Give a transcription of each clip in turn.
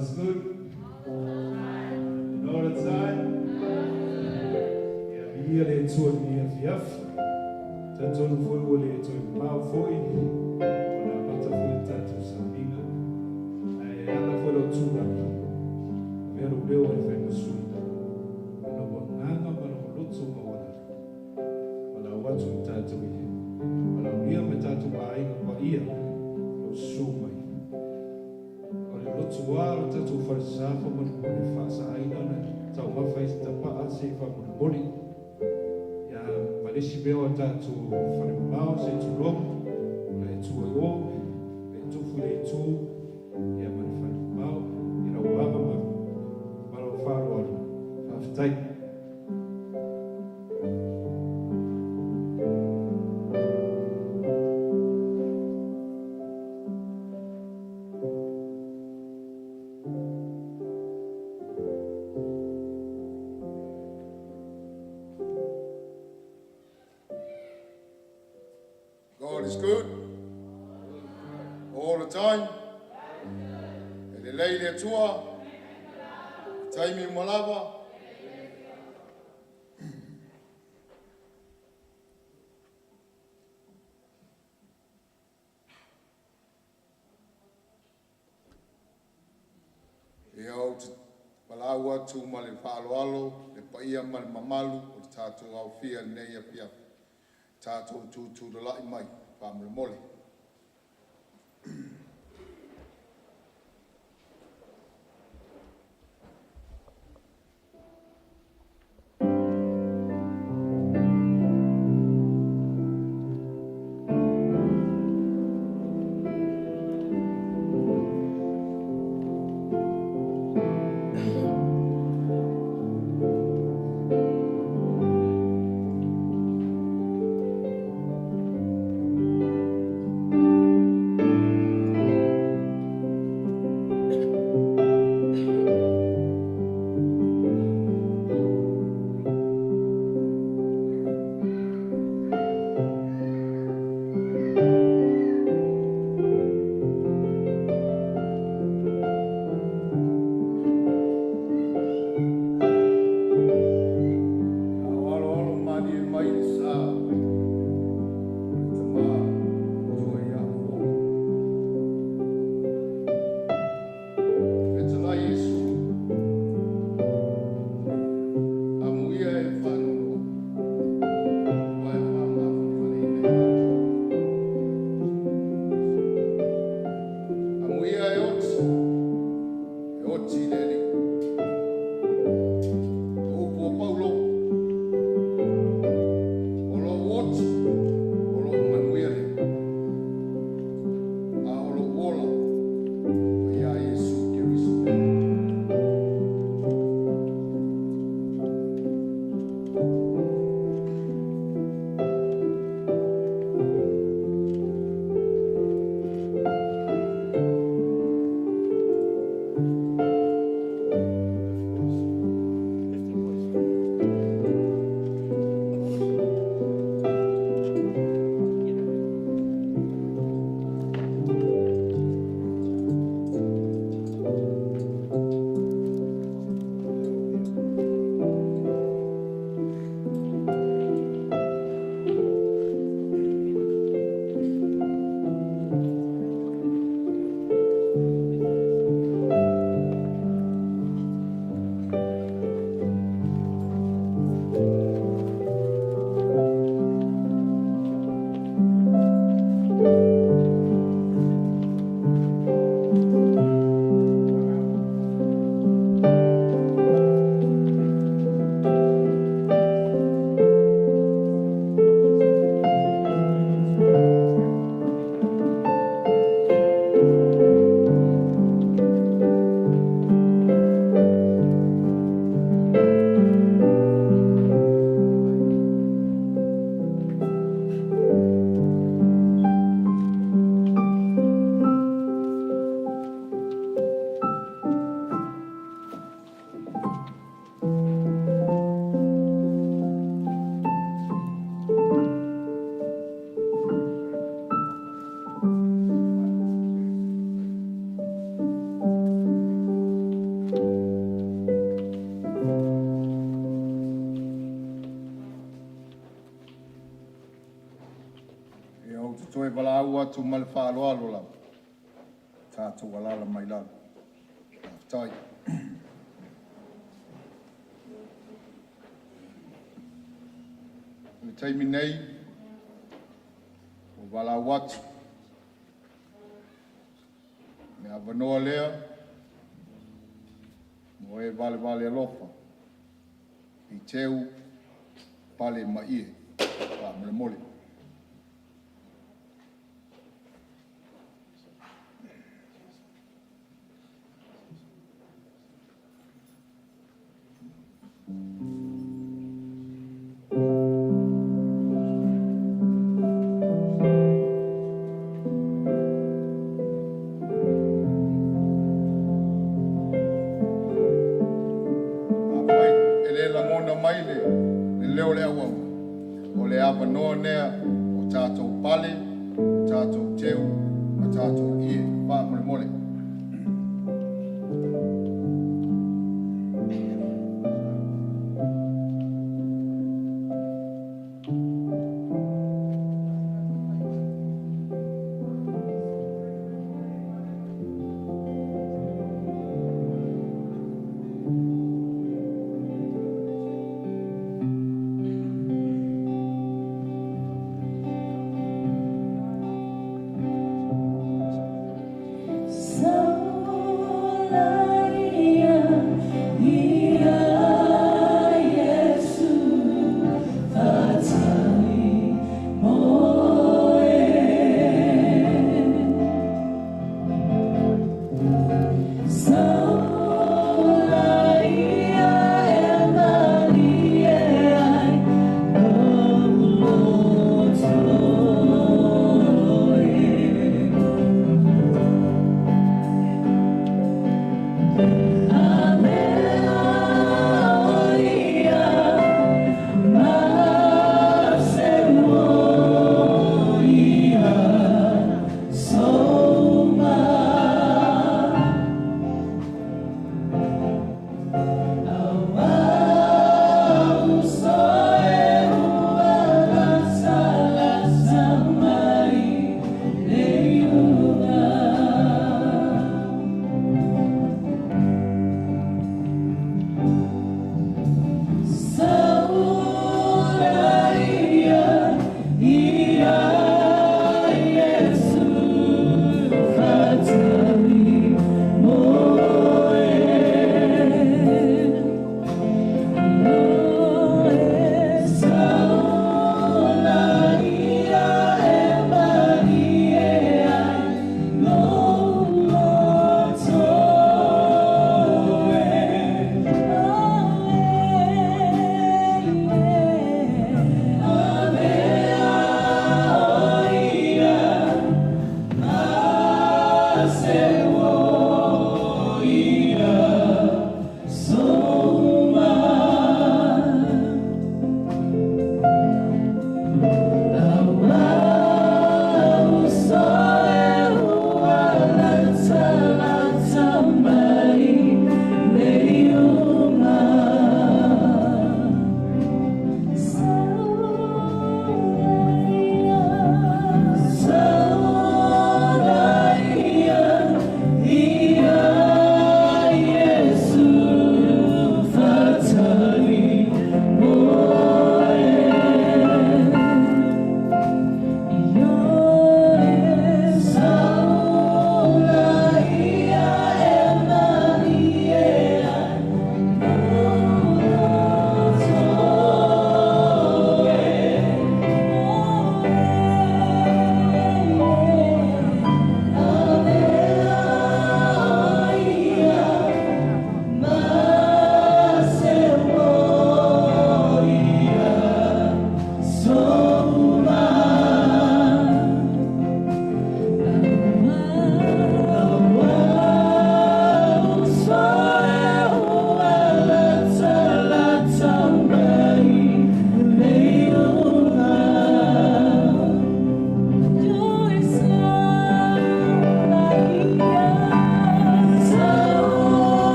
God is good. And all the time. Ia viia le Atua i lenei afiafi. Talitonu foi ua le toe mamao foi ona amata foi le tatou sauniga. Ae ala foi lou tulaga, avea lou leo e fai ma sui ma lou agaga ma lou loto maualalo. Valaau atu i tatou i valaaulia ma tatou aiga paia o lo o susu mai. O le lotoa o le tatou falesa faamolemole e faasaina ona taumafa ai se tapaa se i faamolemole. Ia ma le isi mea o tatou fale mamao se i tulou, o le itu i o, le tufu i le itu, ia ma le fale mamao i lau ava ma lau faaaloalo. Faafetai. God is good all the time. E lelei le Atua, i taimi uma lava. Ia ou te valaau atu ma le faaaloalo le paia ma le mamalu o le tatou aofia i lenei afiafi, tatou tutulai mai faamolemole. valaau atu ma le faaaloalo lava, tatou alaala mai lalo. Faafetai. O le taimi nei ua ou valaau atu i le avanoa lea mo e valevale alofa i teu, pale ma ie. Faamolemole. Afai e le lagona mai le leo o le auauna, o le avanoa lea o tatou pale, o tatou teu ma tatou ie. Faamolemole.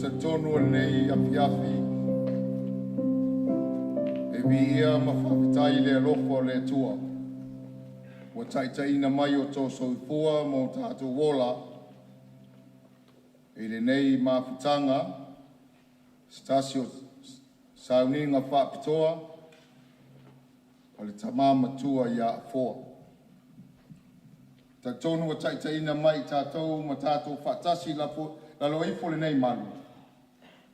talitonu o lenei afiafi e viia ma faafetai i le alofa o le Atua ua taitaiina mai o outou soifua ma o tatou ola i lenei mafutaga, se tasi o sauniga faapitoa o le tama matua ia Afoa. E talitonu ua taitaiina mai i tatou ma tatou faatasi i lalo ifo o lenei malu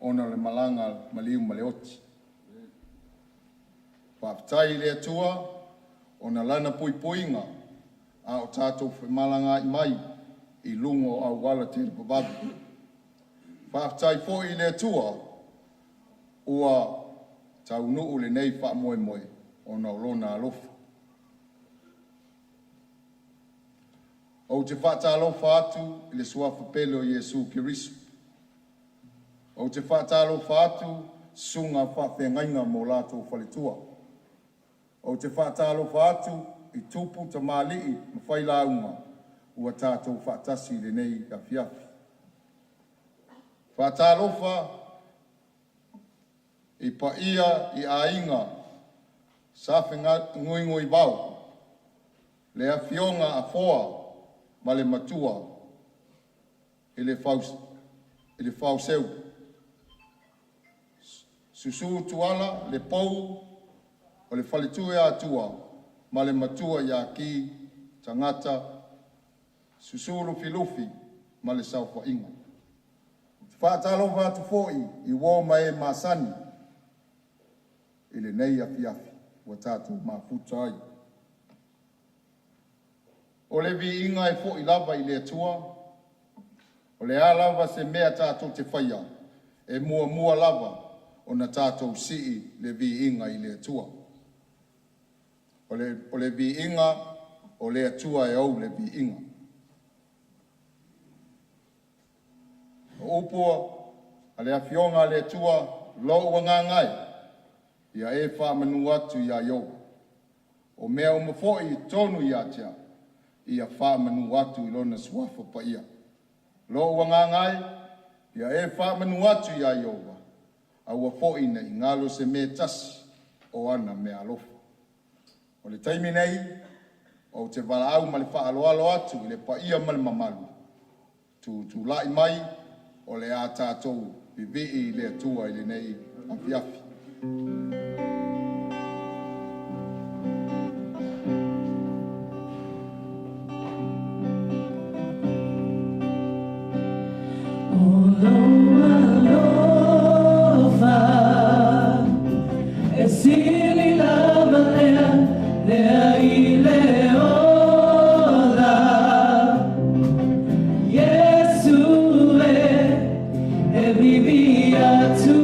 ona o le malaga a le maliu ma le oti. Faafetai i le Atua ona o Lana puipuiga a o tatou femalagaai mai i luga o auala televavave. Faafetai foi i le Atua ua taunuu lenei faamoemoe ona o Lona alofa. Ou te faatalofa atu i le Suafa pele o Iesu Keriso. Ou te faatalofa atu i susuga i faafeagaiga ma o latou faletua. Ou te faatalofa atu i tupu tamalii ma failauga ua tatou faatasi i lenei afiafi. Faatalofa i paia i aiga Sa Fenunuivao, le afioga Afoa ma le matua i le Fauseu, susu Tuala Lepou o le faletua ma le matua ia Ki Tagata, susu Lufilufi ma le saofaiga. Faatalofa atu foi i uo ma e masani i lenei afiafi ua tatou mafuta ai. O le viiga e foi lava i le Atua, o le a lava se mea tatou te faia, e muamua lava ona tatou sii le viiga i le Atua. O le viiga o le Atua e ou le viiga. O upu a le Afioga a le Atua, “Lou agaga e, ia e faamanu atu ia Ieova, o mea uma foi i totonu ia te au, ia faamanu atu i lona suafa paia. Lou agaga e, ia e faamanu atu ia Ieova, aua foi ne i galo se mea e tasi o ana meaalofa.” O le taimi nei, ou te valaau ma le faaaloalo atu i le paia ma le mamalu, tutulai mai o le a tatou vivii i le Atua i lenei afiafi. O lou alofa e sili lava lea, lea i le ola. Iesu e, e vivii atu.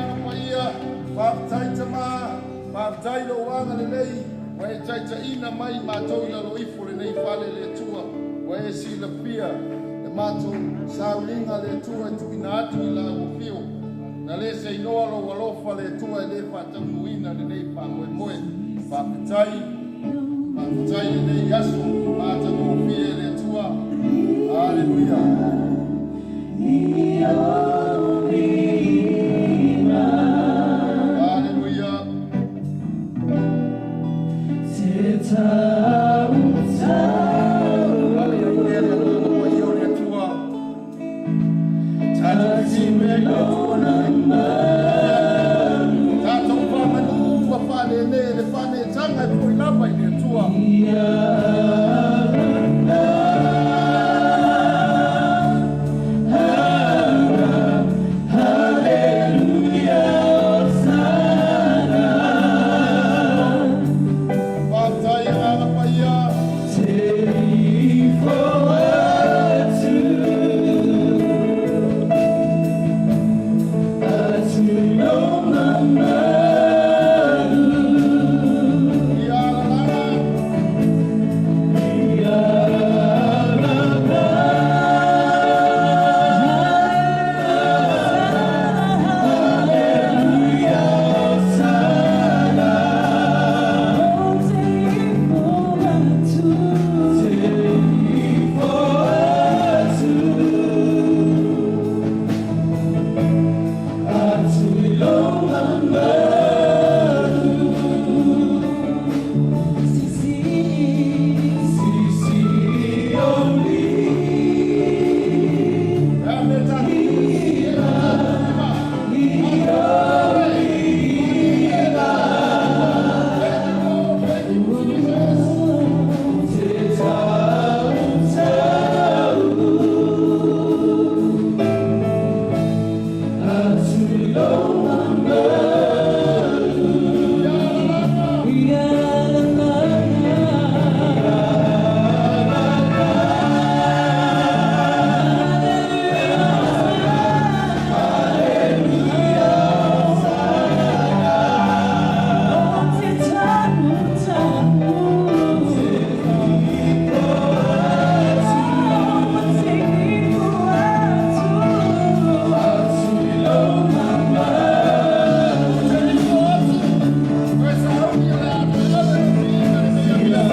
Agaga Paia, faafetai Tama, faafetai lou agalelei, ua e taitaiina mai matou i lalo ifo o lenei fale le Atua, ua e silafia le matou sauniga le Atua e tuuina atu i lau afio. Na le seinoa lou alofa le Atua e le faataunuuina lenei faamoemoe. Faafetai, faafetai lenei aso matagofie le Atua. Haleluia. Haleluia. Te tau tau Ale ai lea le Agaga Paia o le Atua. Tatou fesili pea i le Atua tatou faamanu ma faalele le faaneetaga e fo'i lava i le Atua. Faafetai Agaga Paia. Te ifo atu atu i lou mamalu Ia alalaga. Ia alalaga. Haleluia, Hosana. Te ifo atu, te ifo atu atu i lou mamalu. Sisi, sisi oli. Ia me tatou. Thank you, Lord. Thank you, Jesus. Te tau tau atu i lou mamalu. Ia alalaga. Ia alalaga. Haleluia, Hosana. Te tau tau te ifo atu, te ifo atu atu i lou mamalu. Te ifo atu. Toe sauni o le atu ave le viiga le mea.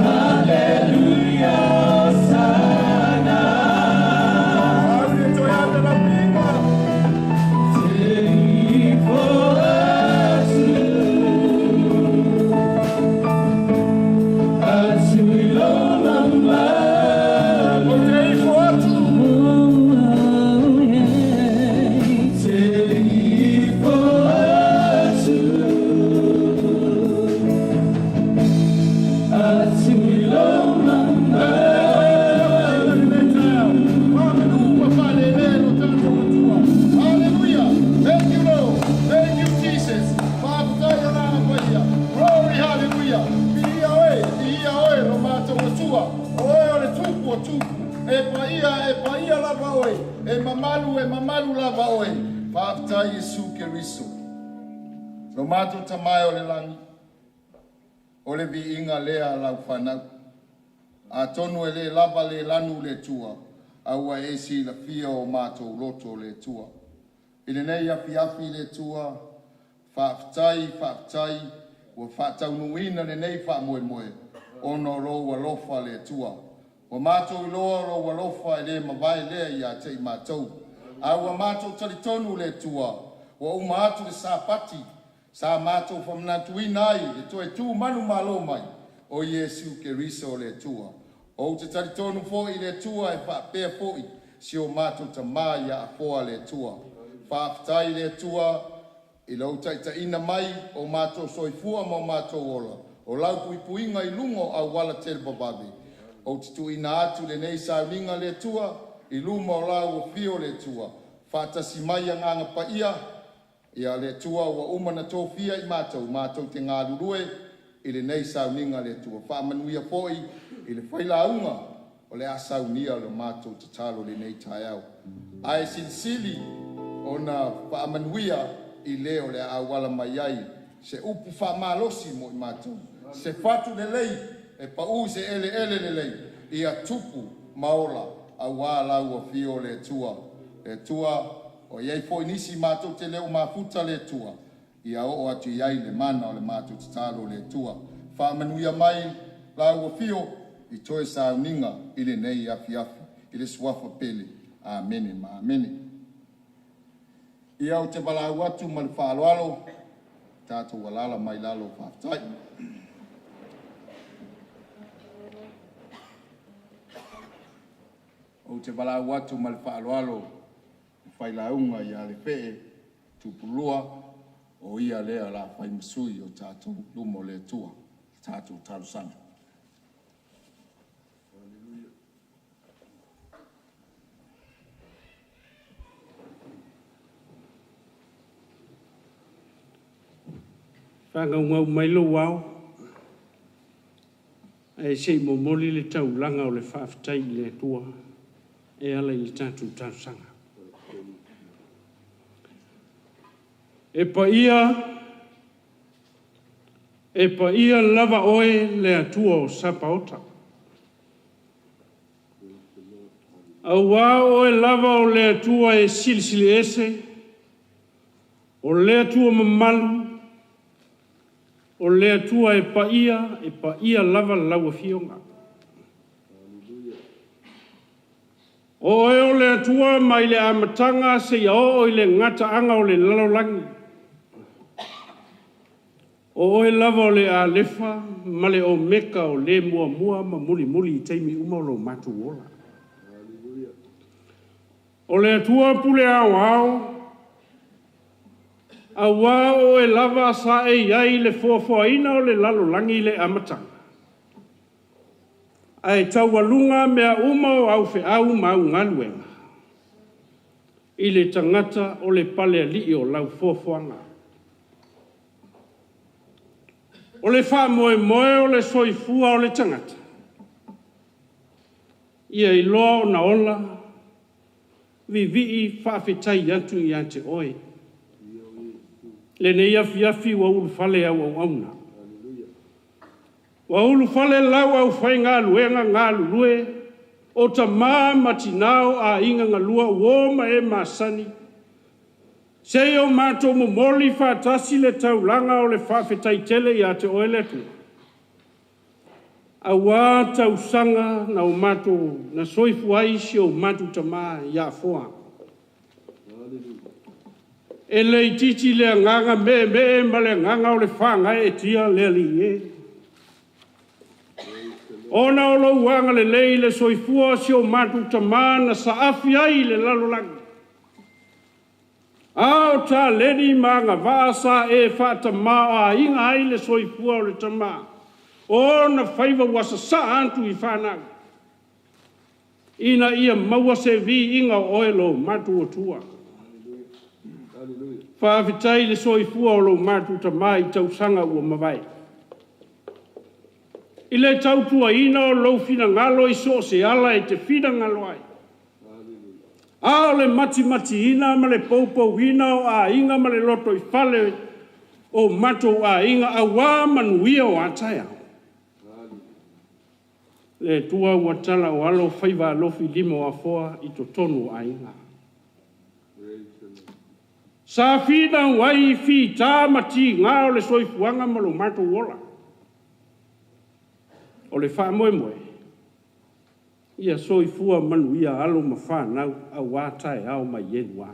Haleluia, Hosana. Sauni e toe ave lau viiga. Te ifo atu atu i lou mamalu. O te ifo atu. Oh, yeah. Te ifo atu atu i lou mamalu. Hallelujah. Thank you, Lord. Thank you, Jesus. Faafetai Agaga Paia. Glory, hallelujah. Viia oe, viia oe lo matou Atua. O oe o le Tupu o tupu. E paia, e paia lava oe. E mamalu lava oe. Faafetai Iesu Keriso. Lo matou Tamā e o le lagi. O le viiga lea lau fanau. Atonu e le lava le lanu le Atua, a ua e silafia o matou loto le Atua. I lenei afiafi le Atua, faafetai, faafetai, ua faataunuuina lenei faamoemoe, ona o lou alofa le Atua. Ua matou iloa o lou alofa e le mavae lea ia te i matou. A ua matou talitonu le Atua, ua uma atu le Sapati, sa matou faamanatuina ai le toe tu manumalo mai o Iesu Keriso le Atua. Ou te talitonu foi le Atua e faapea foi si o matou Tamā ia Afoa le Atua. Faafetai le Atua i lou taitaiina mai o matou soifua ma o matou ola. O lau puipuiga i luga o auala televavave. Ou te tuuina atu lenei sauniga le Atua i luma o lau afio le Atua. Faatasi mai Agaga Paia, ia le Atua ua uma na tofia i matou, matou te galulue i lenei sauniga le Atua. Faamanuia foi i le failauga. o le a saunia le matou tatalo i lenei taeao. Ae silisili ona faamanuia i le o le a auala mai ai se upu faamalosi mo i matou, se fatu lelei e pau i se eleele lelei, ia tupu ma ola aua lau afio le Atua. Le Atua, o i ai foi nisi matou te le o mafuta le Atua, ia oo atu i ai le mana o le matou tatalo le Atua. Faamanuia mai lau afio i toe sauniga i lenei afiafi i le suafa pele. Amene ma amene. Ia ou te valaau atu ma le faaaloalo, tatou alaala mai lalo. Faafetai. Ou te valaau atu ma le faaaloalo le failauga ia Lefee Tupulua, o ia lea o le a fai ma sui o tatou i luma o le Atua i le tatou talosaga. Faagaugau mai lou ao ae se i momoli le taulaga o le faafetai i le Atua e ala i le tatou talosaga. E paia, e paia lava oe le Atua o Sapaota. Auā o oe lava o le Atua e silisili ese, o le Atua mamalu, o le Atua e paia, e paia lava lau Afioga. O oe o le Atua mai le amataga seia oo i le gataaga o le lalolagi. O oe lava o le Alefa ma le Omeka, o le muamua ma mulimuli i taimi uma o lo matou ola. O le Atua pule aoao, auā o oe lava sa e i ai i le foafoaina o le lalolagi i le amataga, ae taualuga mea uma o au feau ma au galuega i le tagata o le palealii o lau foafoaga. O le faamoemoe o le soifua o le tagata, ia iloa ona ola, vivii faafetai atu ia te oe. Lenei afiafi ua ulufale au auauna, ua ulufale lau aufaigaluega galulue o tama ma tina o aiga galue, o uo ma e masani, se i o matou momoli faatasi le taulaga o le faafetai tele ia te oe le Atua, aua tausaga na soifua ai si o matou tama ia Afoa. E le itiiti le agaga meemee ma le agaga o le faagaeetia le Alii e, ona o lou agalelei i le soifua o si o matou tama na saafi ai i le lalolagi, a o taleni ma agavaa sa e faatamaoaiga ai le soifua o le tama, o ona faiva ua sasaa atu i fanau, ina ia maua se viiga o oe lo matou Atua. Faafetai i le soifua o lo matou tama i tausaga ua mavae, i le tautuaina o lou finagalo i so o se ala e te finagalo ai, a o le matimatiina ma le poupouina o aiga ma le lotoifale o matou aiga aua manuia o a taeao. Le Atua ua talaoalo faiva alofilima o Afoa i totonu o aiga. Sa finau ai fita ma tiga o le soifuaga ma lo matou ola. O le faamoemoe, ia soifua manuia alo ma fanau aua taeao ma i e lua.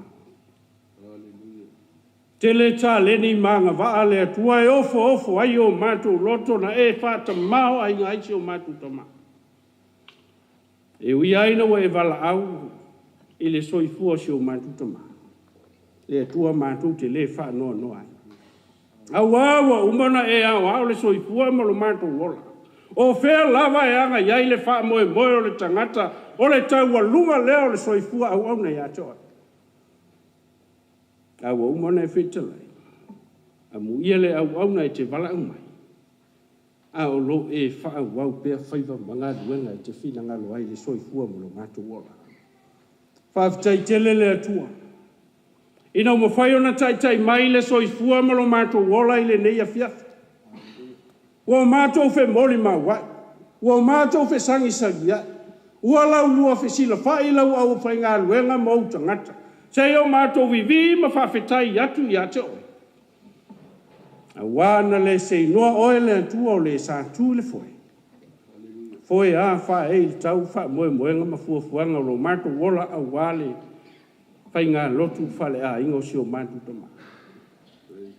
Tele taleni ma agavaa le Atua e ofoofo ai o matou loto na e faatamaoaiga ai si o matou tama. E ui lava ina ua e valaau i le soifua o si o matou tama, le Atua matou te le faanoanoa ai, aua ua uma ona e aoao le soifua ma lo matou ola. O fea lava e agai ai le faamoemoe o le tagata, o le taualuga lea o le soifua auauna ia te oe. A ua uma ona e fetalai, amuia le auauna e te valaau mai. A o lo o e faaauau pea faiva ma galuega e te finagalo ai i le soifua ma lo matou ola. Faafetai tele le Atua ina ua mafai ona taitai mai le soifua ma lo matou ola i lenei afiafi. Ua matou femolimauai, ua matou fesagisagiai, ua laulua fesilafai lau aufaigaluega ma ou tagata, se i o matou vivii ma faafetai atu ia te Oe, aua ana le seinoa Oe le Atua o le sa tu i le foe, foe a faaee i le tau faamoemoega ma fuafuaga o lo matou ola aua le faigalotu faaleaiga o si o matou tama.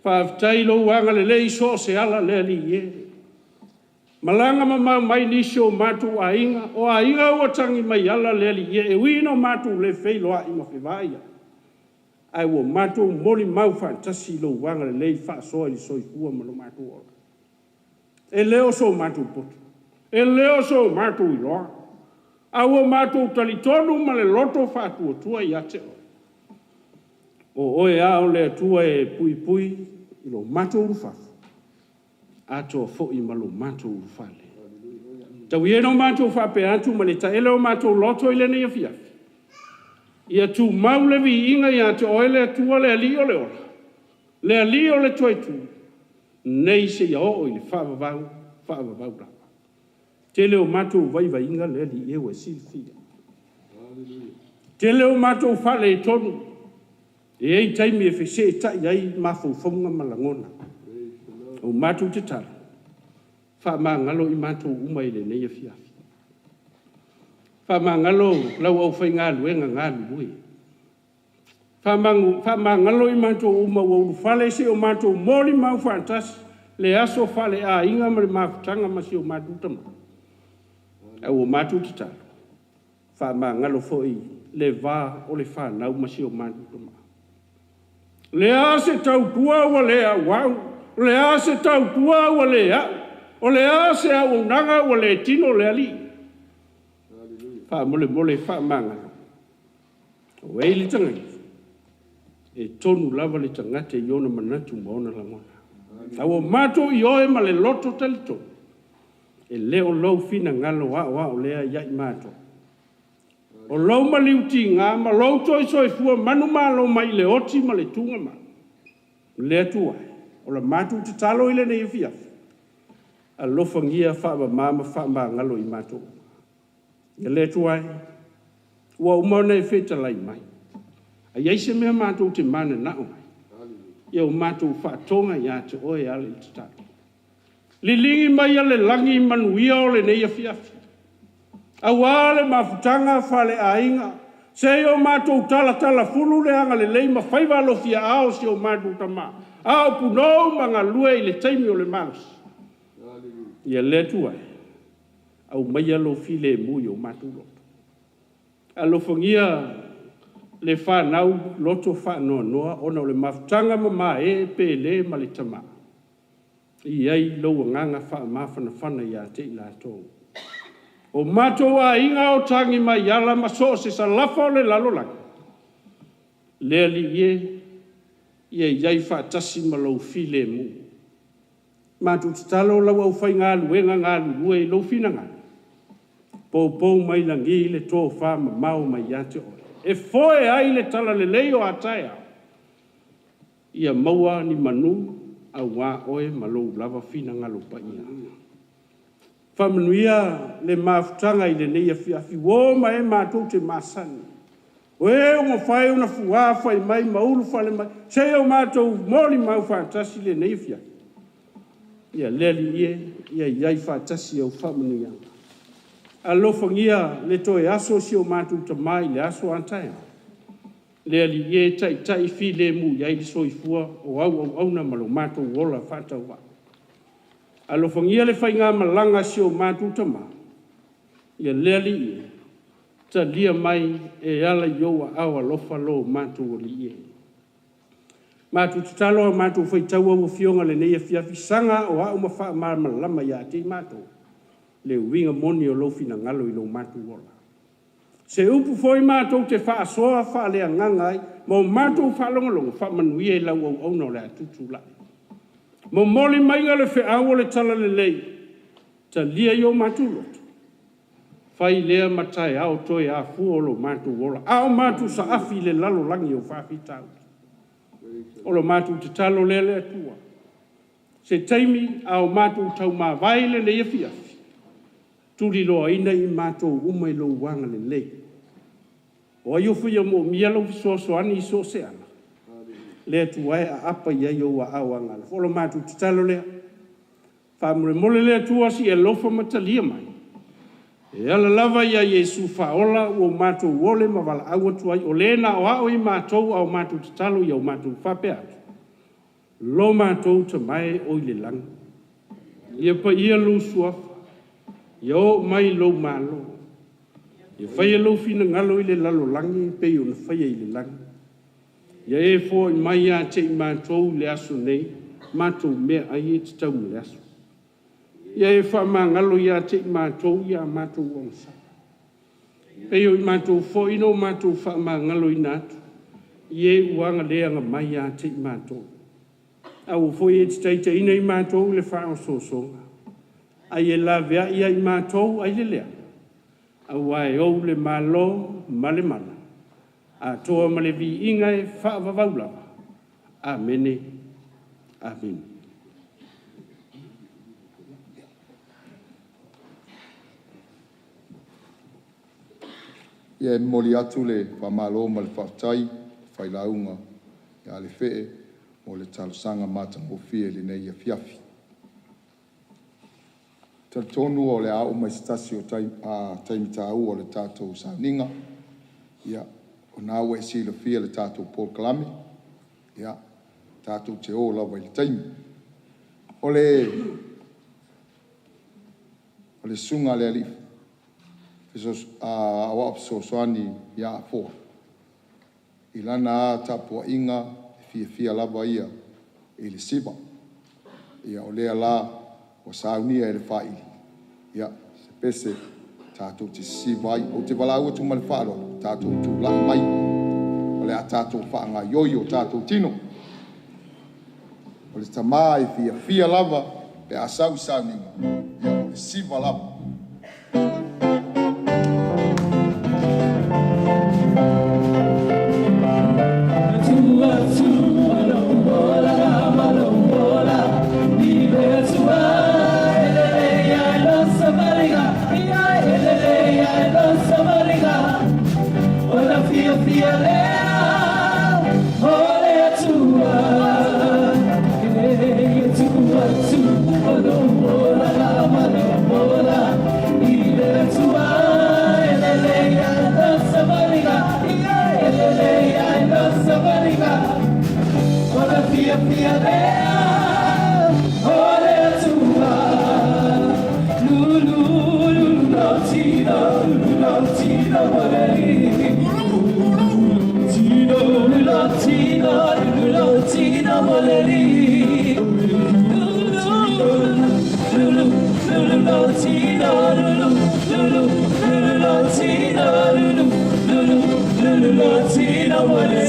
Faafetai i lou agalelei i so o se ala le Alii e. Malaga mamao mai nisi o matou aiga, o aiga ua tagi mai ala le Alii e, e ui ina matou le feiloai ma fevaai, ae ua matou molimau faatasi i lou agalelei faasoa i le soifua ma lo matou ola. E le o so matou poto, e le o so matou iloa, ae ua matou talitonu ma le loto faatuatua ia te Oe, o Oe lava o le Atua e puipui i lo matou ulufafo atoa foi ma lo matou ulufale. Tau ia ina matou faapea atu ma le taele o matou loto i lenei afiafi, ia tumau le viiga ia te Oe le Atua le Alii o le ola, le Alii o le toetu, nei seia oo i le faavavau, faavavau lava. E tele o matou vaivaiga le Alii e ua e silafia. E tele o matou faaletonu, e i ai taimi e feseetai ai mafaufauga ma lagona. O le matou tatalo, faamagalo i matou uma i lenei afiafi. Faamagalo lau aufaigaluega galulue. Faamagalo i matou uma ua ulufale se i o matou molimau faatasi le aso faaleaiga ma le mafutaga ma si o matou tama. Ae ua matou tatalo, faamagalo foi le va o le fanau ma si o matou tama. O le a se tautua ua le auau, o le a se tautua ua le au, o le a se auaunaga ua le tino le Alii? Faamolemole faamagalo. Ua i ai le tagata, e tonu lava le tagata i ona manatu ma ona lagona. A ua matou ioe ma le loto talitonu, e le o lou finagalo aoao lea ia i matou, o lou maliu tiga ma lou toe soifua manumalo mai le oti ma le tuugamau. Le Atua e, o le matou tatalo i lenei afiafi, alofagia faamama ma faamagalo i matou uma. Ia le Atua e, ua uma ona e fetalai mai, a i ai se mea matou te mananao ai, ia o matou faatoga ia te Oe e ala i le tatalo. Liligi maia le lagi manuia o lenei afiafi, aua le mafutaga faaleaiga, se i o matou talatalafulu le agalelei ma faiva alofiaao o si o matou tama, a o punou ma galue i le taimi o le malosi. Ia le Atua e, aumaia lou filemu i o matou loto. Alofagia le fanau loto faanoanoa ona o le mafutaga mamae Pele ma le tama, e i ai lou agaga faamafanafana ia te i latou. O matou aiga o Tagimaiala ma so o se salafa o le lalolagi, le Alii e, ia i ai faatasi ma lou filemu. Matou tatalo lau aufaigaluega galulue i lou finagalo, poupou mai lagi le tofamamao mai ia te Oe e foe ai le talalelei o a taeao, ia maua ni manu aua Oe ma lou lava finagalo paia. Faamanuia le mafutaga i lenei afiafi, ua o ma e matou te masani, o e ua mafai ona fua fai mai ma ulufale mai se i o matou molimau faatasi lenei afiafi. Ia le Alii e, ia i ai faatasi au faamanuiaga. Alofagia le toe aso o si o matou tama i le aso a taeao. Le Alii e, taitai filemu i ai le soifua o au auauna ma lo matou ola faatauvaa. Alofagia le faigamalaga a si o matou tama, ia le Alii e, talia mai e ala i ou aao alofa lo matou alii e. Matou tatalo a matou faitau lau Afioga i lenei afiafi, saga aoao ma faamalamalama ia te i matou le uiga moni o lou finagalo i lo matou ola. Se upu foi matou te faasoa faaleagaga ai ma o matou faalogologo, faamanuia i lau auauna o le a tutulai. Momoli maiga le feau o le talalelei. Talia i o matou loto, fai lea ma taeao toe afua o lo matou ola, a o matou saafi i le lalolagi o faafitauli. O le matou tatalo lea le Atua, se taimi a o matou taumavae i lenei afiafi, tuliloaina i matou uma i lou agalelei. O ai o fia moomia lou fesoasoani i so o se ala? Le Atua e, aapa i ai ou aao agaalofa. O le matou tatalo lea, faamolemole le Atua se i alofa ma talia mai, e ala lava ia Iesu Faaola ua matou ole ma valaau atu ai, o Le na aoao i matou a o matou tatalo ina ia matou faapea atu, Lo matou Tama e oi le lagi, ia paia lou Suafa, ia oo mai lou Malo, ia faia lou finagalo i le lalolagi e pei ona faia i le lagi. Ia e foai mai ia te i matou i le aso nei matou meaai e tatau mo le aso. Ia e faamagalo ia te i matou ia matou ogasala, e pei o matou foi na o matou faamagaloina atu i e ua aga mai ia te i matou. Aua foi e te taitaiina i matou i le faaosoosoga, a ia laveai ia i matou ai le leaga, aua e ou le Malo ma le mana, atoa ma le viiga e faavavau lava. Amene. Amene. Ia, e momoli atu le faamalo ma le faafetai i le failauga ia Lefee mo le talosaga matagofie i lenei afiafi. E talitonu o le a oo mai i se tasi o taimi taua o le tatou sauniga. Ia, o lena ua e silafia le tatou polokalame, ia, tatou te o lava i le taimi. O le susuga i le Alii Aoao Fesoasoani ia Afoa, i lana lava tapuaiga e fiafia lava ia i le siva. Ia o lea la ua saunia e le faili se pese tatou te sisiva ai. Ou te valaau atu ma le faaaloalo tatou tulai mai o le a tatou faagaoioi o tatou tino. O le tama e fiafia lava pe a sau i sauniga, ia o le siva lava.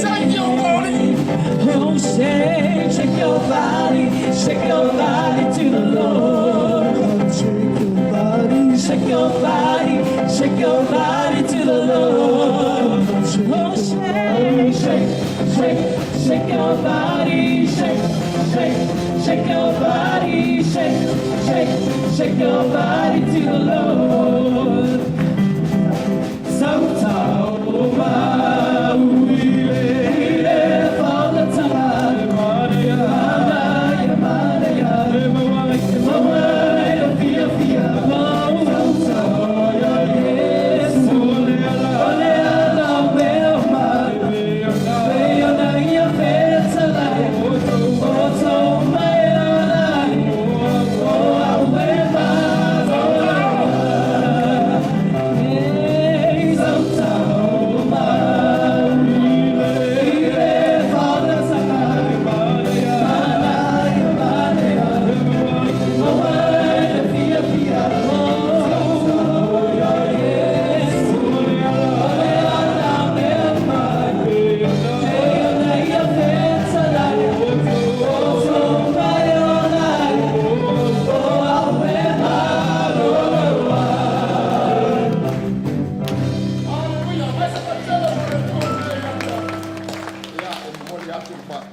Shake your body. Oh, shake, shake your body, shake your body to the Lord. Shake your body, Shake your body, shake your body to the Lord. Oh, shake, shake, shake, shake your body, shake, shake, shake your body, shake, shake, shake your body to the Lord.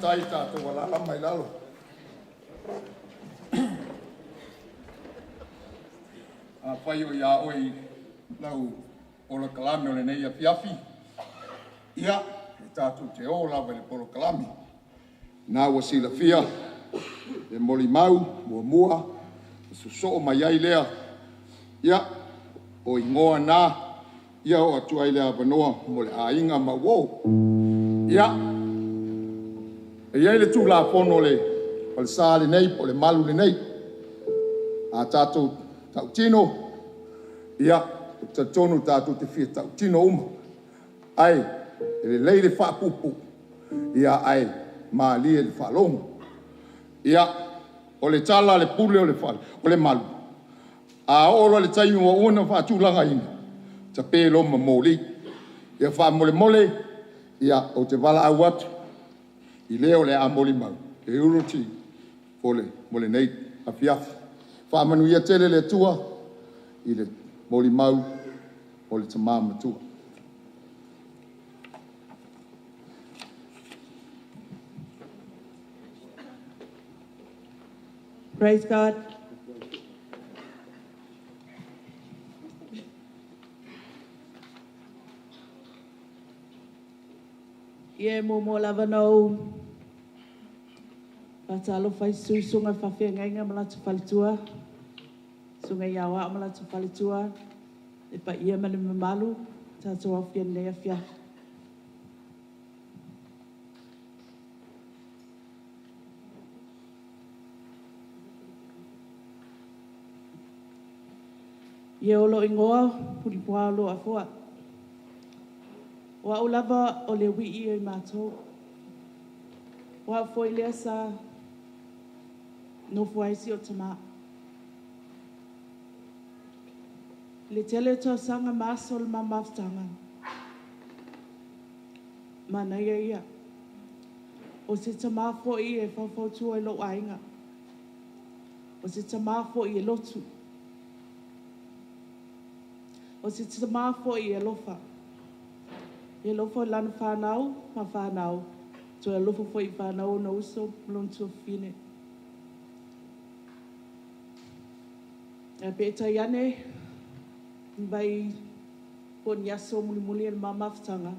Faafetai tatou alaala mai lalo. Afai o ia oe i lau polokalame o lenei afiafi, ia, e tatou te o lava i le polokalame. Na ua silafia e molimau muamua, sosoo mai ai lea, ia, o igoa na, ia oo atu ai le avanoa mo le aiga ma uo. Ia, e i ai le Tulafono a le falesa lenei po o le malu lenei, a tatou tautino, ia, ou te talitonu tatou te fia tautino uma, ae lelei le faapuupuu ae malie i le faalogo. Ia, o le tala a le pule o Lemalu, a oo loa i le taimi ua uma ona faatulagaina, tape loa ma moli. Ia faamolemole, ou te valaau atu i le o le a molimau le eulogy mo lenei afiafi. Faamanuia tele le Atua i le molimau o le tama matua. Praise God. Ia e muamua lava ona ou faatalofa i susuga i faafeagaiga ma latou faletua, susuga ia Aoao ma latou faletua, le paia ma le mamalu ua tatou aofia i lenei afiafi. Ia o lou igoa o Pulepuaaloa Afoa. O au lava o le uii o matou. O au foi lea sa nofo ai si ou tama. I le tele o tausaga ma aso o le ma mafutaga, manaia ia. O se tama foi e faufautua i lou aiga. O se tama foi e lotu. O se tama foi e alofa. E alofa i lana fanau ma fanau, toe alofa foi i fanau a ona uso ma lona tuafafine. Ae peitai ane, mai po o ni aso mulimuli o le ma mafutaga,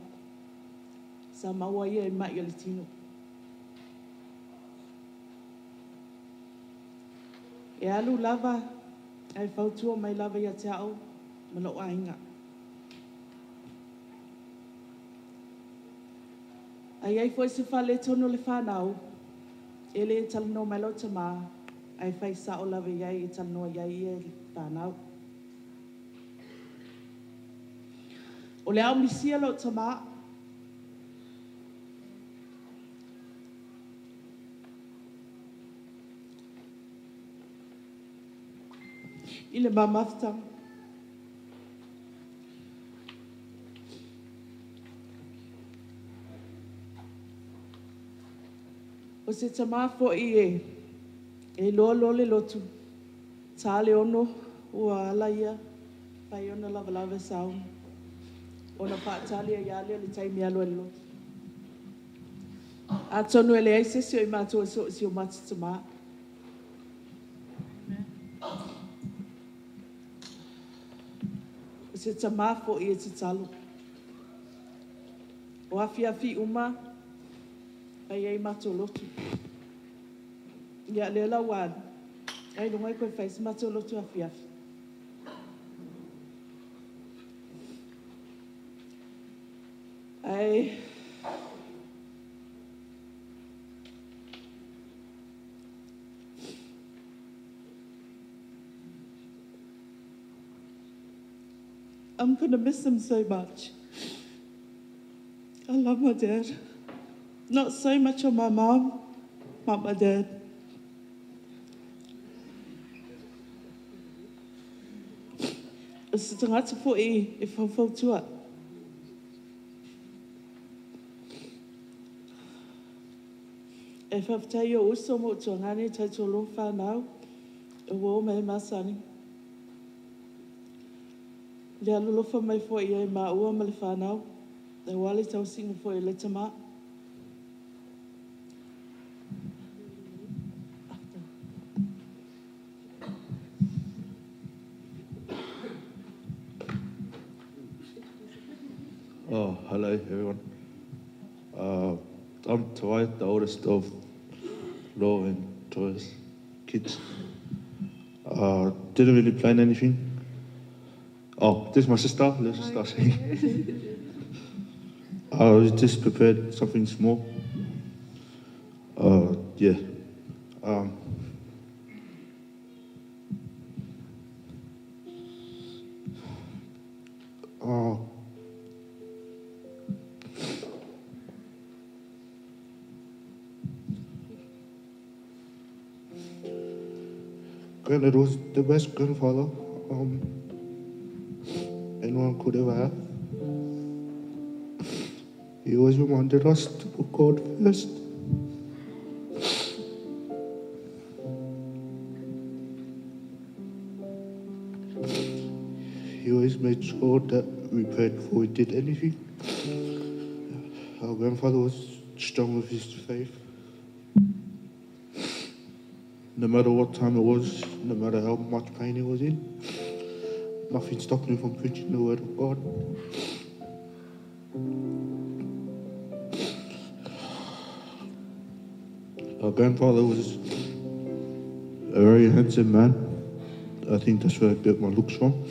sa maua ia i mai o le tino. E alu lava ae fautua mai lava ia te au ma lou aiga. A i ai foi se faaletonu o le fanau, e le talanoa mai lou tama, ae fai sao lava i ai, e talanoa i ai ia i le fanau. O le ao misia lou tama. I le ma mafutaga. O se tama foi e iloa loa le lotu, ta le 6 ua ala ia fai ona lavalava e sauni, ona faatali ai lava lea o le taimi e alu ai i le lotu. Atonu e leai se isi o i matou e soo i si o matou tama. O se tama foi e tatalo. O afiafi uma, fai ai matou lotu. Ia, lea la ua alu, ailoga e toe fai se matou lotu afiafi. Ae I'm going to miss him so much. I love my dad. Not so much on my mom, but my dad. O se tagata foi e faufautua. E faafetai i ou uso ma ou tuagane, tautualua ma fanau, ua o ma e masani. Le alolofa mai foi ia i maua ma le fanau, aua le tausiga foi o le tama. Oh, hello everyone. I'm Tawai, the oldest of Lo and Toya's kids. Didn't really plan anything. Oh, this is my sister. Let's just start saying. I just prepared something small. Yeah. Granddad was the best grandfather anyone could ever have. He always reminded us to put God first. He always made sure that we prayed before we did anything. Our grandfather was strong with his faith. No matter what time it was, no matter how much pain he was in, nothing stopped him from preaching the word of God. Our grandfather was a very handsome man. I think that's where I get my looks from.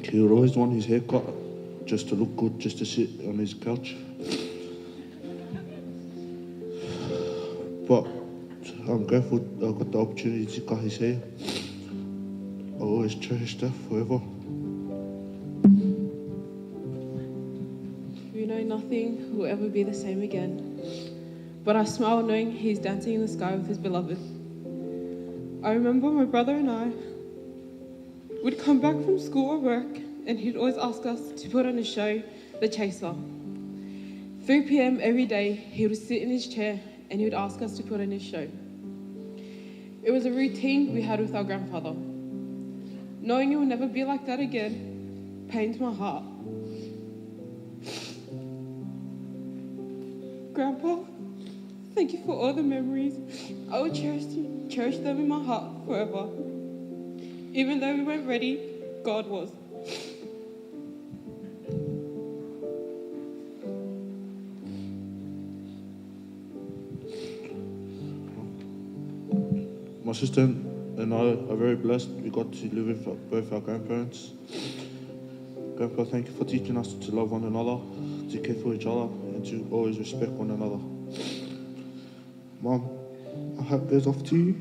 He would always want his hair cut just to look good, just to sit on his couch. But I'm grateful I got the opportunity to cut his hair. I'll always cherish that forever. We know nothing will ever be the same again, but I smile knowing he's dancing in the sky with his beloved. I remember my brother and I would come back from school or work, and he'd always ask us to put on a show, The Chaser. 3 p.m. every day, he would sit in his chair and he would ask us to put on his show. It was a routine we had with our grandfather. Knowing it will never be like that again pains my heart. Grandpa, thank you for all the memories. I will cherish them in my heart forever. Even though we weren't ready, God was. My sister and I are very blessed. We got to live with both our grandparents. Grandpa, thank you for teaching us to love one another, to care for each other, and to always respect one another. Mum, my hat goes off to you.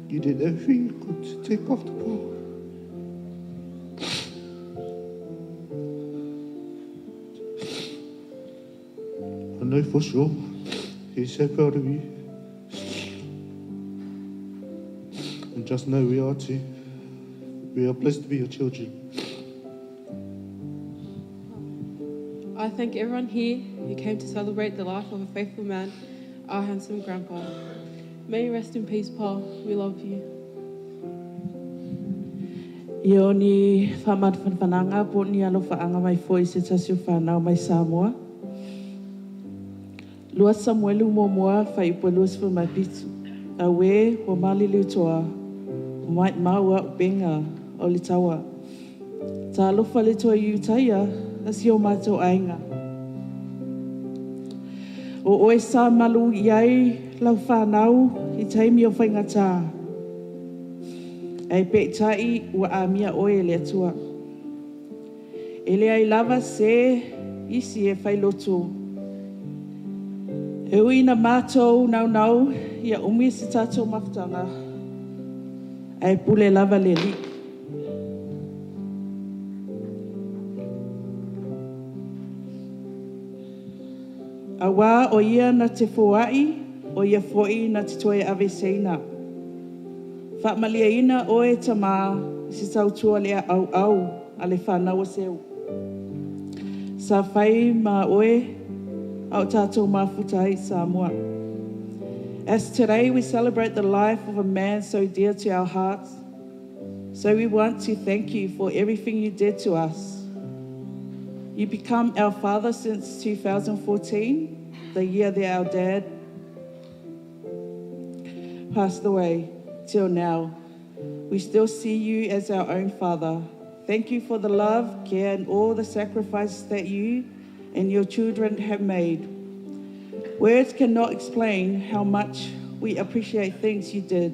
You did everything you could to take after Pa. I know for sure he's so proud of you. And just know we are too. We are blessed to be your children. I thank everyone here who came to celebrate the life of a faithful man, our handsome grandpa. May you rest in peace, Pa. We love you. Ia o ni whaamatafanafanaga po o ni alofaaga mai foi i se tasi o fanau mai Samoa. 2 Samuelu muamua fuaiupu e 27. Auē, ua maliliu toa, ua maʻimau a upega o le taua. Talofa le toe Iutaia a si o matou aiga. O oe sa malu i ai lau fanau i taimi o faigata. Ae peitai ua amia oe e le Atua. E leai lava se isi e failoto. E ui ina matou naunau ia umi se tatou mafutaga, ae pule lava le Alii. Auā o Ia na te foai, o Ia foi na te toe aveeseina. Faamalieina oe tamā i se tautua le auau a le fanau a Seu. Sa fai ma oe a o tatou mafuta ai i Samoa. As today we celebrate the life of a man so dear to our hearts, so we want to thank you for everything you did to us. You become our father since 2014, the year that our dad passed away, till now. We still see you as our own father. Thank you for the love, care, and all the sacrifices that you and your children have made. Words cannot explain how much we appreciate things you did.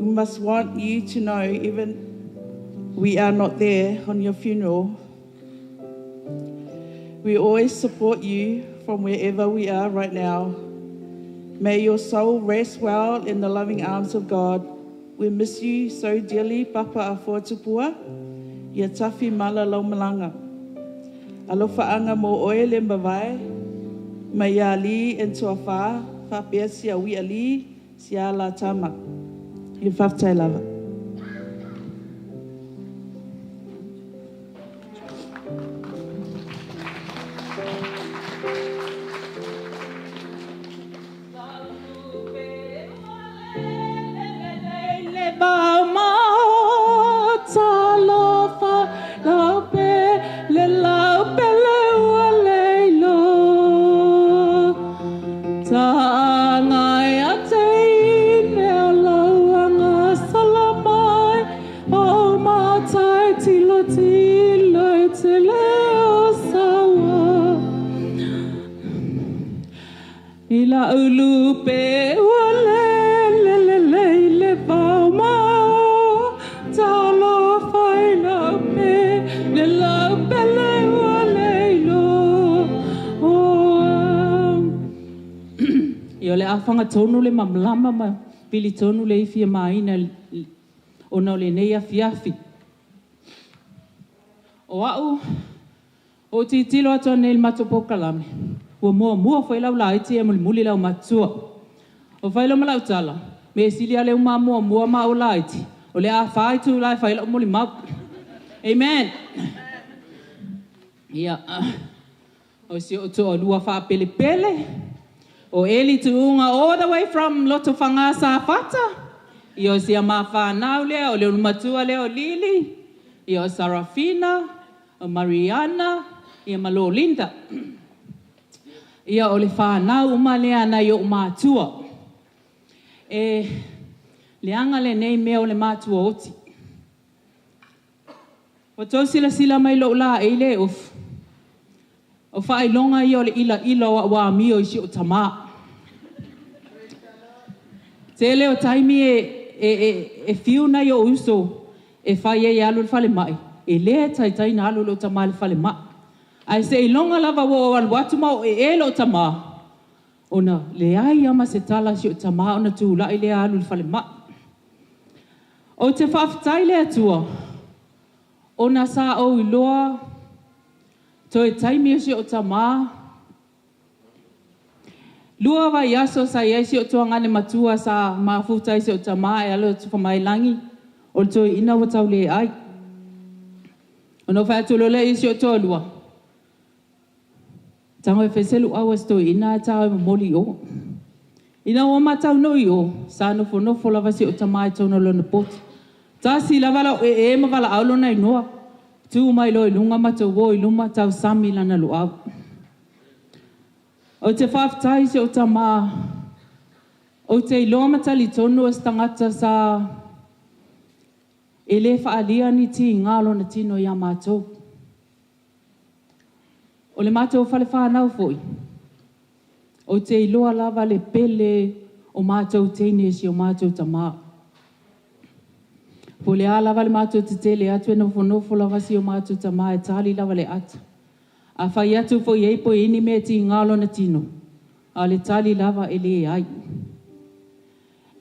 We must want you to know, even we are not there on your funeral, we always support you from wherever we are right now. May your soul rest well in the loving arms of God. We miss you so dearly, Papa Afoa Tupua. Ia tafi mala lau malaga. Alofaʻaga mo ʻoe le mavae, mai iā Lee and Tuafā, faapea si au iʻa Lee, si a la tama. Ia faafetai lava. I la ulupe ua lele lelei le vao ma talofa i lau pe le lau pele ua leilo oh. Ia o le afaga tonu le mamalama ma pili tonu le ifi e maina ona o lenei afiafi. O au, o titilo atu nei le matou polokalame, ua muamua foi lau laiti e mulimuli lau matua. O fai lo ma lau tala, me sili ale uma muamua ma o laiti, o le a fai tu lai fai lau molimau. Amen. Ia, o si o toalua faapelepele, o Eli Tuuga all the way from Lotofaga Safata. Ia o sia mafanau lea, o le ulumatua lea o Lili, ia o Sarafina, o Mariana, ia ma Lolinda. Ia o le whanau uma lea na i o matua. E leaga lenei mea o le matua oti. O tau silasila mai lou la e le ofu. O whailonga ia o le ila ila o wa amio i si o tama. Te leo taimi e fiu na i o uso e whai e alu le whale mai. E lea taitai na alu lo tama le whale mai. Ai se ilonga lava o alu atu ma o e e lo tama. Ona le ai ama se tala si o tama ona tū lai le alu le whale mai. O te whaafetai le atua. Ona sa o iloa toe taimi o si o tama. Lua vai aso sa iai si o tuangane matua sa mafuta i si o tama e alo tufa mai langi. O le toe ina wa tau le ai. Ona whai atu lole i si o toa lua. Tango e feselu awa si toe ina e tāu e mamoli o. Ina o matau no i o, sa nofo nofo lava si o tama e tōna lona poti. Tasi lava lau e e ma wala au lona inoa. Tū mai lo i lunga ma tau o i luma tau sami lana luau. O te whaafetai si o tama, o te iloa matali tonu o tangata sa e le whaalia ni ti ngā lona tino ia mātou. O le mātou whale whanau foi. O te iloa lava le pele o mātou teine si o mātou tama. Po le a lava le mātou te tele atu e nofo nofo lava si o mātou tama e tali lava le ata. A whai atu foi ei po ini mea ti ngā lona tino. A le tali lava e le ai.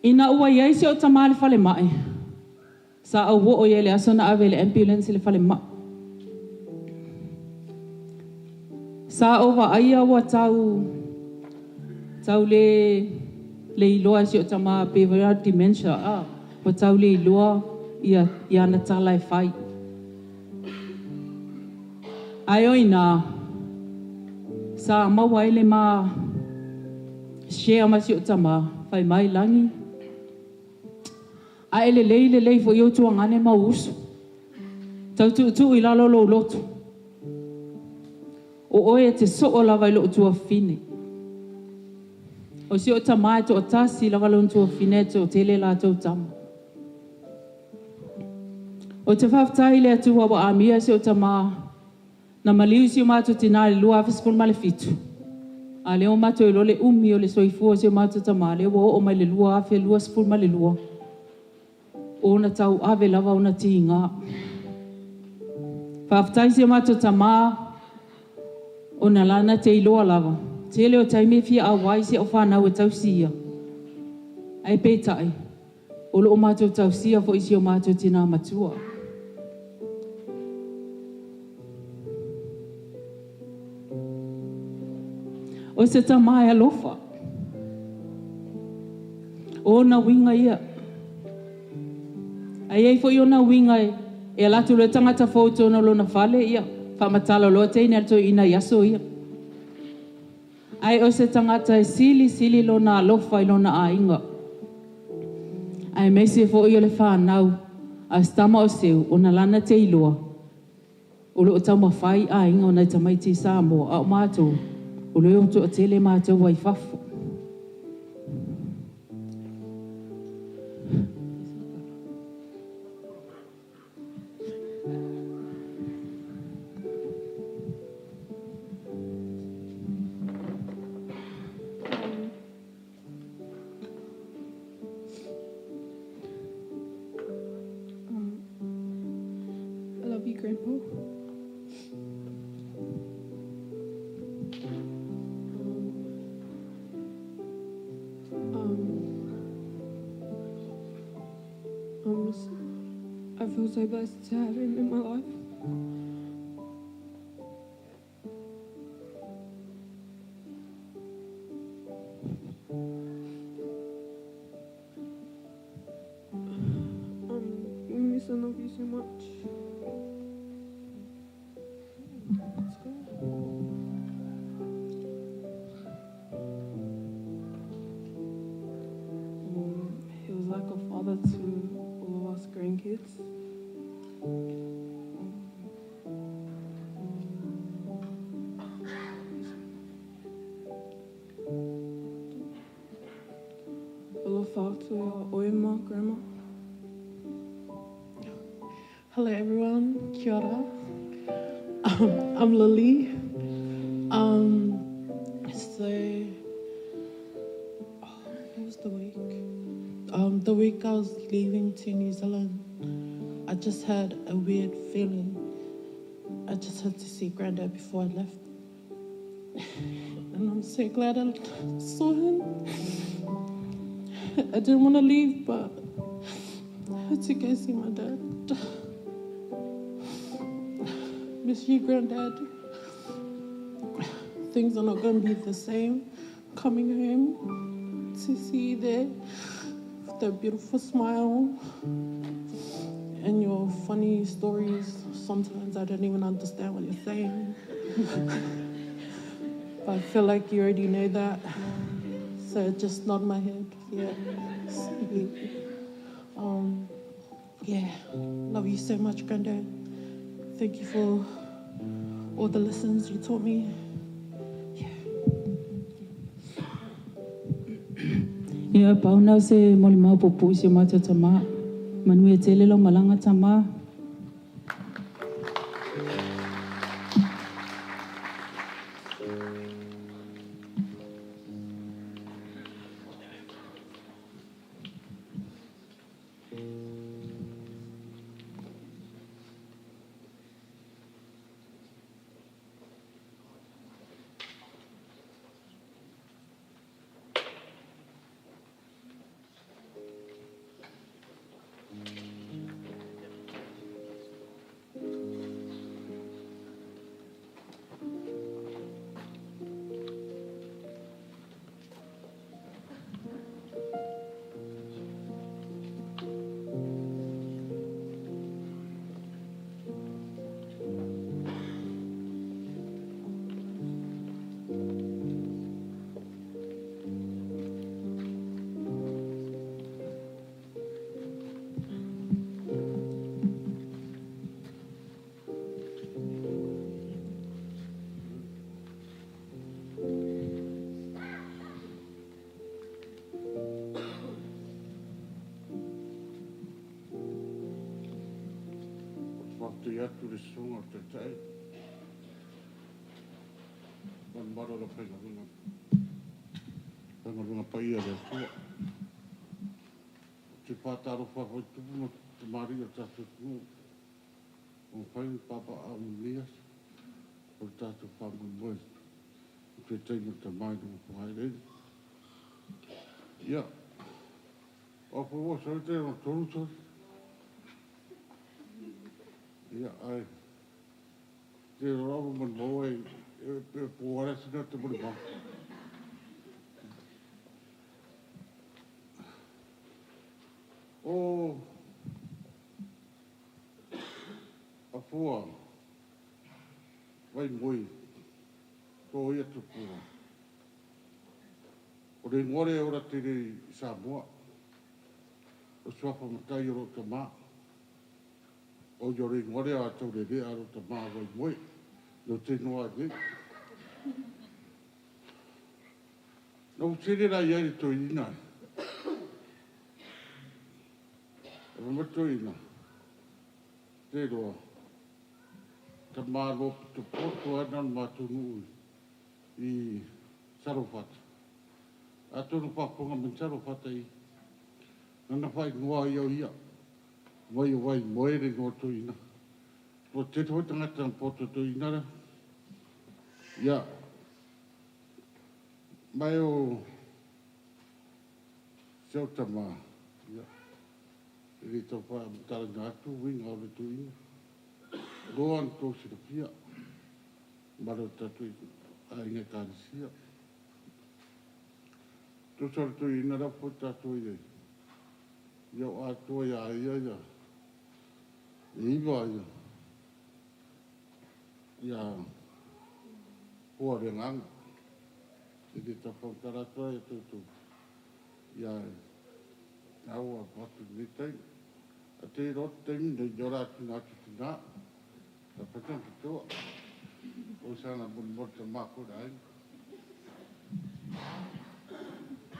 Ina ua iai si o tama le whale mai. Sa au wo o ia le aso na ave le ambulance le whale mai. Sa o wa aia ua tau tau le le iloa si o tama pe wera dementia a. Ua tau le iloa ia ia na tala e whai. Ai oi nā, sa maua ele ma share ma si o tama, whai mai langi. A ele lei le lei fo i o tuangane ma usu. Tau tu tu i lalo lo lotu. O oe e te soo lava i lo tua fine. O si o tama e to o tasi lava lo tua fine e te o tele la tau tama. O te faafetai i le Atua ua amia si ou tamā na maliu si o matou tinā i le 2017. A lea ua matou iloa le umi o le soifua o si o matou tamā, lea ua oo mai le 2022, ona tauave lava ona tiga. Faafetai si o matou tamā ona lana te iloa lava. Tele o taimi e fia auai si au whanau e tausia. Ai peitai, o loo matou tausia fo i si o matou tina matua. O se tama e alofa. O na winga ia. Ai ai fo i ona winga e e ala atu le tangata fou tona lona fale ia. Whamatala loa teine al ina iaso ia. Ai o se tangata e sili sili lona alofa i lona ainga. Ai mese fo i o le whanau a stama o seu o na lana te iloa. O lo o taumafai aiga o nai tamaiti Samoa a o mātou. O le o toa tele mātou ai fafo. I love you, Grandpa. I feel so blessed to have him in my life. We miss and love you so much. Let's go. He was like a father to all of us grandkids. Alofa atu ia oe ma, Grandma. Hello everyone, kia ora. I'm Lily. What was the week? The week I was leaving to New Zealand, I just had a weird feeling. I just had to see Granddad before I left. And I'm so glad I saw him. I didn't want to leave, but I had to go see my dad. Miss you, Granddad. Things are not going to be the same coming home to see you there with that beautiful smile and your funny stories. Sometimes I don't even understand what you're saying. But I feel like you already know that. So just nod my head. Yeah. Yeah. Love you so much, Granddad. Thank you for all the lessons you taught me. Ia pauna se moli mau pupu si o mātou tamā. Manuia tele lau malanga tamā. Faafetai atu i le Susuga o le Taitai ma le mamalu o le aufaigaluega, aufaigaluega paia a le Atua. Ou te faatalofa foi i tupu ma tamalii o le tatou atunuu ua mafai ona papaaao i lenei aso o le tatou faamoemoe i le taimi o le Tama i luga o fogaeleele. Ia, o au foi ua sau e tai lona tolu soli. Ia, ae te iloa lava Manumaua e po lava le asina ta molimau. O Afua Vaimoe Toia Tupua, o le igoa lea e ola tele i Samoa. O le suafa matai o lou tama. O le igoa lea taulelea o lou tama o Vaimoe, lea ou te igoa ai nei. Na ou sele la i ai i le toeaina, ae fai mai le toeaina, te iloa, tamaloa pito poto lava lena o le matou nuu i Saluafata. Atonu o faafofoga mai Saluafata i lana faaigoa ia o ia. Mai o Vaimoe le igoa o le toeaina. Ua tele foi tagata na poto i le toeaina lea. Ia, ma o si au tama, ia, e le tau faamatalaina atu uiga o le toeaina. Loa na outou silafia ma le tatou aiga Ekalesia. Tusa o le toeaina la foi tatou i ai, ia o atoa ia ia ia e iva ia ia pua o le agaga. E le tau faamatala atu ai outou ia na ua avatu i lenei taimi. Ae te iloa te taimi nei o le a tuuina atu i tina. Ta fai na toa. O sana molimoli tama foi le aiga.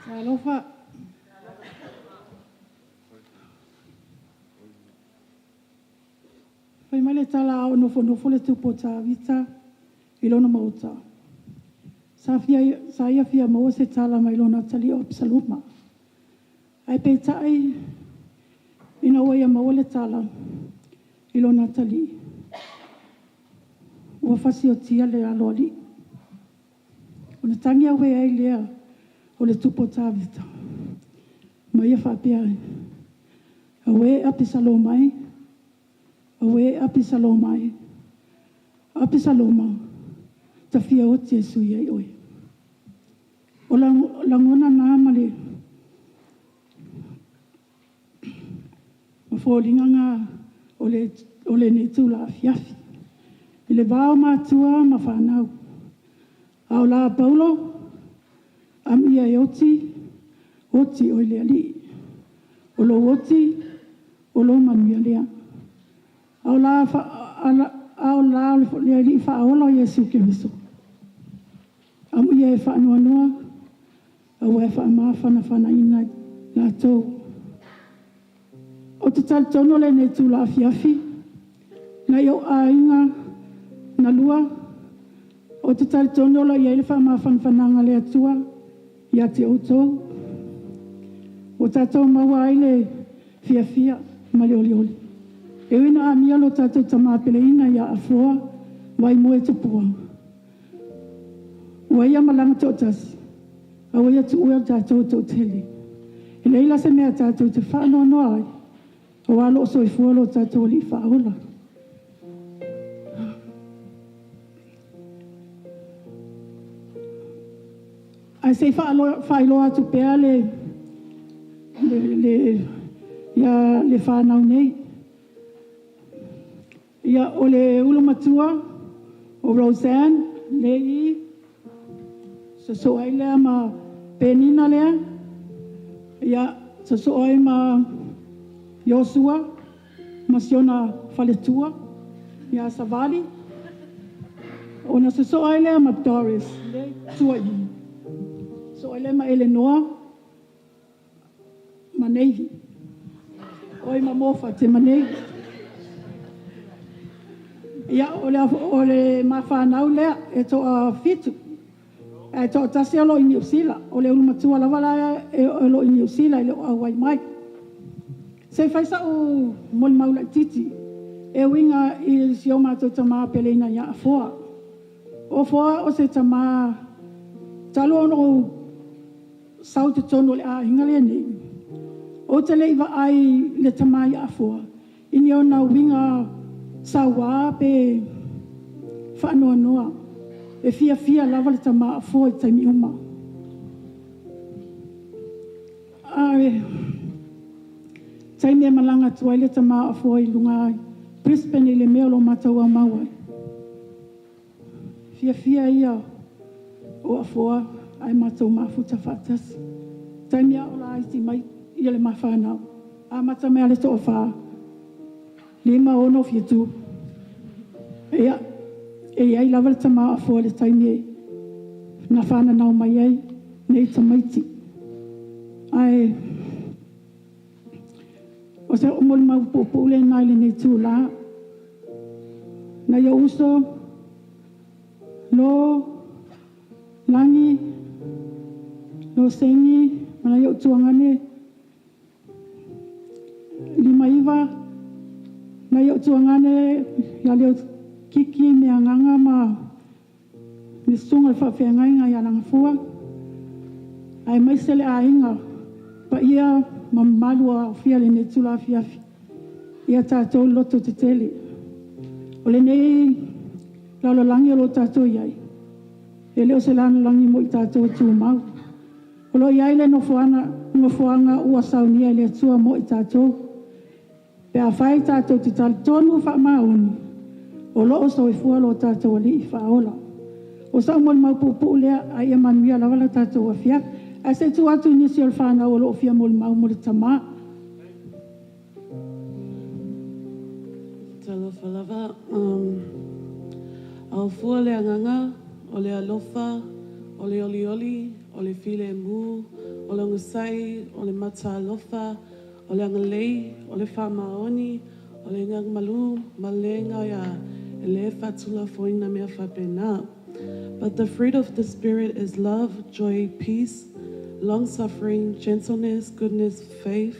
Talofa. Fai mai le tala a o nofonofo le tupu o Tavita i lona maota. Sa, fia, sa ia fia maua se tala mai lona atalii o Apisaloma. Ae peitai ina ua ia maua le tala i lona atalii, ua fasiotia le aloalii. Ona tagi auē ai lea o le tupu o Tavita, ma ia faapea ai, Auē Apisaloma e, auē Apisaloma e, Apisaloma, ta fia oti e sui ai oe. O lagona na ma le ma foliga na o lenei itula afiafi. I le va o matua ma fanau. A o la Paulo, amuia e oti, oti oe i le Alii. O lou oti, o lou manuia lea. A o la, a o la le Alii faaola o Iesu Keriso. Amuia e faanoanoa, aua e faamafanafanaina latou. Ou te talitonu lenei itula afiafi, nai ou aiga na lua, ou te talitonu o lo o i ai le faamafanafanaga a le Atua ia te outou. Ua tatou maua ai le fiafia ma le olioli. E ui ina amia lo tatou tama peleina ia Afoa Vaimoe Tupua. Ua ia malaga toatasi, a ua ia tuua tatou toatele. E leai la se mea tatou te faanoanoa ai, aua o lo o soifua lo tatou Alii faaola. Ae se i faailoa atu pea ia le fanau nei. Ia, o le ulu matua o Roseanne, le i, sosoo ai lea ma Penina lea, ia, sosoo ai ma Iosua, ma siona faletua, ia Savali. Ona sosoo ai lea ma Doris, le tua i, sosoo ai lea ma Elenoa, ma Navy. Oi ma Mofa te ma Navy. Ia, o le, o le mafanau lea e toafitu. Ae toatasi o lo o i Niu Sila. O le ulumatua lava la e o lo o i Niu Sila e le o auai mai. Se i fai sa'u molimau laitiiti e uiga i si o matou tamā peleina ia Afoa. O Afoa o se tamā talu ona ou sau i totonu o le aiga lenei, ou te le i vaai i le tamā ia Afoa i ni ona uiga sauā pe faanoanoa. E fiafia lava le tamā o Afoa i taimi uma. Ae taimi e malaga atu ai le tamā o Afoa i luga i Brisbane i le mea o lo o matou aumau ai, fiafia ia o Afoa ae matou mafuta faatasi. Taimi lava o laiti mai ia le ma fanau, amata mai lava i le toafa, 5, 6, 7. Ia, e i ai lava le tamā o Afoa i le taimi e na fananau mai ai nei tamaiti. Ae o se molimau puupuu lena i lenei itulā. Nai ou uso, Lo, Lagi, Lo Sengi, ma nai ou tuagane, 59, nai ou tuagane ia Leo Kiki Meagaga ma le susuga i le faafeagaiga ia Lagafua, aemaise le aiga paia ma mamalu o aofia i lenei itula afiafi. Ia tatou lototetele. O lenei lalolagi o lo o tatou i ai, e le o se lalolagi mo i tatou e tumau. O lo o i ai le nofoaga ua saunia e le Atua mo i tatou. Pe afai tatou te talitonu faamaoni, o lo o soifua lo tatou Alii Faaola. O sau molimau puupuu lea, a ia manuia lava le tatou afiafi. Ae se i tuu atu i nisi o le fanau o lo o fia molimau mo le tamā. Talofa lava. Aofua le agaga, o le alofa, o le olioli, o le filemu, o le onosai, o le mataalofa, o le agalelei, o le faamaoni, o le agamalu, ma le gaia, e le faatulafoina mea faapena. But the fruit of the Spirit is love, joy, peace, long suffering, gentleness, goodness, faith,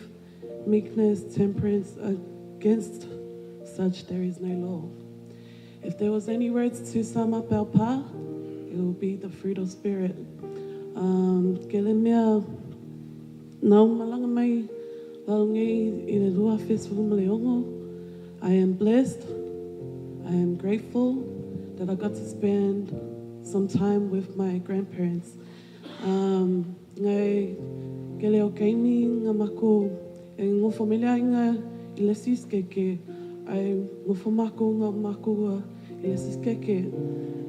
meekness, temperance. Against such there is no law. If there was any words to sum up our pa, it will be the fruit of spirit. Ke le mea na o malanga mai lalo nei i le 2016, I am blessed. I am grateful that I got to spend some time with my grandparents. Ngai ke leo keimi nga mako e ngofo mele ai nga i le siskeke ai ngofo mako nga mako i le siskeke.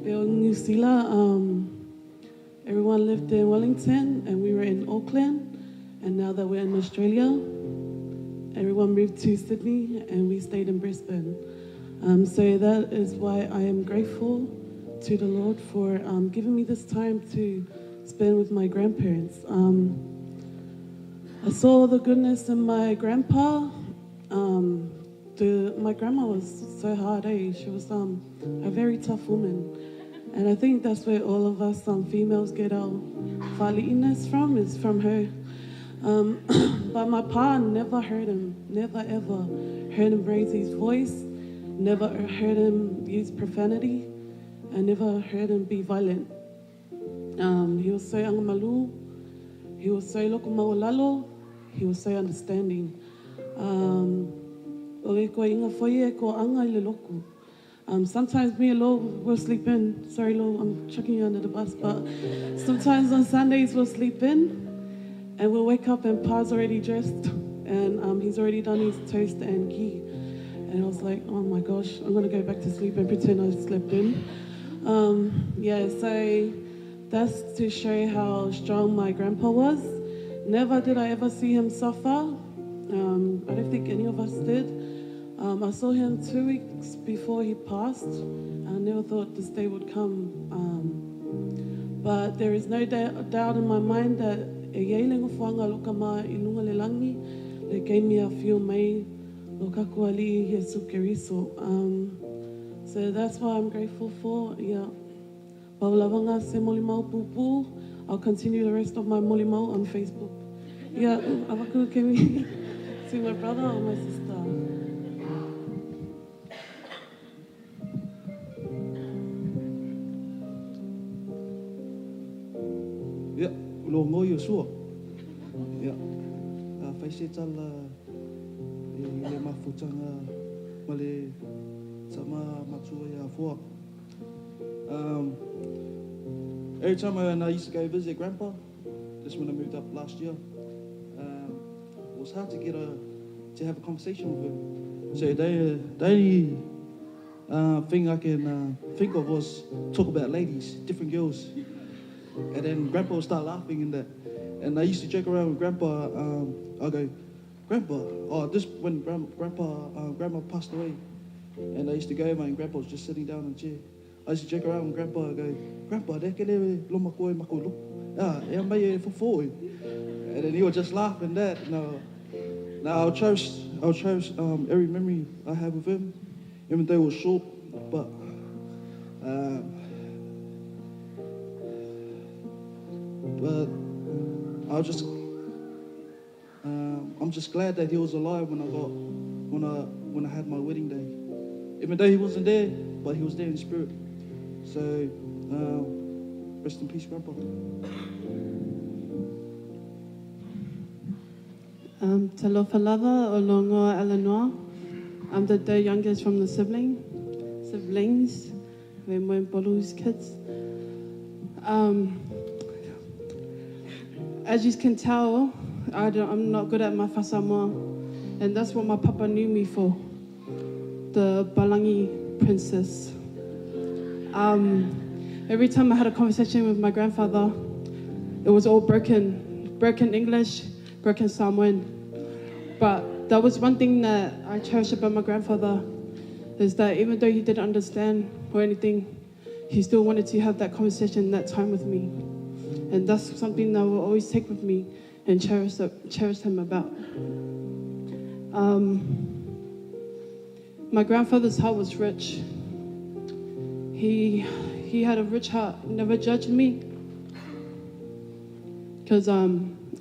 Pe o New Zealand, everyone lived in Wellington and we were in Auckland. And now that we're in Australia, everyone moved to Sydney and we stayed in Brisbane. So that is why I am grateful to the Lord for giving me this time to spend with my grandparents. I saw the goodness in my grandpa. My grandma was so hard, eh? She was a very tough woman. And I think that's where all of us females get our fali'iness from, is from her. But my pa never heard him, never ever heard him raise his voice, never heard him use profanity, I never heard him be violent. He was so angamalu, he was so lokomaualalo, he was so understanding. O e koe inga foi e ko anga i le loku. Sometimes me and Lo will sleep in. Sorry, Lo, I'm chucking you under the bus, but sometimes on Sundays we'll sleep in and we'll wake up and Pa's already dressed and he's already done his toast and ghee. And I was like, oh my gosh, I'm gonna go back to sleep and pretend I slept in. Yeah, so that's to show how strong my grandpa was. Never did I ever see him suffer. I don't think any of us did. I saw him 2 weeks before he passed. I never thought this day would come. But there is no doubt in my mind that e iai le nofoaga lo ka ma i luga le lagi le keimi a fio mai lo kako Alii Iesu Keriso. So that's what I'm grateful for. Yeah. Paulavanga se molimau pupu. I'll continue the rest of my molimau on Facebook. Yeah, avaku kemi to my brother or my sister. Ia, lo ngoi o sua. Ia, whai se tala i le mafutanga ma le tama matua ia foa. Every time when I used to go visit Grandpa, just when I moved up last year, it was hard to get to have a conversation with him. So the only thing I can think of was talk about ladies, different girls. And then Grandpa would start laughing and that. And I used to joke around with Grandpa. I go, Grandpa, oh, this when Grandma passed away. And I used to go over and Grandpa was just sitting down in the chair. I used to joke around with Grandpa. I go, Grandpa, de kele loma koe mako lo. Ah, e mai e fofo. And then he would just laugh and that. Now I'll cherish every memory I have with him, even though it was short. But I was just, I'm just glad that he was alive when I had my wedding day. Even though he wasn't there, but he was there in spirit. So, rest in peace, Grandpa. Talofa lava o longoa Eleanor. I'm the third youngest from the siblings. We're Bolu's kids. As you can tell, I'm not good at my Samoa, and that's what my papa knew me for, the Balangi princess. Every time I had a conversation with my grandfather, it was all broken English, broken Samoan. But that was one thing that I cherish about my grandfather, is that even though he didn't understand or anything, he still wanted to have that conversation, that time with me. And that's something that I will always take with me and cherish him about. My grandfather's heart was rich. He had a rich heart, never judged me. Because I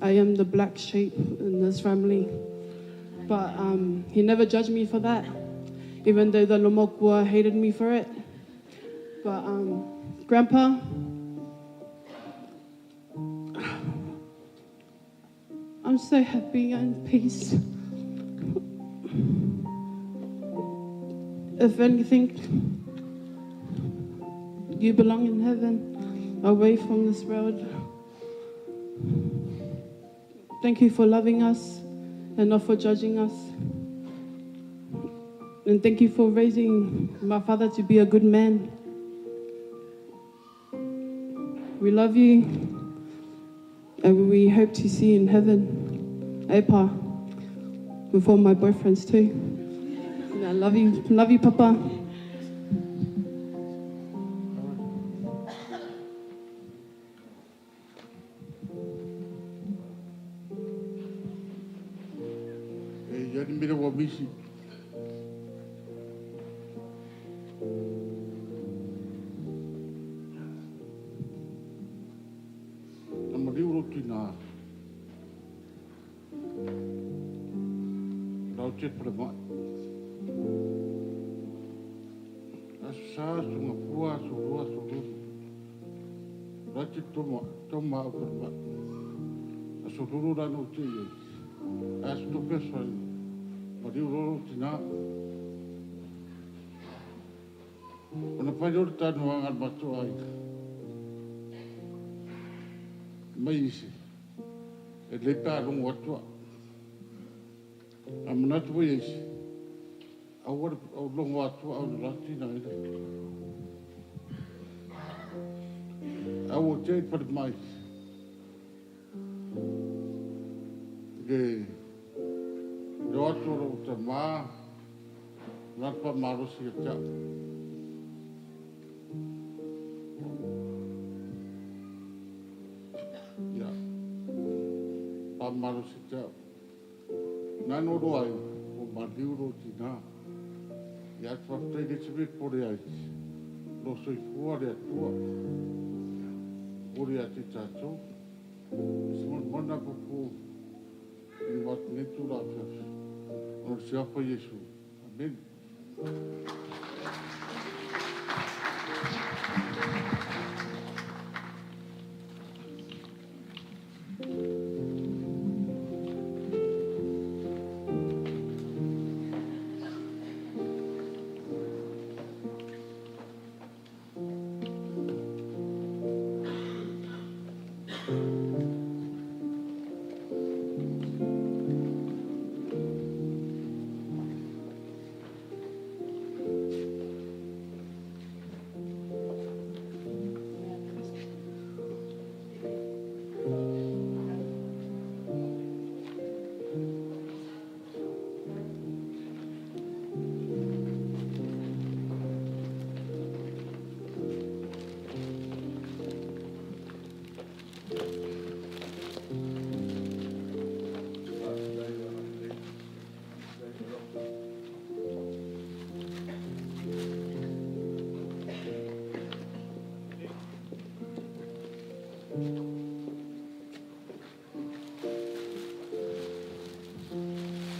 am the black sheep in this family. But he never judged me for that, even though the Lomokua hated me for it. But Grandpa, I'm so happy and in peace. If anything, you belong in heaven, away from this world. Thank you for loving us and not for judging us. And thank you for raising my father to be a good man. We love you, and we hope to see you in heaven. Epa, with all my boyfriends too. And I love you, Papa. Mai e le pā rungu atua. A manatu wei eisi, au longo atua au na ratina ere. Au o te pare mai. Le atua ro ta mā, nā pa marosi a tea. Marosi te nano roa ai o mariuro ti nā. Ia te faafetai le isi mea e popole ai, o lo o soifua le Atua, popole ia te tatou. O se molimauga puupuu i le matou nei itula afiafi, ona o le suafa o Iesu. Amene.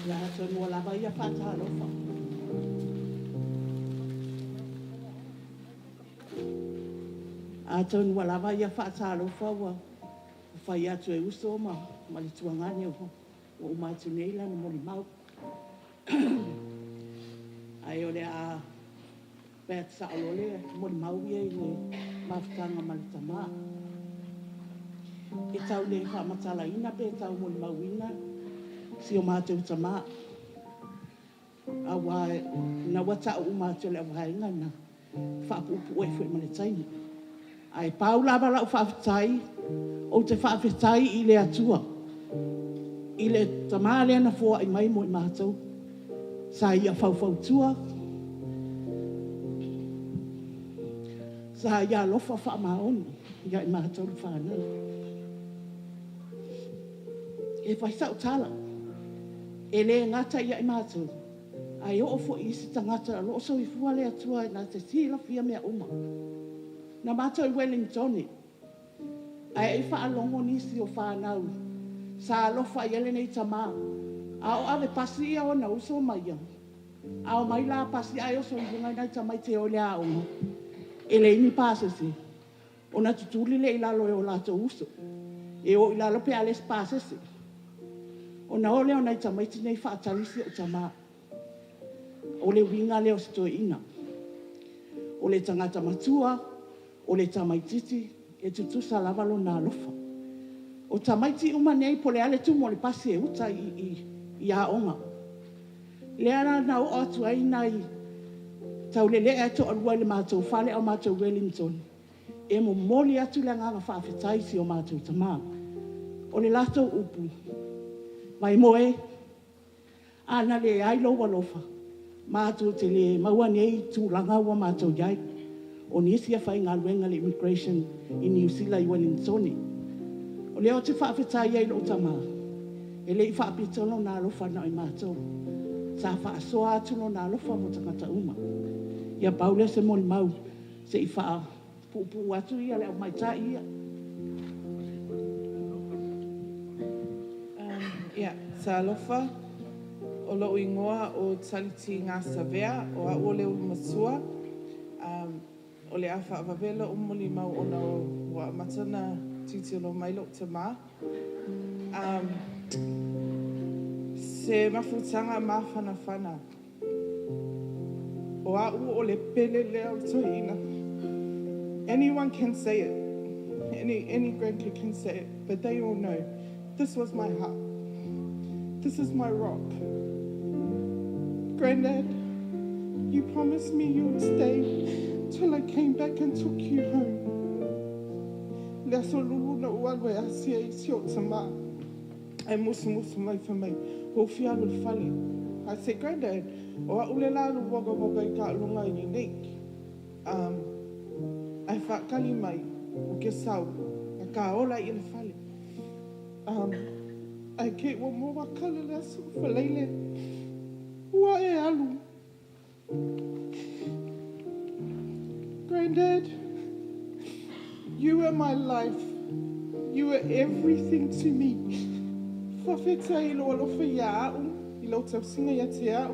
Ia atonu ua lava ia faatalofa. Atonu ua lava ia faatalofa ua fai atu e uso ma le tuagane ua uma atu nei lana molimau. Ae o le a fai atu sao loa le molimau ia i le mafutaga ma le tama. E tau le faamatalaina pe tau molimauina si o matou tama. Aua na ua tau uma atu e le auvaega na faapuupuu ai foi ma le taimi. Ae pau lava lau faafetai, ou te faafetai i le Atua i le tama lea na foai mai mo i matou. Sa ia faufautua, sa ia alofa faamaoni ia i matou le fanau. E fai sau tala, e le gata ia i matou, ae oo foi i isi tagata o lo o soifua le Atua na te silafia mea uma. Na matou i Wellingtone, ae i faalogo nisi o whanau, sa alofa i ai lenei tama. A o ave pasi ia ona uso ma ia. A o mai la pasi ai o so i luga nai tamaiti e o le aoga. E le ini pasese. Ona tutuli le i lalo e o latou uso. E o i lalo pe a le isi pasese. Ona o lea o nai tamaiti nei faatalisi o tama. O le uiga lea o se toeaina. O le tagata matua, o le tamaititi, e tutusa lava lona alofa. O tamaiti uma nei po o le a le tumu o le pasi e uta i aoga. Lea la na oo atu ai nai taulelea e toalua i le matou fale au matou Wellington. E momoli atu le agaga faafetai si o matou tama. O le latou upu, mai moe, a na le ai lou alofa, matou te le maua nei tulaga ua matou iai. O nisi e faigaluega le immigration i Niu Sila i Wellingtone. O lea ou te faafetai ai i lou tama, e le i faapito lona alofa na o i matou. Sa faasoa atu lona alofa mo tagata uma. Ia pau lea o se molimau se i faapuupuu atu ia le aumaitai ia. Ia, talofa. O lou ingoa o Taliti Gasavea, o au o le ulu matua. O le a faavave lou molimau ona ua amata ona tilotilo mai lou tama. Se mafutaga mafanafana. O au o le pele lea o le toeaina. Anyone can say it. Any grandkid can say it, but they all know. This was my heart. This is my rock. Granddad, you promised me you would stay till I came back and took you home. Le aso lulu na o alu e asia i si o tama. E musu musu mai fa mai. O fia alu le fale. I said, Granddad, o a ule la alu woga woga i ka lunga unique. Ai whakali mai o ke sau. A ka ola i le fale. Ai ke ua mua kala le aso whaleile. Ua e alu. Granddad. You were my life. You were everything to me. Fawhetai i lo alofa ia au, i lau tausiga ia te au,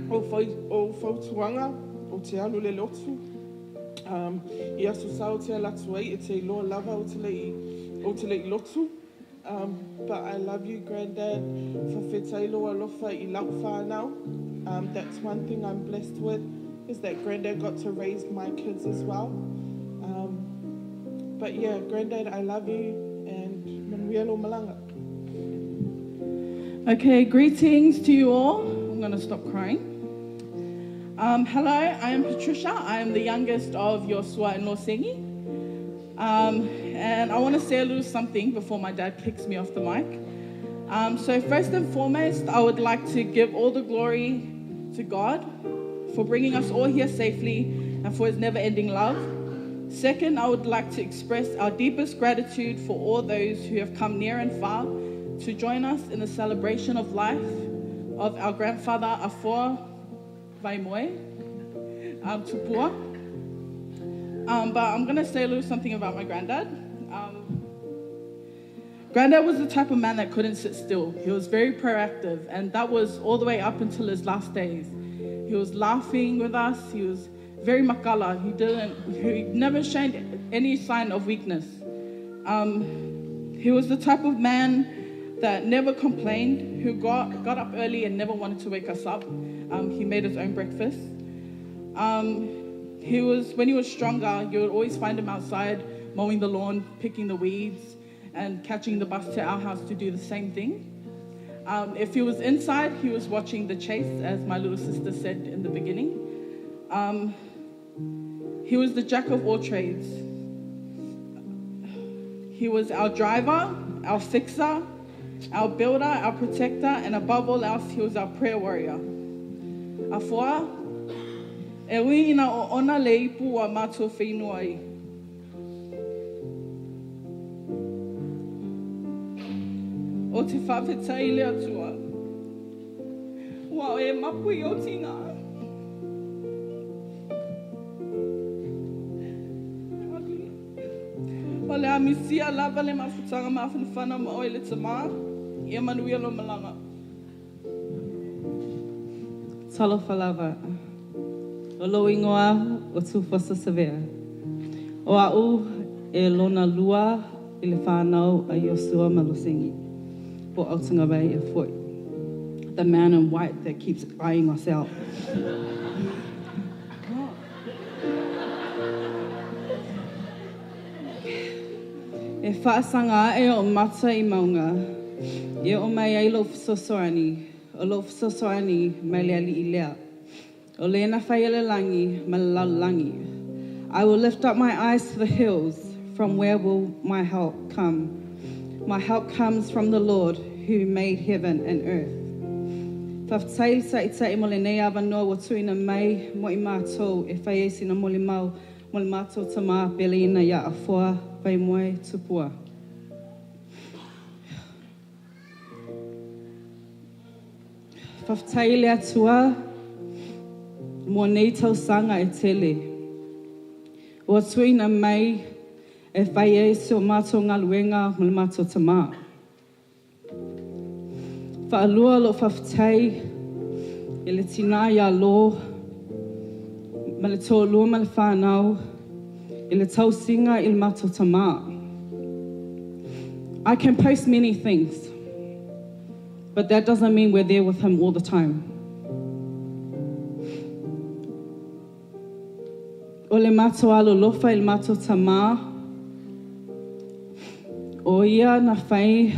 o, whai, o fautuanga, o te alu le lotu. Um, i aso sa o te alatu ai, e te iloa lava o te lei, o te lei lotu. Um, but I love you, Granddad. Fawhetai lo alofa i lau whānau. Um, that's one thing I'm blessed with, is that Granddad got to raise my kids as well. Um, but yeah, Granddad, I love you, and manuia lo malanga. Okay, greetings to you all. I'm going to stop crying. Um, hello, I am Patricia. I am the youngest of Yosua and Losengi. Um, and I want to say a little something before my dad kicks me off the mic. Um, so, first and foremost, I would like to give all the glory to God for bringing us all here safely and for his never ending love. Second, I would like to express our deepest gratitude for all those who have come near and far to join us in the celebration of life of our grandfather Afoa Vaimoe um, Tupua. Um, but I'm going to say a little something about my granddad. Um, granddad was the type of man that couldn't sit still. He was very proactive, and that was all the way up until his last days. He was laughing with us. He was very makala. He didn't. He never showed any sign of weakness. Um, he was the type of man that never complained, who got, got up early and never wanted to wake us up. Um, he made his own breakfast. Um, he was when he was stronger, you would always find him outside mowing the lawn, picking the weeds, and catching the bus to our house to do the same thing. Um, if he was inside, he was watching the chase, as my little sister said in the beginning. Um, he was the jack of all trades. He was our driver, our fixer, our builder, our protector, and above all else, he was our prayer warrior. Afoa, e ui ina o ona le ipu a mātua whenua ai. O te whawhetai le atua. Ua e mapu i o tinga. O le amisia lava le mafutanga mafanafana ma oe le tamā, ia manuia lo malanga. Talofa lava. O lou ingoa o Tufosa Savea. O au e lona lua i le whānau a Iosua ma Losengi. Po autanga vai e foi. The man in white that keeps eyeing us out. E whaasanga e o mata i maunga. E o mai ai lo fesoasoani. O lo fesoasoani mai le ali i lea. O le na whai le langi, ma le langi. I will lift up my eyes to the hills, from where will my help come? My help comes from the Lord who made heaven and earth. Whawhtai sa i tai mo le nei awa noa wa tuina mai mo i mātou e whai e sina mo le mau mo le mātou tama pele ina ia afoa Vaimoe Tupua. Whawhtai le atua mo nei tausanga e tele. O tuina mai e whai e se o mātou ngaluenga mo le mātou tama. Whaalua lo whawhtai e le tina ia lo ma le tōlua ma le whānau i le tausinga i le mātou tama. I can post many things, but that doesn't mean we're there with him all the time. O le mātou alo lofa i le mātou tamā, o ia na whai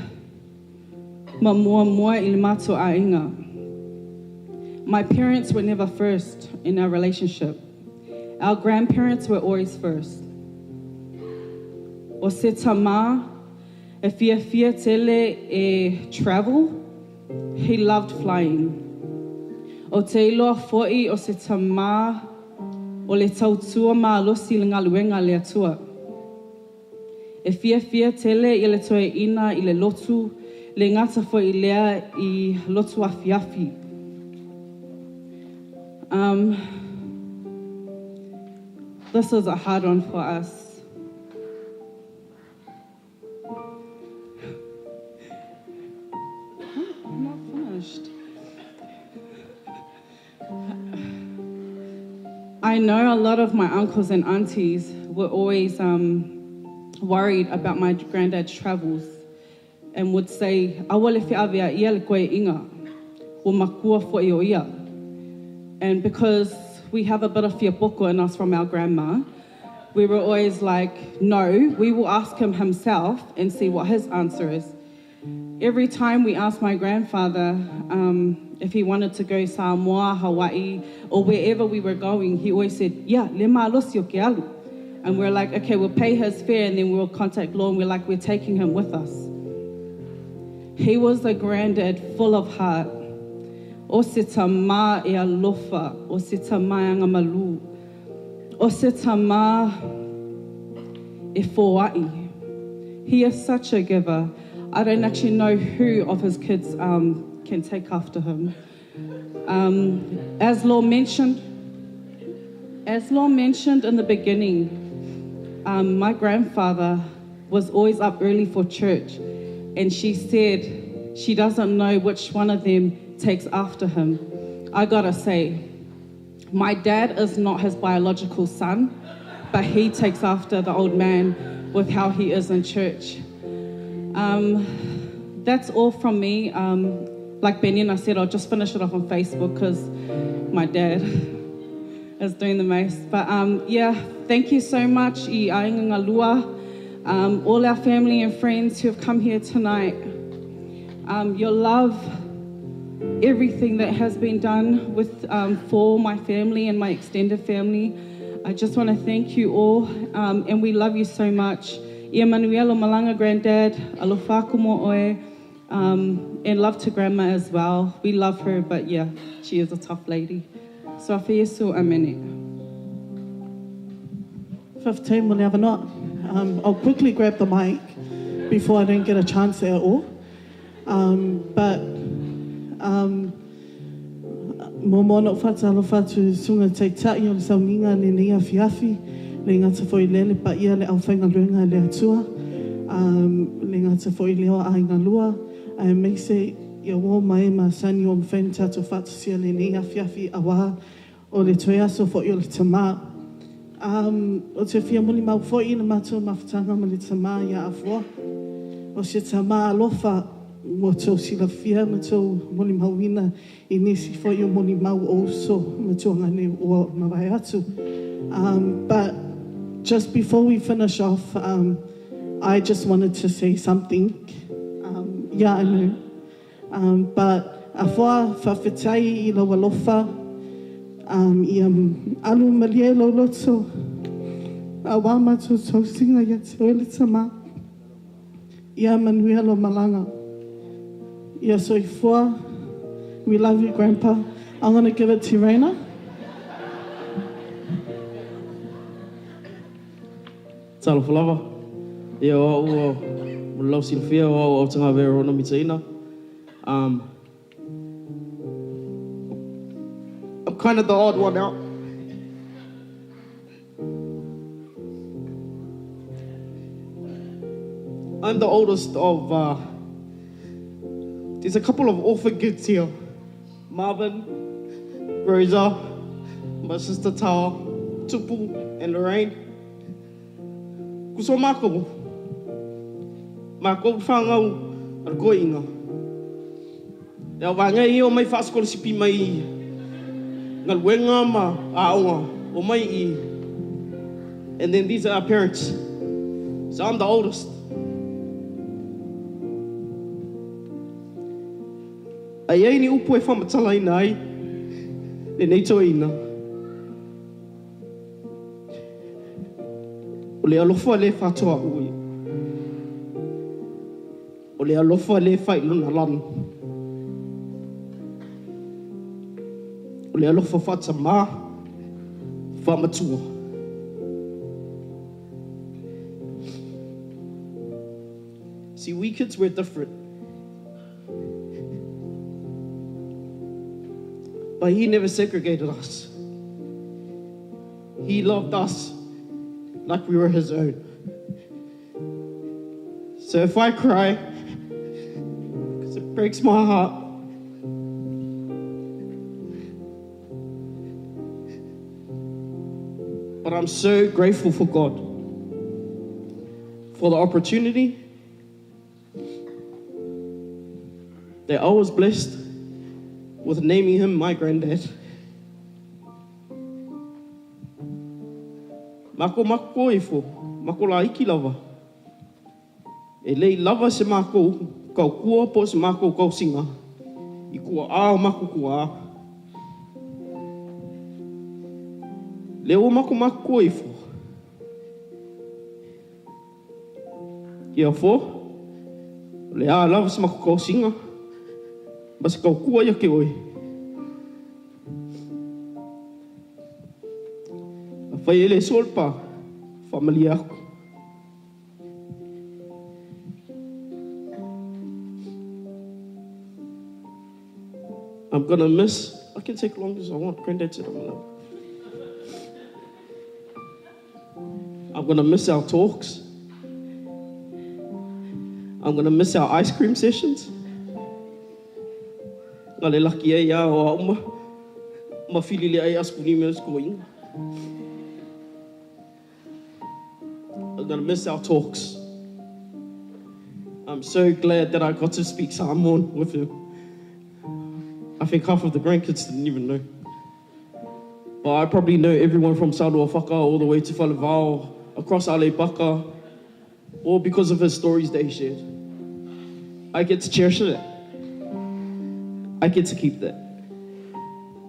ma mua mua i le mātou ainga. My parents were never first in our relationship. Our grandparents were always first. O se tamā, e fia fia tele e travel, he loved flying. O te iloa foi o se tamā o le tautua malosi le ngaluenga le atua. E fia fia tele i le toe ina i le lotu, le ngata foi i lea i lotu afiafi. Um, This is a hard one for us. I'm not finished. I know a lot of my uncles and aunties were always worried about my granddad's travels and would say, "Aua le feavea ia le koe inga, o makua fo o ia." And because we have a bit of fiapoko in us from our grandma, we were always like, no, we will ask him himself and see what his answer is. Every time we asked my grandfather if he wanted to go Samoa, Hawaii, or wherever we were going, he always said, yeah, le malosi o ke alu. And we're like, okay, we'll pay his fare and then we'll contact Law, and we're like, we're taking him with us. He was a granddad full of heart. O se tama e alofa, o se tama e angamalu, o se tama e fōa'i. He is such a giver. I don't actually know who of his kids can take after him. As Law mentioned in the beginning, my grandfather was always up early for church, and she said she doesn't know which one of them takes after him. I gotta say, my dad is not his biological son, but he takes after the old man with how he is in church. That's all from me. Like Benny I said, I'll just finish it off on Facebook because my dad is doing the most. But yeah, thank you so much, i ainga ngalua, all our family and friends who have come here tonight. Your love, everything that has been done with for my family and my extended family. I just want to thank you all, and we love you so much. Ia Manuela Malanga, Granddad, alofa kumo oe, and love to Grandma as well. We love her, but yeah, she is a tough lady. So afe Yesu, amene. 15 will never not. I'll quickly grab the mic before I don't get a chance at all. Mo mono whatalo whatu sunga teitai o le saunginga le nei awhiawhi, le ngata fo i lele pa ia le awhainga luenga le atua, le ngata fo i leo a inga lua, a meise ia wō mai ma sani o mwhain tātou whatu sia le nei awhiawhi awaha o le toi aso fo i o le tamā. O te whia muli mau fo i le mātua mawhatanga ma le tamā ia awhua. O se tamā alofa mo tō sila whia ma tō moli mauina i nisi fo i o moli mau o uso ma tō ngane o mawai atu. But just before we finish off, I just wanted to say something. Yeah, I know. But afua whawhetai i lau alofa, i alu malie lau loto, a wā mātou tausinga ia te oele tama, ia Manuela Malanga. Ia soifua, we love you, Grandpa. I'm going to give it to Raina. Talofa lava. Ia o au o lau silafia o au au tanga vera ona mitaina. I'm kind of the odd one out. I'm the oldest of, there's a couple of orphan kids here. Marvin, Rosa, my sister Tao, Tupu, and Lorraine. Kuso mako, mako whangau ar koe inga. Leo wāngai i o mai whaaskole mai ngaluenga ma aonga o mai i. And then these are our parents. So I'm the oldest. Ai ai ni upu e whamatala ina ai, le nei tō ina. O le alofa le whatoa ui. O le alofa le whai luna lanu. O le alofa whata mā, whamatua. See, we kids were different. But he never segregated us. He loved us like we were his own. So if I cry, because it breaks my heart. But I'm so grateful for God, for the opportunity that I was blessed with naming him my granddad. Mako mako ifo, mako la iki lava. E lei lava se mako kau kua po se mako kau singa. I kua a o mako kua a. Le o mako mako ifo. Ia fo, le a lava se mako kau singa. Ma se kau kua ia ke oi. A whai ele solpa, whamalia aku. I'm gonna miss, I can take long as I want. Granddad said I'm allowed. I'm gonna miss our talks. I'm gonna miss our ice cream sessions. Ngā le laki e ia o a uma. Ma whili le ai aspuni me sko inga. I'm gonna miss our talks. I'm so glad that I got to speak Samoan with him. I think half of the grandkids didn't even know. But I probably know everyone from Saluafaka all the way to Falevao, across Aleipaka, all because of his stories that he shared. I get to cherish that. I get to keep that.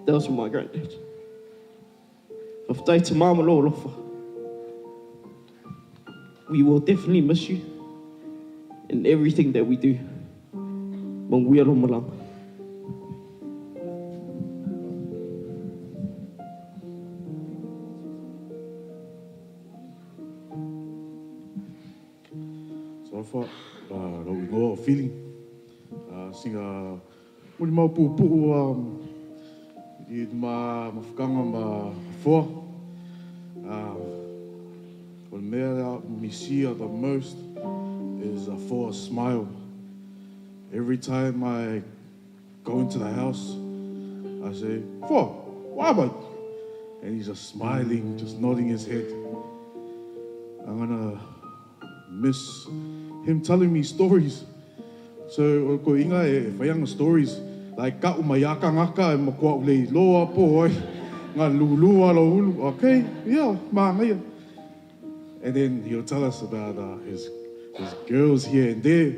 That was from my granddad. Whaftai te mama lo lofa. We will definitely miss you in everything that we do. Manguia lo malanga. So I thought, lau ingoa o Fili. Singa muli mau pu'upu'u i ma mafukanga ma foa. O le mea lea misia the most is a for a smile. Every time I go into the house, I say, Foa, why am I? And he's just smiling, just nodding his head. I'm gonna miss him telling me stories. So, o ko inga e whaianga stories. Like, ka uma ia ka ngaka e makoa ule i loa po oi. Ngā lulua lo ulu. Okay, yeah, ma ngaia. And then he'll tell us about his girls here and there.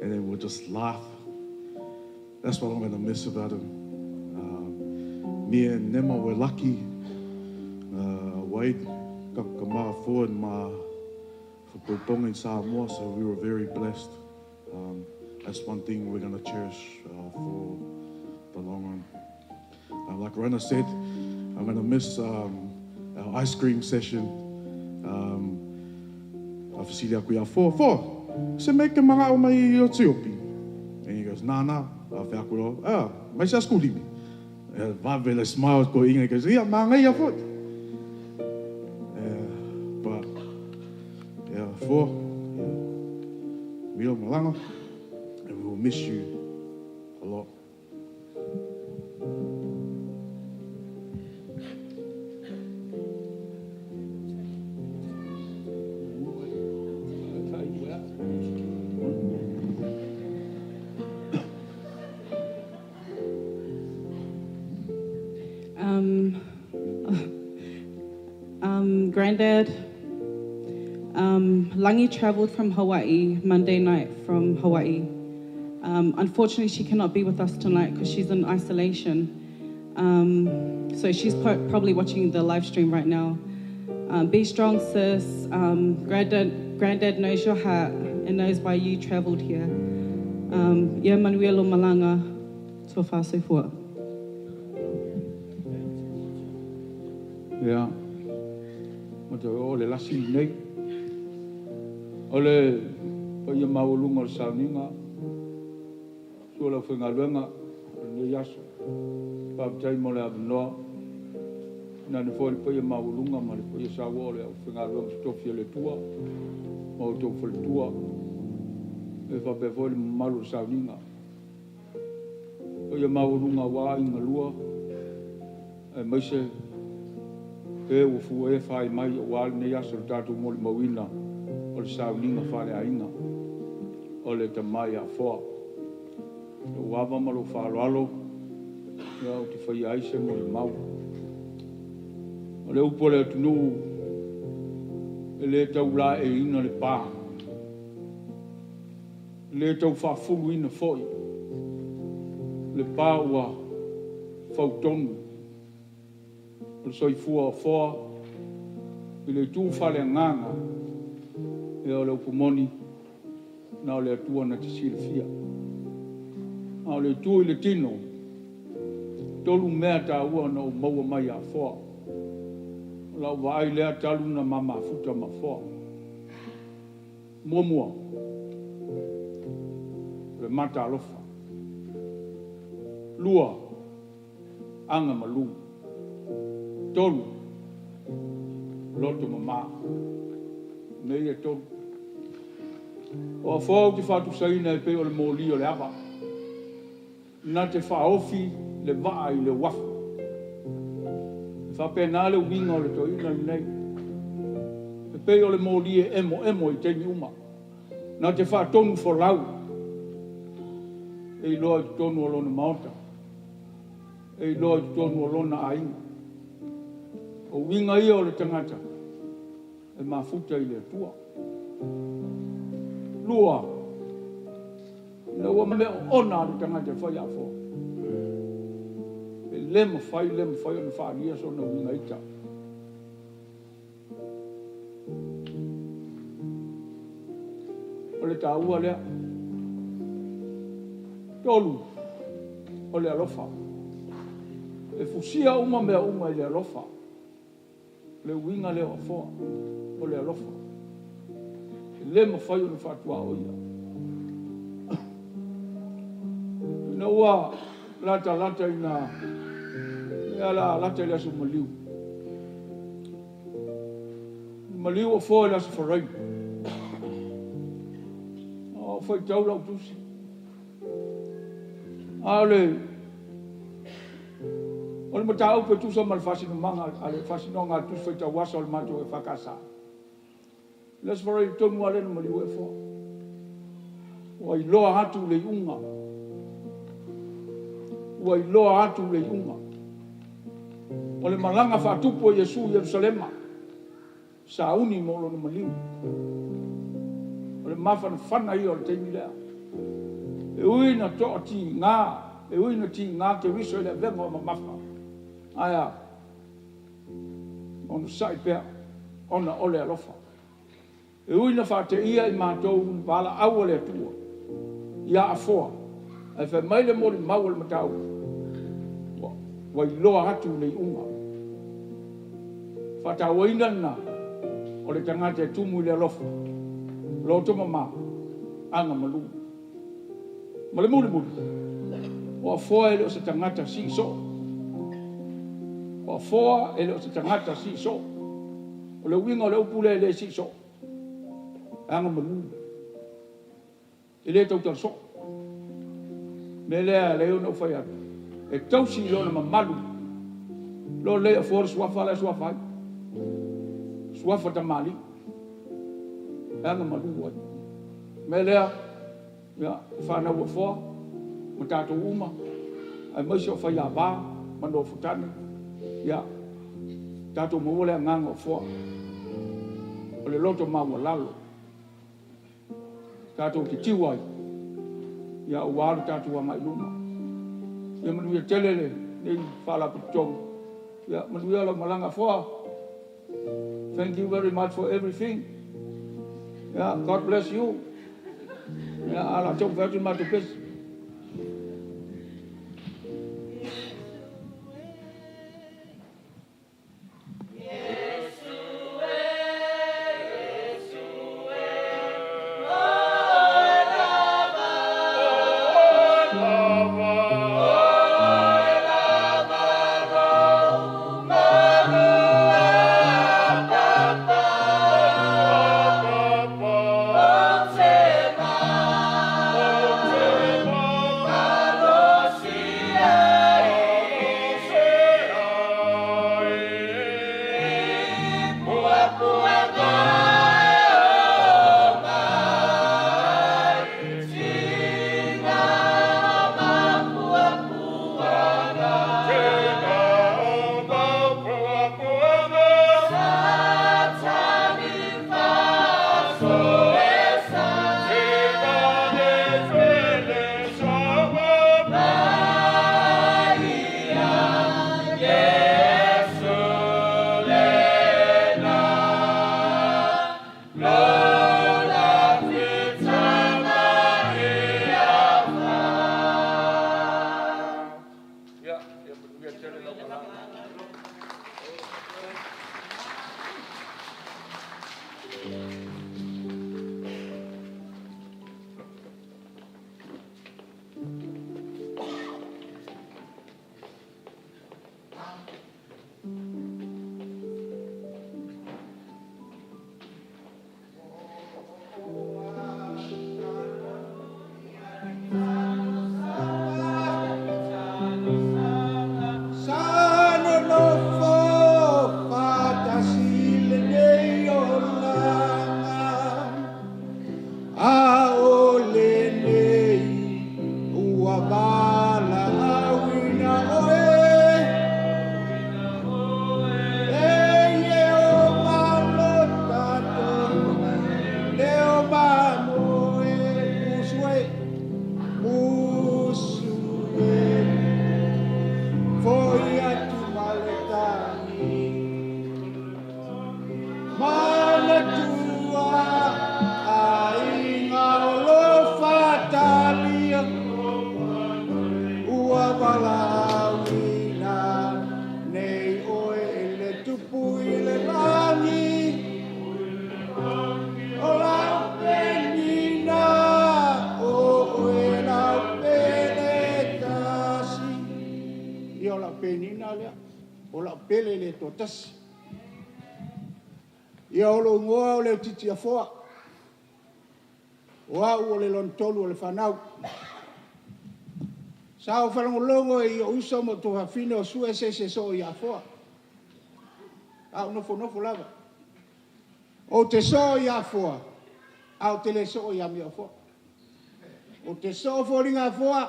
And then we'll just laugh. That's what I'm gonna miss about him. Me and Nema were lucky. Wade, ka ka ma forward ma whakauponga in Samoa, so we were very blessed. That's one thing we're gonna cherish for the long run. Like Rona said, I'm gonna miss our ice cream session. A whasili aku ia foa, foa, se me ke manga o mai i o tiopi. And he goes, nah, a whea aku roa, ah, mai se asku limi. Vavele smiles ko inga, he goes, ia, manga ia foot. But, yeah, foa, yeah, miro malanga, and we will miss you a lot. Granddad, Langi traveled from Hawaii Monday night from Hawaii. Unfortunately, she cannot be with us tonight because she's in isolation. So she's probably watching the live stream right now. Be strong, sis. Granddad knows your heart and knows why you traveled here. Ia manuia lo malanga, tua whāsau fua. Ia. Ma te o le lasi nei. O le paia maualuga o le sauniga, sua lau faigaluega o lenei aso. Faafetai mo le avanoa. Nane foi le paia maualuga ma le paia saua o le aufaigaluega totofi a le Atua ma outou faletua. E faapea foi le mamalu o le sauniga. Paia maualuga aua aiga lua, aemaise e ua fuaea fai mai aua lenei aso le tatou molimauina o le sauniga faaleaiga o le tama ia Afoa. Lou ava ma lou faaaloalo, ia ou te faia ai se molimau. O le upu a le atunuu, e le tau laeiina le pa, e le tau faafuluina foi le pa ua fautonu o le soifua o Afoa i le itu faaleagaga, ia o le upu moni, na o le Atua na te silafia. A o le itu i le tino, 3 mea taua na ou maua mai ia Afoa. O lau vaai lea talu na ma mafuta ma Afoa. Muamua, o le matalofa. 2, aga malu. 3, loto mama. Mea ia e 3. O Afoa ou te faatusaina e pei o le moli o le ava. Na te faaofi le vaa i le uafu. E faapena le uiga o le toeaina lenei. E pei o le moli e emoemo i taimi uma. Na te faatonu folau e iloa i totonu o lona maota, e iloa i totonu o lona aiga. O uiga ia o le tagata e mafuta i le Atua. 2, ina ua mea oona le tagata e fai Afoa. E le mafai, le mafai ona faaalia sona uiga ita. O le taua lea. 3, o le alofa. E fusia uma mea uma i le alofa. Le uiga lea o Afoa, o le alofa. E le mafai ona faatuaoia. Ina ua lata lata ina ia la lata i le aso maliu. Maliu Afoa i le aso Faraile. O faitau lau tusi. A o le mataupu e tusa ma le faasinomaga a le faasinoga a le tusi faitau asa o le matou e whakasa. Le aso Faraile tonu lava lea na maliu ai Afoa. Ua iloa atu le iuga. Ua iloa atu le iuga. O le malaga faatupu a Iesu i Ierusalema. Sauni mo lona maliu. O le mafanafana ia o le taimi lea. E ui na toa tiga, e ui na tiga Keriso i le avega o mamafa. Aia, ona sa'i pea, ona o le alofa. E ui na faateia i matou valaau a le Atua ia Afoa, ae fai mai le molimau o le mataupu, ua iloa atu le iuga. Faatauaina lena o le tagata e tumu i le alofa, loto mama, aga malu. Ma le mulimuli, o Afoa e le o se tagata siisoo. O Afoa e le o se tagata siisoo. O le uiga o le upu lea e le siisoo. Aga malu. E le tautala soo. Me lea le ona ou fai atu. E tausi i lona mamalu. Lo le Afoa le suafa le suafa ai. Suafa tamali. Aga malu ai. Me lea, ia, whanau Afoa, ma tātou uma, ai maise o whai ava, ma no futane, ia, tātou maua le anganga o Afoa. O le loto maua lalo. Tātou te tiu ai, ia ua alu tātou anga i luma. Ia manuia tele le nei whaalapototoga. Ia manuia lau malaga Afoa. Thank you very much for everything. Yeah, God bless you. Yeah, ala tau whatu mātou pesi. Lava. Pele le toatasi. Ia o lou igoa o le Titi Afoa. O au o le lona tolu o le fanau. Sa ou faalogologo i ou uso ma ou tuafafine o sue se isi e soo ia Afoa. A ou nofonofo lava. Ou te soo i Afoa, a ou te le soo i amio Afoa. Ou te soo foliga Afoa,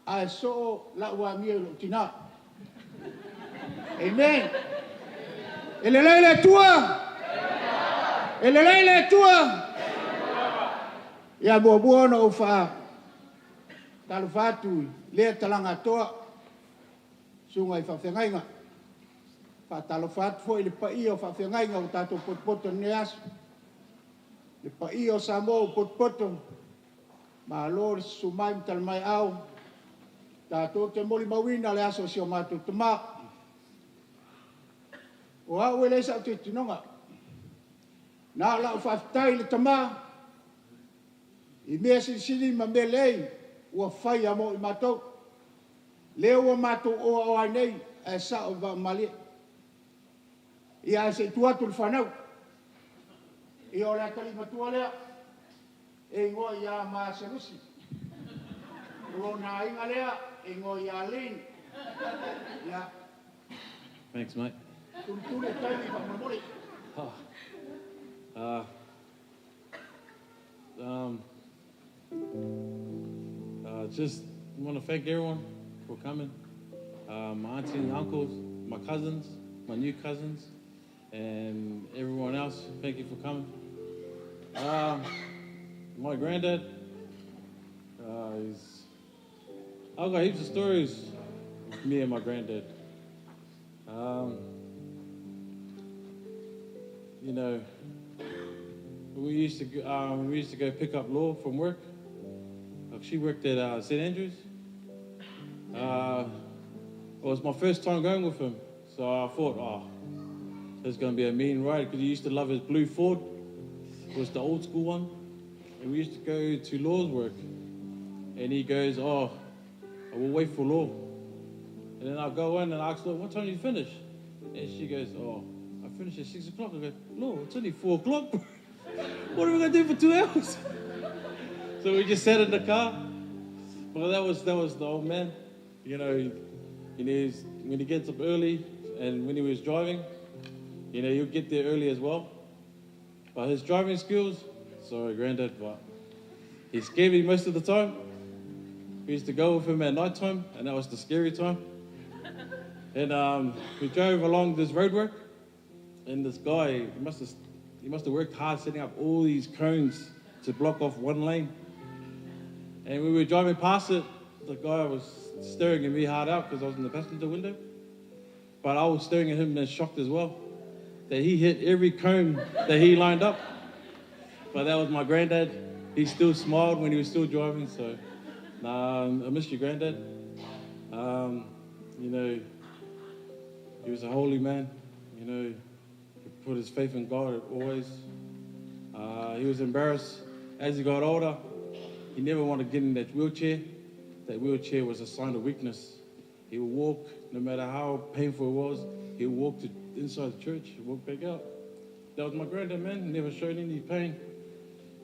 ae soo lau amio i lou tinā. Amen. E lelei le Atua. E lelei le Atua. Ia muamua ona ou faatalofa atu i lea talaga atoa, susuga i faafeagaiga. Faatalofa atu foi i le paia o faafeagaiga ua tatou potopoto i lenei aso. Le paia o Samoa ua potopoto, malo le susu mai ma tala mai au, tatou te molimauina le aso o si o matou tamā. O au e le sau tinoga. Na o lau faafetai i le tamā, i mea silisili ma mea lelei ua faia mo i matou. Lea ua matou oa oa ai nei, ae sao i vaa malie. Ia ae se i tuu atu le fanau. Ia o le atalii matua lea, e igoa ia Maselusi. O lona aiga lea, e igoa ia Lynn. Ia, Thanks, mate. Tulituli e taimi faamolemole. Oh. Just want to thank everyone for coming. My auntie and uncles, my cousins, my new cousins, and everyone else, thank you for coming. My granddad, I've got heaps of stories with me and my granddad. You know, we used to go pick up Law from work. Like she worked at St Andrews. It was my first time going with him, so I thought, oh, there's going to be a mean ride, because he used to love his blue Ford. It was the old school one. And we used to go to Law's work, and he goes, oh, I will wait for Law. And then I'll go in and ask Law, what time do you finish? And she goes, oh, I finish at 6 o'clock. I go, Law, it's only 4 o'clock. What are we going to do for 2 hours? So we just sat in the car. But that was the old man. You know, when he gets up early and when he was driving, you know, he'll get there early as well. But his driving skills, sorry, granddad, but he scared me most of the time. We used to go with him at night time, and that was the scary time. And we drove along this roadwork, and this guy, He must have worked hard setting up all these cones to block off one lane. And when we were driving past it, the guy was staring at me hard out because I was in the passenger window. But I was staring at him and shocked as well that he hit every cone that he lined up. But that was my granddad. He still smiled when he was still driving, so nah, I miss you, granddad. You know, he was a holy man. You know, he put his faith in God always. He was embarrassed as he got older. He never wanted to get in that wheelchair. That wheelchair was a sign of weakness. He would walk, no matter how painful it was, he would walk to inside the church, walk back out. That was my granddad, man. He never showed any pain.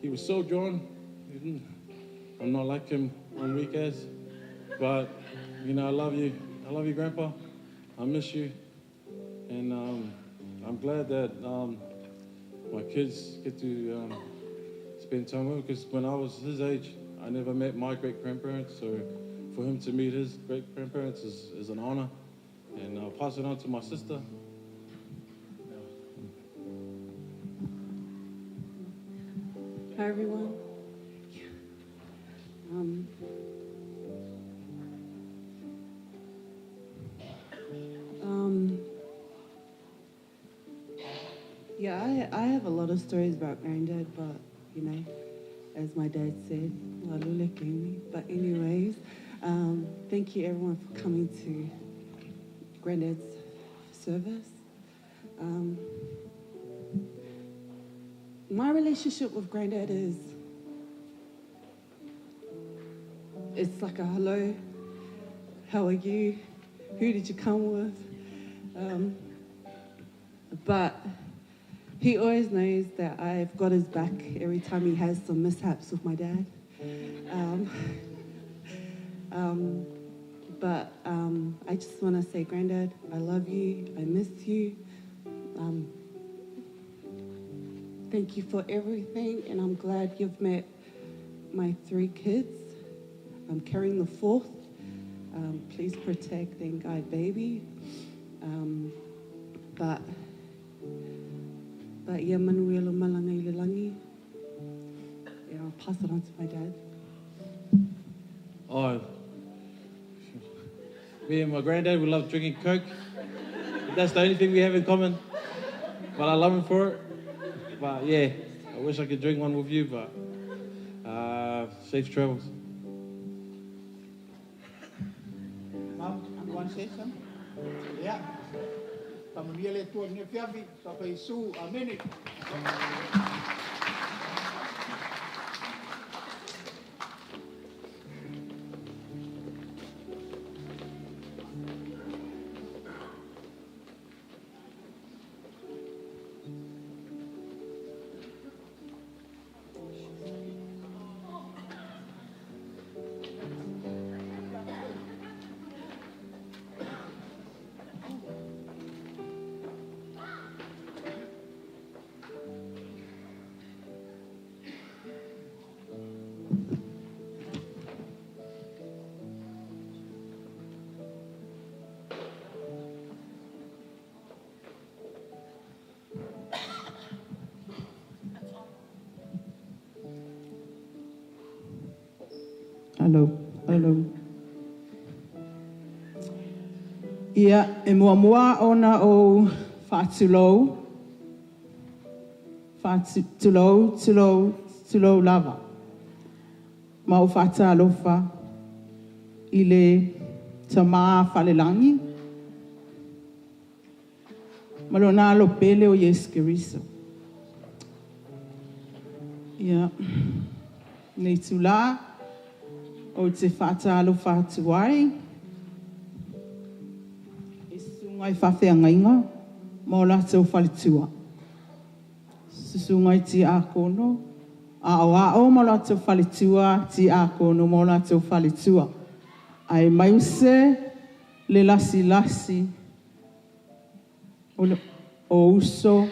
He was so drawn. I'm not like him on weekends, but you know, I love you. I love you, Grandpa. I miss you. And I'm glad that my kids get to spend time with him, because when I was his age, I never met my great-grandparents, so for him to meet his great-grandparents is an honor. And I'll pass it on to my sister. Hi, everyone. Yeah, I have a lot of stories about Granddad, but, you know, as my dad said, but anyways, thank you everyone for coming to Granddad's service. My relationship with Granddad is, it's like a hello, how are you, who did you come with? But he always knows that I've got his back every time he has some mishaps with my dad. But I just want to say, Granddad, I love you, I miss you. Thank you for everything, and I'm glad you've met my 3 kids. I'm carrying the 4th. Please protect and guide baby. But yeah, manuia lo malanga i le langi. Yeah, I'll pass it on to my dad. Oh, me and my granddad, we love drinking Coke. That's the only thing we have in common. But I love him for it. But yeah, I wish I could drink one with you, but safe travels. Mom, you want to say something? Yeah. Pamanuia le Atua i lenei afiafi, Papa Iesu, amene. Hello, hello. Ia, e muamua ona o whaatulou, whaatulou, tulou, tulou lava. Ma o whaatalofa i le tamā whalelangi. Ma lona alo pele o Yesu Keriso. Ia, nei tūlā, o te whaatalofa atu ai, e susunga i whawheangainga, ma o lātou whaletua. Susunga i ti ākono, a o a o ma o lātou whaletua, ti ākono ma o lātou whaletua. Ai maiuse le lasi lasi o uso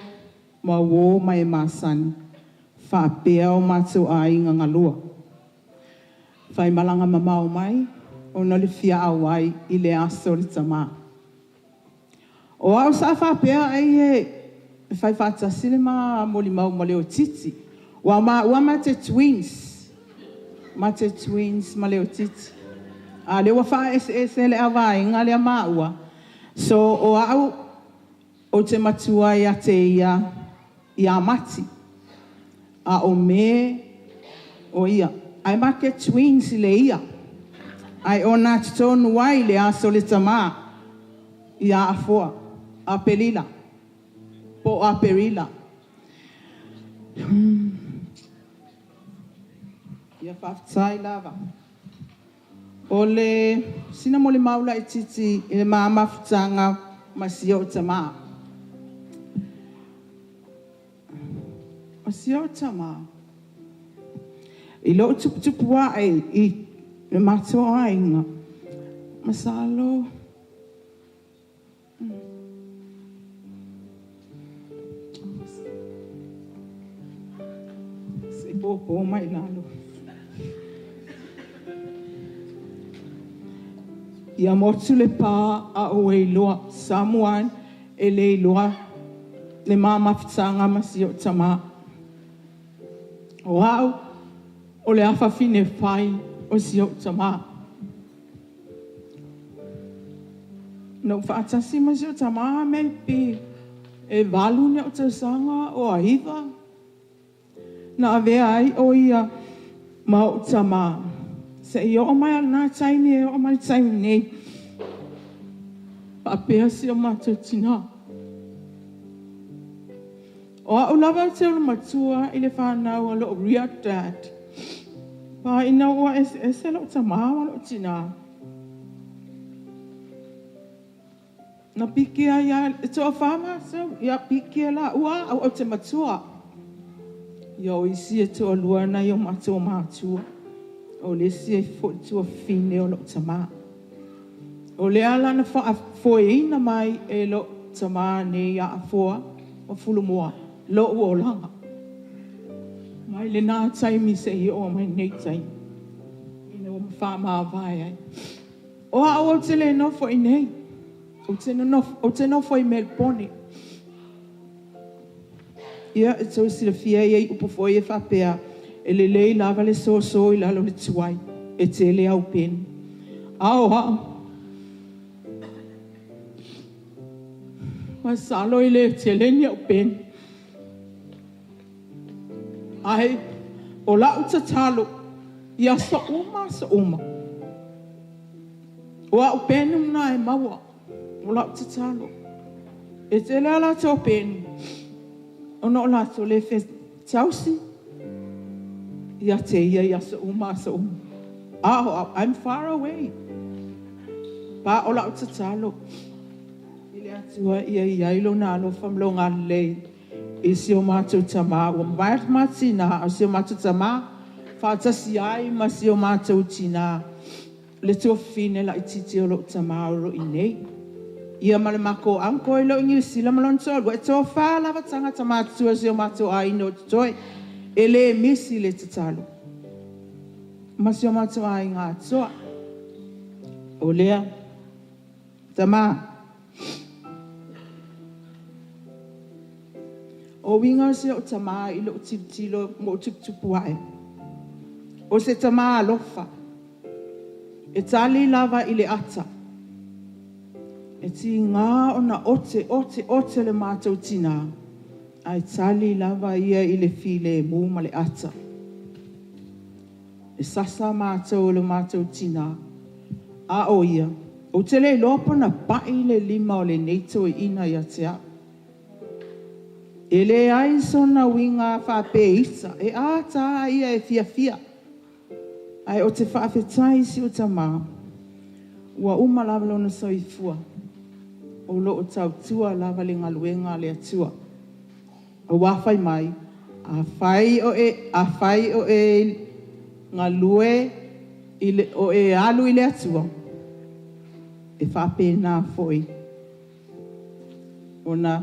ma wō mai masani, whaapea o mātou ai ngā ngalua. Whai malanga mamao mai, o na le fia au ai i le aso le tamā. O au sa whaapea ai e E fai faatasi le ma molimau ma Leotiti. Ua maua ma te twins. Ma te twins ma Leotiti. A lea ua faaeseese le avaega lea maua. So o au o te matua ia te ia ia Mati. A o me o ia. Ae ma te twins le ia. Ae ona totonu ai le aso le tamā ia Afoa, Apelila, po o Aperila. Ia faafetai lava. O le sina molimau laitiiti i le ma mafutaga ma si ou tamā. O si ou tamā, i lou tuputupu ae i le matou aiga, masalo se i pōpō mai i lalo. Ia motu le pā a o e iloa, someone e le iloa le ma mafutaga ma si ou tamā. O au, o le afafine fai o si ou tamā. Na ou faatasi ma si ou tamā maybe e 8 ni ou tausaga o 9. Na avea ai o ia ma ou tamā. Se i oo mai a lena taimi e oo mai le taimi nei. Faapea si o matou tinā. O au lava te olomatua i le whanau a lou real dad. Pa ina ua eseese lou tamā ma lou tinā. Na piki ai a e toawhā mātou, ia piki e la ua au au te matua. Ia o isi e toalua nai o mātou mātua. O le isi e fo tuafafine o lou tamā. O le ala na faafoeina mai e lou tamā nei a Afoa ma Fulumoa, lou olaga. Mai lenā taimi seia oo mai lenei taimi. Ina ua faamavae ai. O au ou te le nofo i inei. Ou te nofo i Melbourne. Ia, e tou silafia e i ai upu foi e faapea, e lelei lava le soso i lalo o le tuai, e tele au peni. A o au, masalo e le tele ni au peni. Ae o lau tatalo i aso uma aso uma. O au peni lena e maua, o lau tatalo. E tele a latou peni, ona o latou le tausi ia te ia i aso uma aso uma. A o au, I'm far away. Pa o lau tatalo i le Atua ia i ai lona alofa ma lona agalelei i si o matou tamā ua mavae atu ma tinā, a o si o matou tamā faatasi ai ma si o matou tinā, le tuafafine laitiiti o lou tamā o lo o i inei. Ia ma le makou uncle i lo o i Niu Sila ma lona toalua, e toafa lava tagata matutua o si o matou aiga o totoe, e le misi le tatalo ma si o matou aiga atoa. O lea, tamā. O uiga o si ou tamā i lou tilotilo ma ou tuputupu ae, o se tamā alofa, e tali lava i le ata. E tiga ona ote, ote, ote le matou tinā, ae tali lava ia i le filemu ma le ata. E sasa matou e lo matou tinā, a o ia, ou te le iloa po na pai le lima o lenei toeaina ia te au. E leai sona uiga faapeisa, e ata a ia e fiafia. Ae ou te faafetai i si ou tamā, ua uma lava lona soifua, o lo o tautua lava le galuega a le Atua. Aua fai mai, afai o e, afai o e galue i le, o e alu i le Atua, e faapena foi ona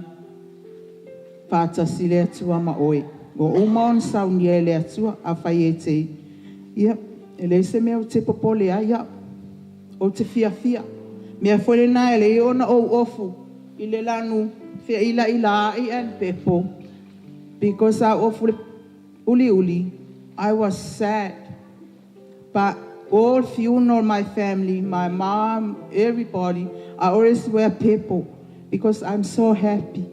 faatasi le Atua ma oe. Ua uma ona saunia e le Atua, afai e te, ia, e leai se mea ou te popole ai au, ou te fiafia. Mea foi lena e alai ona ou ofu. I le lanu feʻilaʻila aʻi ae le pepo because I off le uliuli I was sad. But all funeral my family, my mom, everybody, I always wear purple because I'm so happy.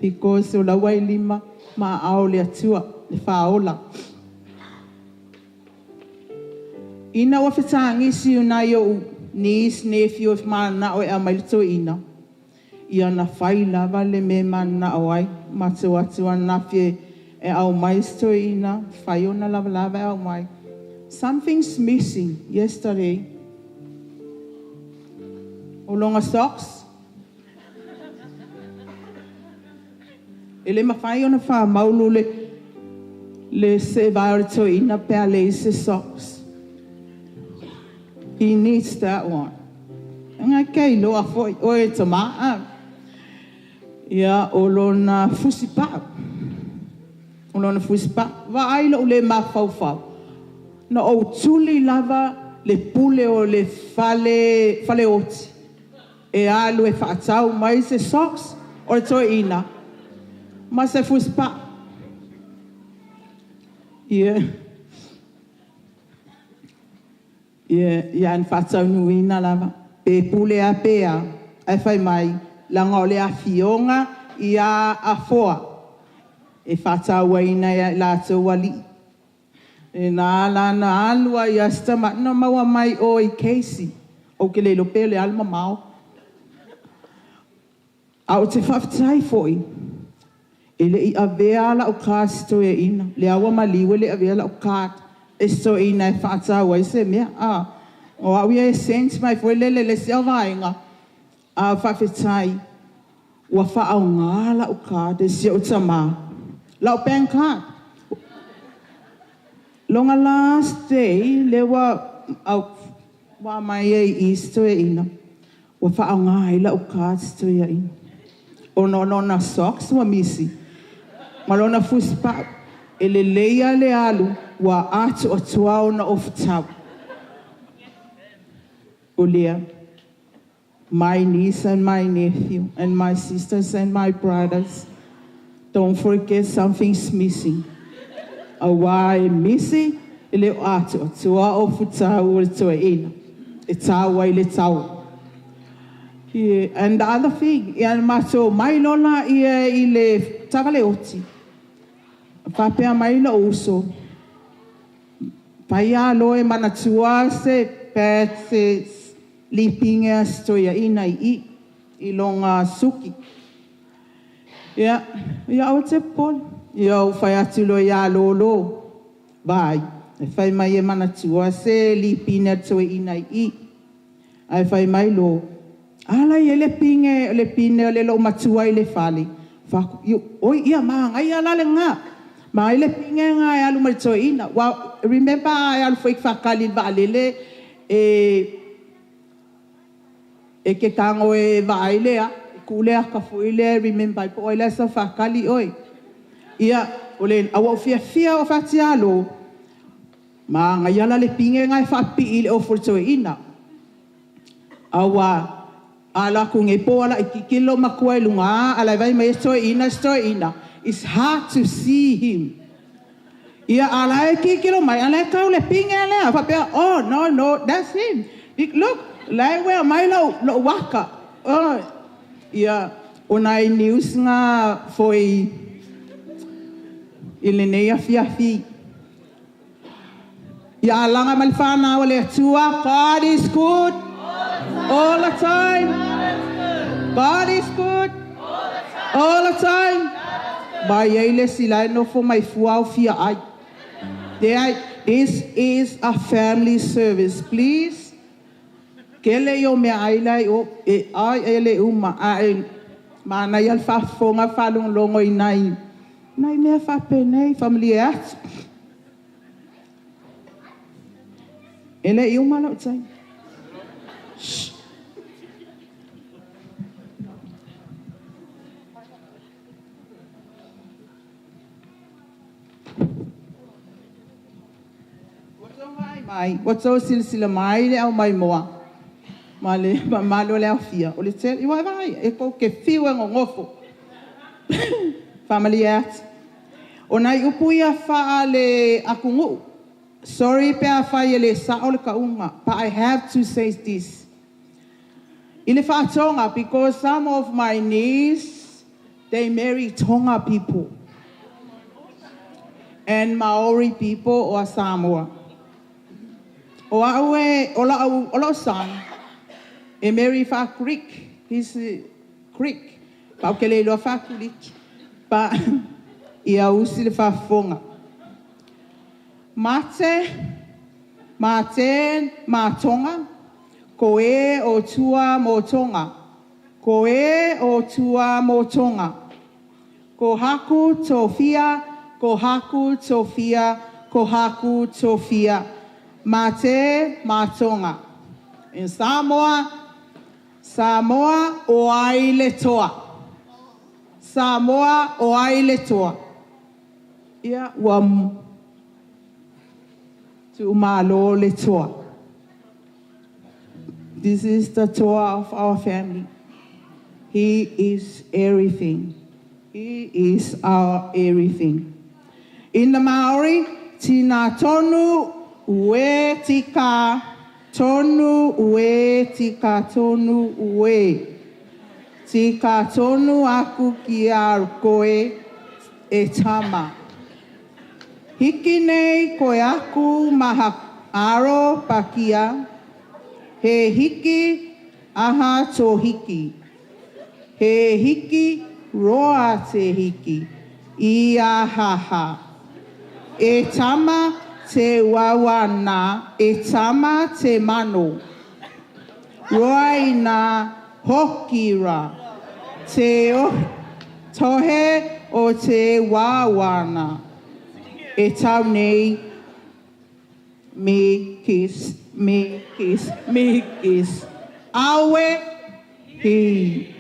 Because o laua i lima ma aao o le Atua, le Faaola. Ina ua fetagisi nai o'u niece, nephew e manana'o e aumai le toeaina, ia na fai lava le mea e manana'o ai. Matou o atu ananafi e aumai si toeaina, fai ona lavalava e aumai. Something's missing yesterday. O lona socks. E le mafai ona faamaulu le le seevae o le toeaina pe a leai se socks. He needs that one. Nga ke iloa foi oe tamā a. Ia, o lona fusipau. O lona fusipau. Vaai lou le mafaufau. Na ou tuli lava le pule o le fale faleoti e alu e faatau mai se socks o le toeaina ma se fusipau. Ia, ia, ia na faataunuuina lava, pe pule a pe a, ae fai mai, leaga o le afioga ia Afoa e faatauaina e latou alii. Lena la na alu ai a si tamai na maua mai o i Casey. Ou te le iloa pe o le a le mamao. A ou te faafetai foi, e le i avea lau card e si toeaina. Lea ua maliu e le i avea lau card e si toeaina e faatau ai se mea. A, o au ia e sent mai foi lele i le isi vaega. A faafetai, ua faaaoga lau card e si ou tamā. Lau bank card. Lona last day, lea ua au, ua aumai ai i i si toeaina, ua faaaoga ai lau card si toeaina. Ona o lona socks ua misi, ma lona fusipau. E lelei lava le alu, ua atoatoa ona ofutau. O lea, my niece and my nephew and my sisters and my brothers, don't forget something's missing. Aua e misi, e le o atoatoa ofutau o le toeaina e tau ai le tau. Yeah, and the other thing, ia na matou omai loa laia i le taavale oti, faapea mai lou uso, Fai lava loa e manatua se pad se lipine a si toeaina i i, i lona suki. Ia, ia aua e te popole. Ia ou fai atu loa ia Lolo, Vaai, e fai mai e manatua se lipine a le toeaina i i. Ae fai mai lo, A la e i ai le pine, le pine o le lou matua i le fale. Fai atu, Oi, ia, manaia la lena. Manaia le pine lena e alu ma le toeaina. Ua, remember a e alu foi faatali i le vaalele, e, e te tago e vaai le a, e tuu le ata foi lea e remember ai po o ai la e sau faatali oe. Ia, o le, a ua ou fiafia ua fai atu ia Lo, manaia la le pine lena e faapipii i le ofu o le toeaina. Aua a alu atu nei po o laitiiti le loomatua i luga a o la e vaai mai e si toeaina, si toeaina, it's hard to see him. Ia, a o la e tilotilo mai, a o la e tau le pine lea, faapea, oh, no, no, that's him. Look, la e uea mai lou, lou ata. Oh, ia, o nai news na foi i lenei afiafi. Ia alaga ma le fanau a le Atua, God is good all the time. God is good all the time. Mai ai le isi la e nofo mai fua o fia ai. There, this is a family service. Please, kele i o mea ai la i o, e ai e le uma, a e manaia le faafofoga faalogologo i nai, nai mea faapenei, faamalie atu. E le i uma lou taimi. Shh. Ua tou vaai mai, ua tou silasila mai i le aumaimoa. Ma le mamalu o le aofia, o le tele, i wae e kou ke fiu e ngongofo. Faamalie atu. O nai upu ia faa le atunuu. Sorry pe afai e le sao le tauga, but I have to say this. I le faa-Tonga, because some of my niece, they marry Tonga people and Maori people or Samoa. O au e, o lau, o lau son, e marry faa-Greek. He's Greek. Pa o ke le iloa faa-Greek. Pa ia usi le faafofoga. Mate, mate, matonga, ko e o tua mo tonga. Ko e o tua mo tonga. Ko haku tofia, ko haku tofia, ko haku tofia. Mate, matonga. In Samoa, Samoa o ai le toa. Samoa o ai le toa. Ia, ua tuumalo le toa. This is the toa of our family. He is everything. He is our everything. In the Maori, tina tonu ue tika tonu ue tika tonu ue. Tika tonu aku ki a koe e tama. Hiki nei koe aku maha aro pakia. He hiki aha tō hiki. He hiki roa te hiki. I ahaha. E tama te wawana, e tama te mano. Roa ina hoki ra. Te o, tohe o te wawana. E tau nei, me kiss, me kiss, me kiss. Awe hi.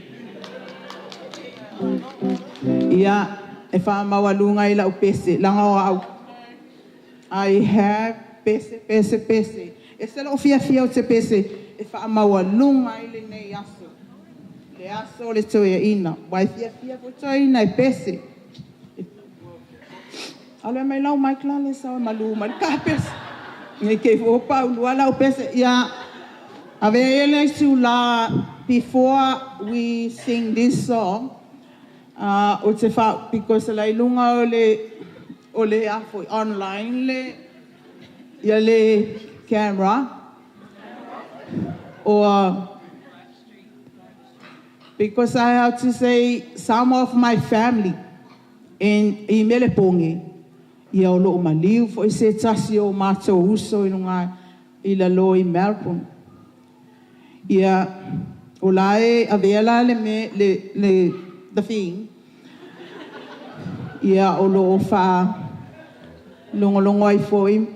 Ia, e whaamaualunga i lau pese, langa o au. I have pese, pese, pese. E se loo fia fia o te pese, e whaamaualunga i le nei aso. Le aso le toia ina. Wai fia fia fo toia ina e pese. Ale mai lau mai kla le sa malu mai ka pese. Ngai ke fo paulu ala o pese. Ia, ave ele sula before we sing this song. O te wha, because la ilunga o le afo online le ia le camera or because I have to say some of my family in i Melepongi ia o loo maliu fo i se tasi o mātou uso i lunga i la lo i Melbourne. Ia o la e avea la le me le the thing. Ia o lo o wha longo ai foi.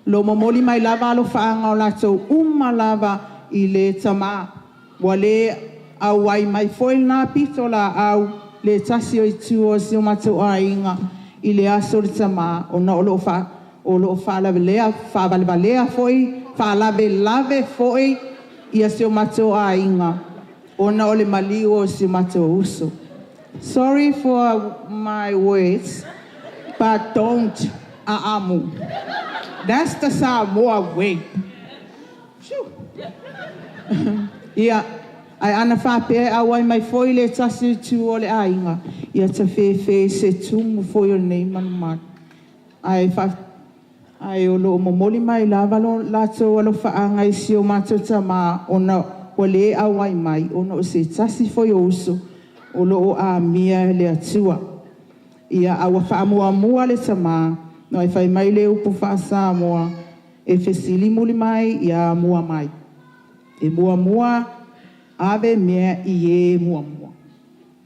Lo momoli mai lava alo whaanga o lātou uma lava i le tama. Wa le au ai mai foi nā pito la au le tasi o i tu o si o mātou ainga i le aso le tama o na o lo wha o lo wha whaavalevalea foi whaalavelave foi ia si o mātou ainga o na o le maliu o si o mātou uso. Sorry for my words, but don't aamu. That's the Samoa way. Phew. Ia, ai ana whapea au ai mai foi le tasi tu o le ainga. Ia te whewhe se tumu foi o nei manu manu. Ai wha, ai o lo momoli mai lava lo lātou alo whaanga i si o mātou tama o na ua le au ai mai o na o se tasi foi o uso o lo o a mia le atua. Ia aua whaamua mua le tama no ai whai mai le upu wha e fesili muli mai ia mua mai. E mua mua ave mea i e mua mua.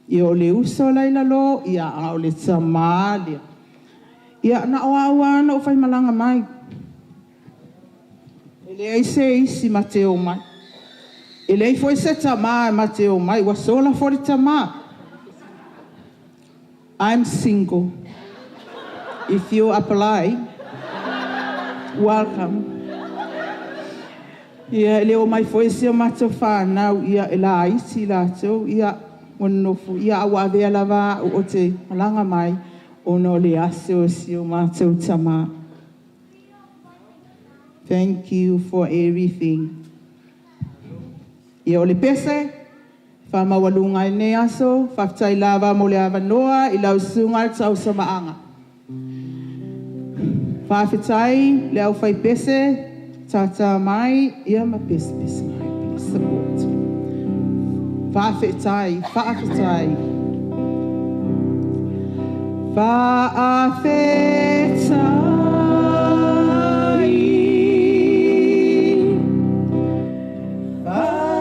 Ia o le uso laila lo, ia a o le tama lea. Ia na o au ana o whai malanga mai. E le ai se isi ma te o mai. E le foi se tama ma te o mai. Ua sola fo le tama. I'm single. If you apply, welcome. Ia, e le o mai foi si o matou whānau, ia, e la isi lātou, ia, ua nofo, ia, a ua avea lava a'u o te malaga mai, ona o le aso o si o matou tamā. Thank you for everything. Ia, o le pese, whamaualunga i nei aso, faafetai lava mo le avanoa i lau susuga i le tausamaaga. Faafetai le aufaipese, tātā mai, ia ma pesepese mai. Please support. Faafetai, faafetai. Faafetai. Faafetai.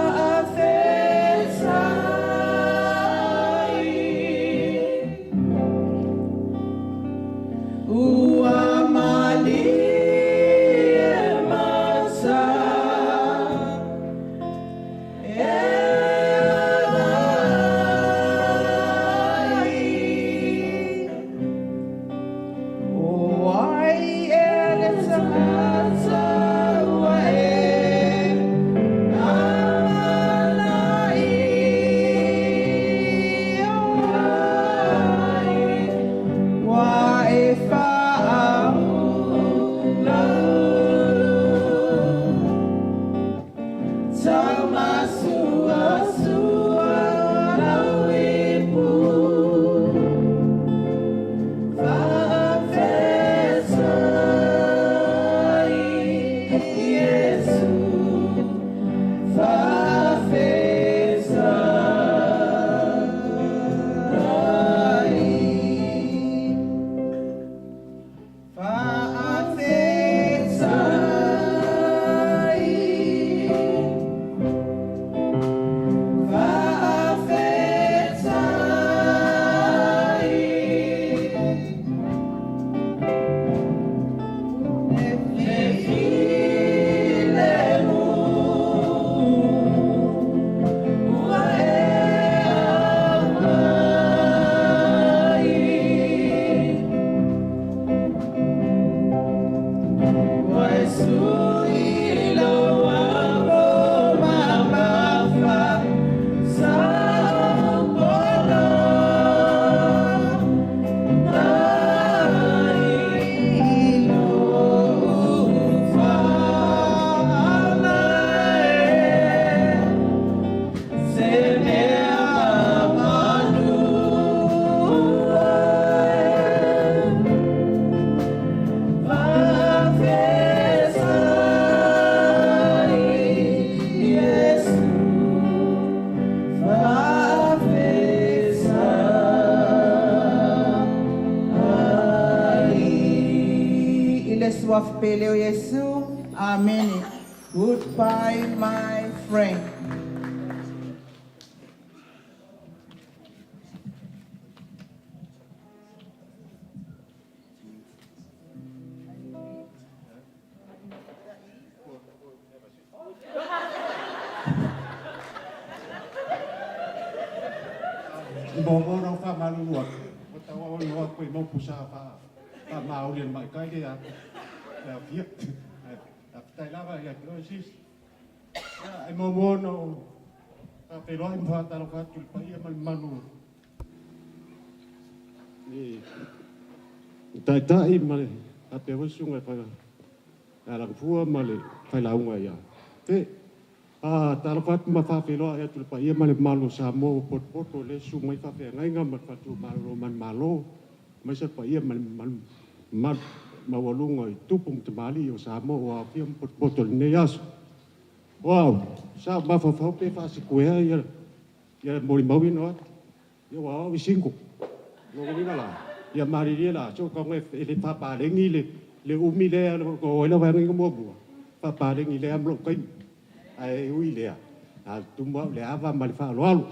Ua malie mata e vai. O ai e le tagata ua e amanai ai. Ua e faaulaulu taumasuasua lau ipu. Faafetai Iesu, faafetai. Faafetai. Faafetai. Le filemu ua e aumai. Ua e sui lou amo mamafa sa ou pono mai i lou fala e se mea mamanu ai. Faafetai Iesu, faafetai. I le suafa pele o Iesu. Amene. Goodbye, my friend. Mo mo na fa malu lua. O ta o no ko i mo pusa fa fa maoli mai kai le a a fia. A tai lava ia ko sis. Ai mo mo no fa pe roi mo ta lo ka tu pa ia mal manu. Ni tai tai ma le a pe o sunga fa a la fua ma le fa la unga ia. Te a ta lo fa ma fa pe roi ia tu pa ia ma le malu sa mo pot poto le su mai fa fe ngai nga ma fa tu ma lo man malo. Mai sa pa ia ma ma ma walunga i tupu mo te mali o sa mo o a fia mo pot poto le nei aso. Wow, sa ma fa fa pe fa si kuea ia ia mori mau ina atu. Ia wa au i singo. Logo vina la. Ia maririe la so ka ngai e le fa pa lengi le le umi le ko ela wa ngai mo bua. Fa pa lengi le amlo kai. Ai ui lea. A tumba le ava ma le fa lo alu.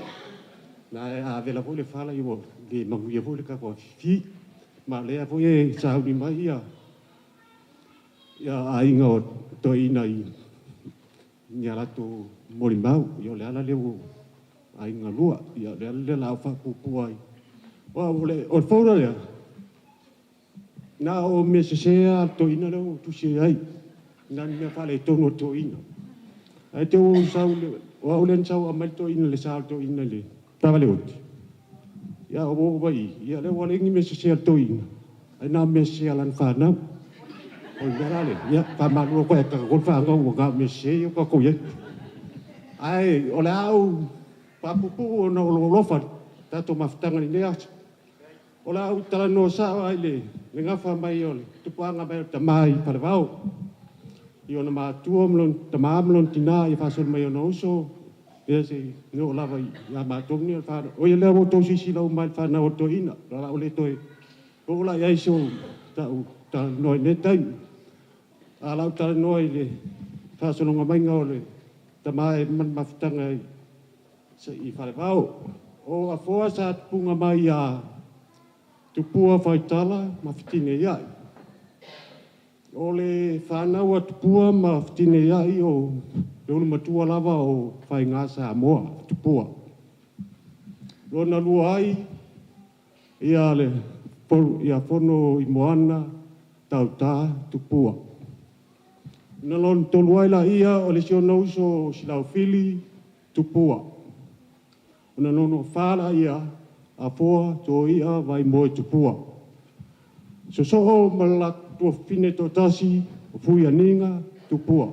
Na a vela fo le fala i wo le mangu ia fo le ka ko fi. Ma lea fo e sa uni mai ia ia ainga o toina i ni ala tu mori mau ia o le ala le o ainga lua ia le ala le la fa pupu ai. Wa o le o le faura lea. Na o me se se a toina le o tu se ai. Na ni mea whale tonu o toina. Ae te o sau le, o au lea na sau aumai le toeaina le sa o le toeaina i le taavale oti. Ia ua oo mai i i, ia lea ua leai ni mea sese a le toeaina, ae na o mea sese a lana fanau. O le mea la lea, ia faamalulu atu ai ia te tatou le fanau ua na o mea sese ia ua tatou i ai. Ae o le a ou faapuupuu ona o lou alofa i le tatou mafutaga i lenei aso. O le a ou talanoa sao lava i le gafa mai o le tupuaga mai o le tama i Falevao, i ona matua ma lona tama ma lona tina ia faasolo mai ona uso, ia se i oo lava ia matou nei o le fanau. O ia lea ua outou silasila uma i le fanau a le toeaina, o le a ou le toe oo la i ai se tau talanoa i lenei taimi. A o le a ou talanoa i le faasologa maiga o le tama e ma le mafutaga i Falevao. O Afoa sa tupuga mai ia Tupua Faitala ma Fetineiai. O le fanau a Tupua ma Fetineiai o le ulumatua lava o Faiga Samoa, Tupua. Lona lua ai ia le ia Fonoimoana Tauta Tupua. Na lona tolu ai laia o le si ona uso o Silaufili Tupua. Ona lona fa laia Afoa Toia Vaimoe Tupua. Sosoo ma le latou tuafafine toatasi o Fuianiga Tupua.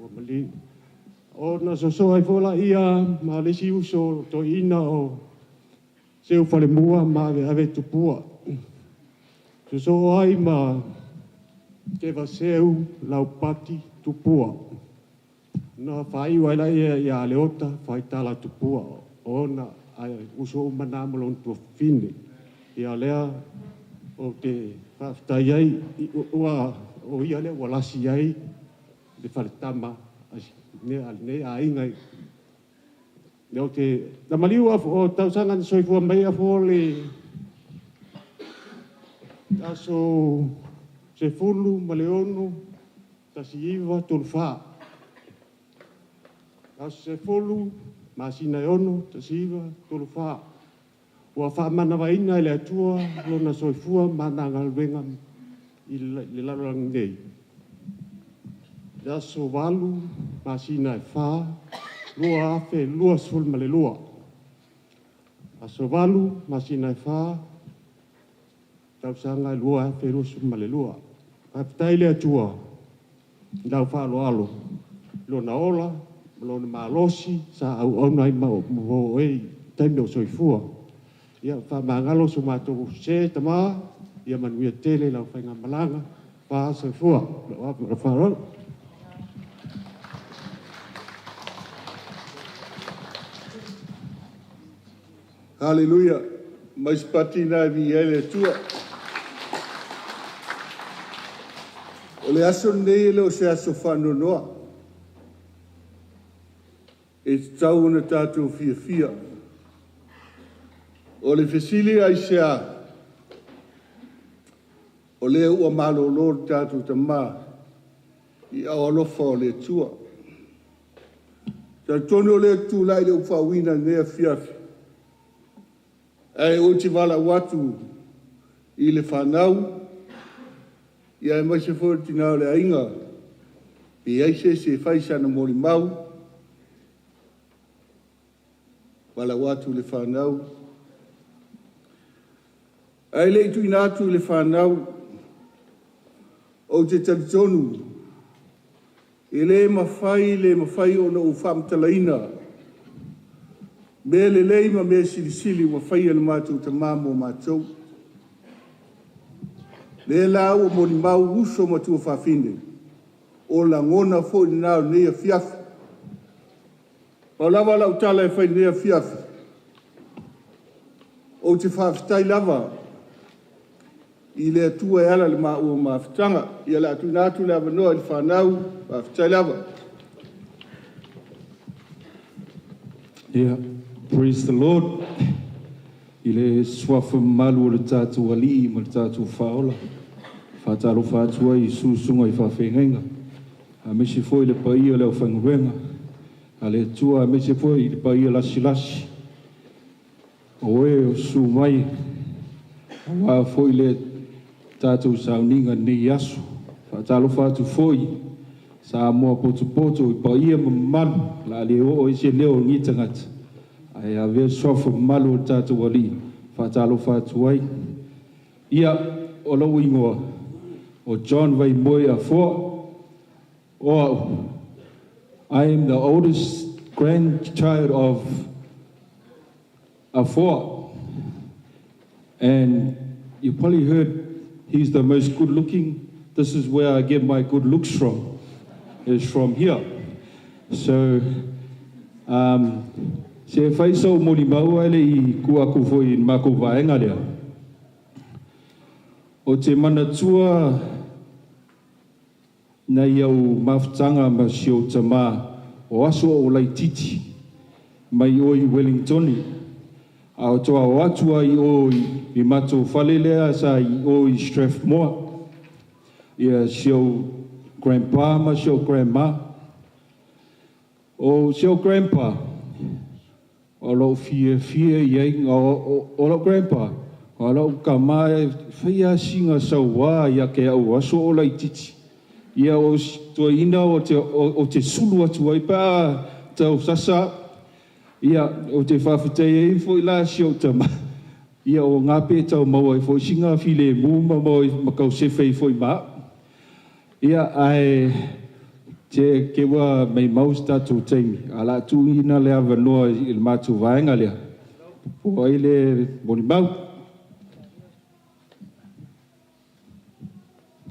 Ua maliu. Ona sosoo ai foi laia ma le isi uso toeaina o Seufalemua ma Aveave Tupua. Sosoo ai ma Tevaseu Laupati Tupua. Na faaiu ai laia ia Leota Faitala Tupua, o ona uso uma na ma lona tuafafine. Ia lea ou te faafetai ai, ua o ia lea ua lasi ai le faletama a lenei aiga. Ou te na maliu o tausaga na soifua mai Afoa le aso 16 1934. Aso 10, masina e 6, 1934. Ua faamanavaina e le Atua lona soifua ma ana galuega i le lalolagi nei. Le aso 8, masina e 4, 2022. Aso 8, masina e 4, tausaga 2022. Faafetai i le Atua i lau faaaloalo, i lona ola ma lona malosi sa auauna ai ma oe i taimi o soifua. Ia faamagalo so matou sē tama, ia manuia tele lau faigamalaga. Fa soifua. Ma lou faaaloalo. Haleluia. Mai se pati lena e viia ai le Atua. O le aso lenei e le o se aso faanoanoa. E tatau ona tatou fiafia. O le fesili aisea? O lea ua malolo le tatou tama i aao alofa o le Atua. Talitonu o lea ou te tulai i le upu faauuina i lenei afiafi, ae ou te valaau atu i le fanau, aemaise foi o le tina o le aiga, pe i ai se isi e fai sana molimau, valaau atu i le fanau. Ae le i tuuina atu i le fanau, ou te talitonu e le mafai, le mafai ona ou faamatalaina mea lelei ma mea silisili ua faia e le matou tama mo matou. Lea la ua molimau uso ma tuafafine, o lagona foi lena o lenei afiafi. Pau lava lau tala e fai i lenei afiafi, ou te faafetai lava i le Atua e ala i le maua mafutaga. Ia o le a tuuina atu le avanoa i le fanau. Faafetai lava. Yeah, praise the Lord. I le suafa mamalu o le tatou Alii ma le tatou Faaola, e faatalofa atu ai i susuga i faafeagaiga, aemaise foi le paia o le aufaigaluega a le Atua, aemaise foi le paia lasilasi o e o susu mai aua foi le tatou sauniga i lenei aso. Faatalofa atu foi. Samoa potopoto i paia ma mamalu, o le a le oo ai se leo o lenei tagata, ae avea le suafa mamalu o le tatou Alii e faatalofa atu ai. Ia, o lou igoa, o John Vaimoe Afoa, o au, I am the oldest grandchild of Afoa, and you probably heard he's the most good looking. This is where I get my good looks from, is from here. So, um, se fai sou molimau ae le i kū aku foi i le makou vaega lea. Ou te manatua nai au mafutaga ma si ou tamā o aso o laitiiti mai o i Wellingtone, a o toa o atu ai i o i matou fale lea sa i o i Strathmore, ia si ou grandpa ma si ou grandma. O si ou grandpa, o lou fiafia i ai, o lou grandpa, o lou tama e fai lava sina sauā ia te au aso o laitiiti. Ia o si toeaina ou te sulu atu ai pe a tau sasa, ia ou te faafetai ai foi la si ou tama, ia o ngā pe tau maua ai foi sina filemu ma maua ai ma kau sefe ai foi ma au. Ia ae te ke ua maimau se tatou taimi, a o le a tuuina le avanoa i le matou vaega lea, po o ai le molimau.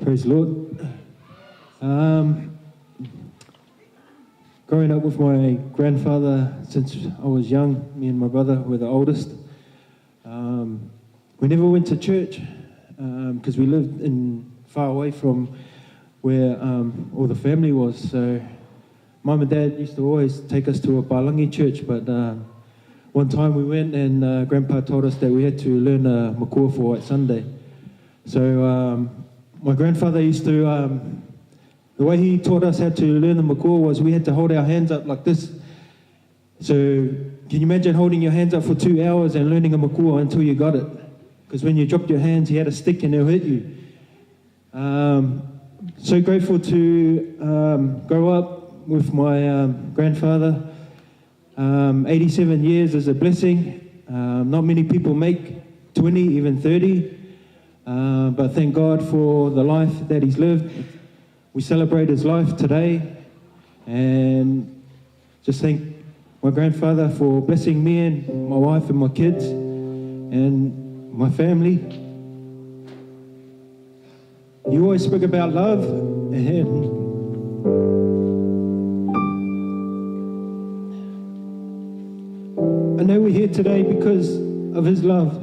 Praise the Lord. Growing up with my grandfather since I was young, me and my brother were the oldest. We never went to church because we lived in far away from where all the family was. So mum and dad used to always take us to a Palangi church, but one time we went and grandpa told us that we had to learn a makua for White Sunday. So my grandfather used to, the way he taught us how to learn the makua was we had to hold our hands up like this. So can you imagine holding your hands up for 2 hours and learning a makua until you got it? Because when you dropped your hands, he had a stick and he'll hit you. So grateful to grow up with my grandfather. 87 years is a blessing. Not many people make 20, even 30. But thank God for the life that he's lived. We celebrate his life today. And just thank my grandfather for blessing me and my wife and my kids and my family. You always spoke about love, and I know we're here today because of his love.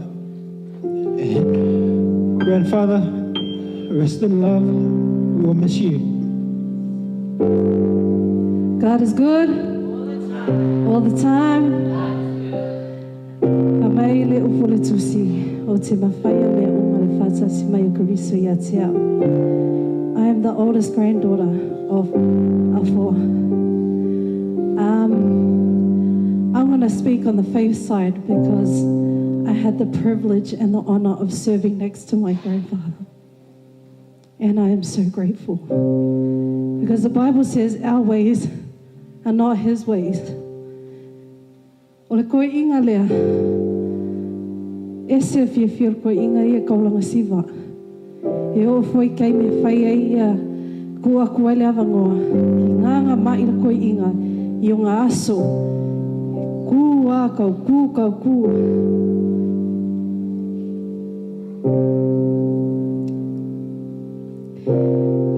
And grandfather, rest in love. We will miss you. God is good all the time. Ka mai le upu le tusi o te mawhaia mea uma le whātasi mai o Keriso ia te au. I am the oldest granddaughter of Afoa. I'm going to speak on the faith side because I had the privilege and the honor of serving next to my grandfather. And I am so grateful. Because the Bible says our ways are not his ways. O le koi'iga lea, ese le fiafia o le koi'iga ia kaulanga siva. E oo foi i taimi e fai ai ia kū aku ai le avanoa ki ngāga ma'i le koi'iga i ona aso e kū a kau kū kau kū.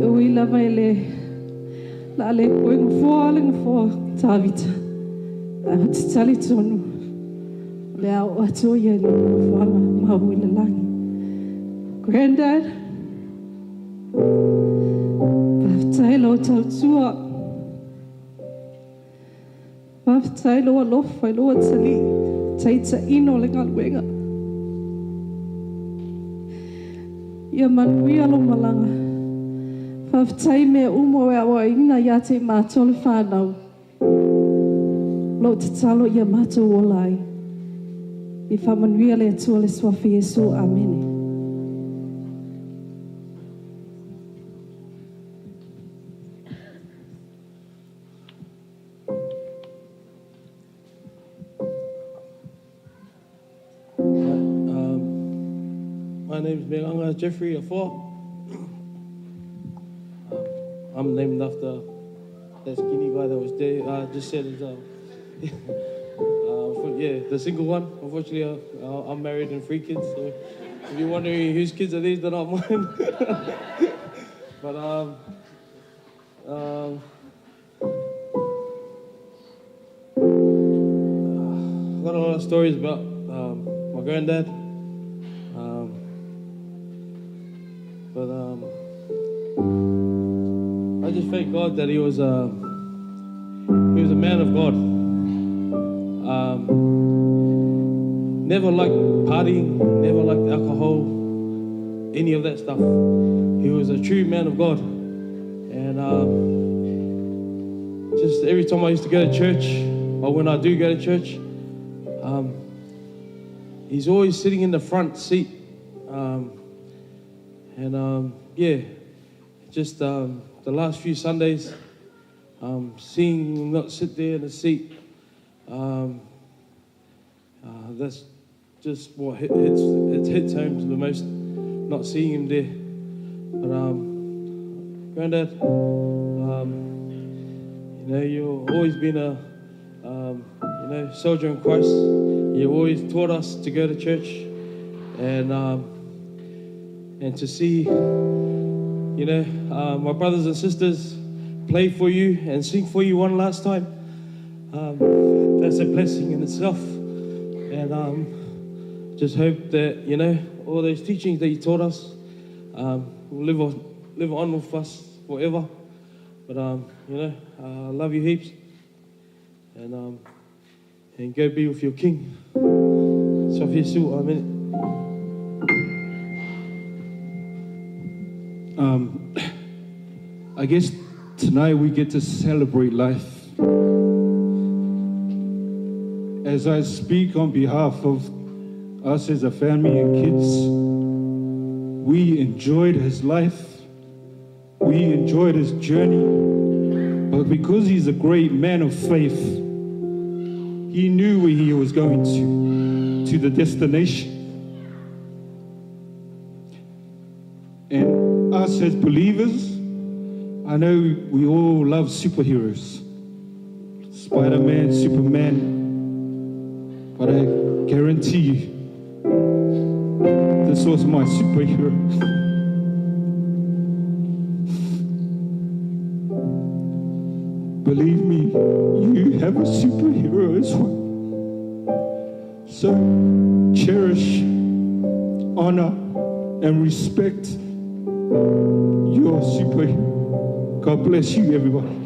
E ui lava e le la le koe nofoa le nofoa Tāvita. Ae ou te talitonu o le a oo atu o ia i lona nofoaga mau i le lagi. Grandad, faafetai lou tautua. Faafetai lou alofa i lou atalii taitaiina o le galuega. Ia manuia lou malaga. Faafetai i mea uma o e aoaoina ia te i matou le whanau. Lou tatalo ia matou ola ai. I faamanuia le Atua le Suafa Iesu. Amene. My name is Meganga Jeffrey Afoa. I'm named after that skinny guy that was there. Just said his, yeah, the single one. Unfortunately, I'm married and 3 kids. So if you're wondering whose kids are these, they're not mine. But I've got a lot of stories about my granddad. But I just thank God that he was a man of God. Never liked partying, never liked alcohol, any of that stuff. He was a true man of God. And just every time I used to go to church, or when I do go to church, he's always sitting in the front seat. Just the last few Sundays, seeing him not sit there in the seat, that's just what hits home the most, not seeing him there. But Granddad, you know, you've always been a soldier in Christ. You always taught us to go to church, and to see, you know, my brothers and sisters play for you and sing for you one last time. That's a blessing in itself. And just hope that, you know, all those teachings that you taught us will live on with us forever. But, you know, I love you heaps. And go be with your king. Sophia Amen. I guess tonight we get to celebrate life. As I speak on behalf of us as a family and kids, we enjoyed his life. We enjoyed his journey. But because he's a great man of faith, he knew where he was going to the destination. And us as believers, I know we all love superheroes. Spider-Man, Superman. But I guarantee you, this was my superhero. Believe me, you have a superhero as well. So cherish, honor, and respect your superhero. God bless you, everybody.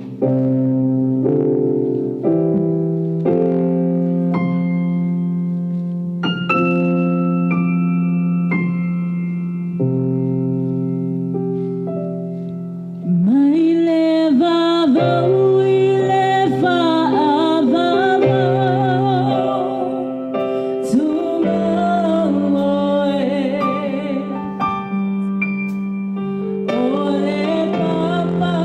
Papa.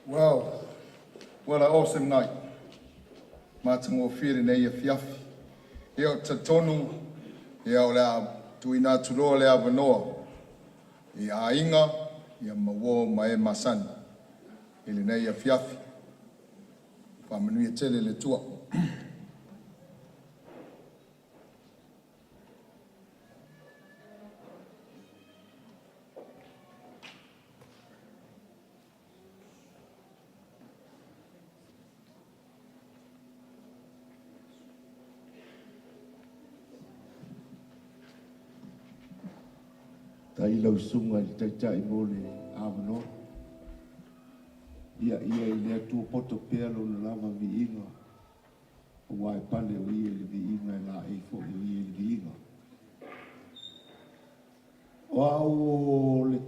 Well, what an awesome night. Matagofie lenei afiafi. Ia, ou te talitonu, ia, o le a tuuina atu loa le avanoa i aiga, ia ma uo ma e masani i lenei afiafi. Faamanuia tele le Atua. Tai lau susuga i le Taitai mo le avanoa. Ia, ia i le Atua poto pea lona lava viiga, aua e pale o ia i le viiga e laei foi o ia i le viiga. O au o le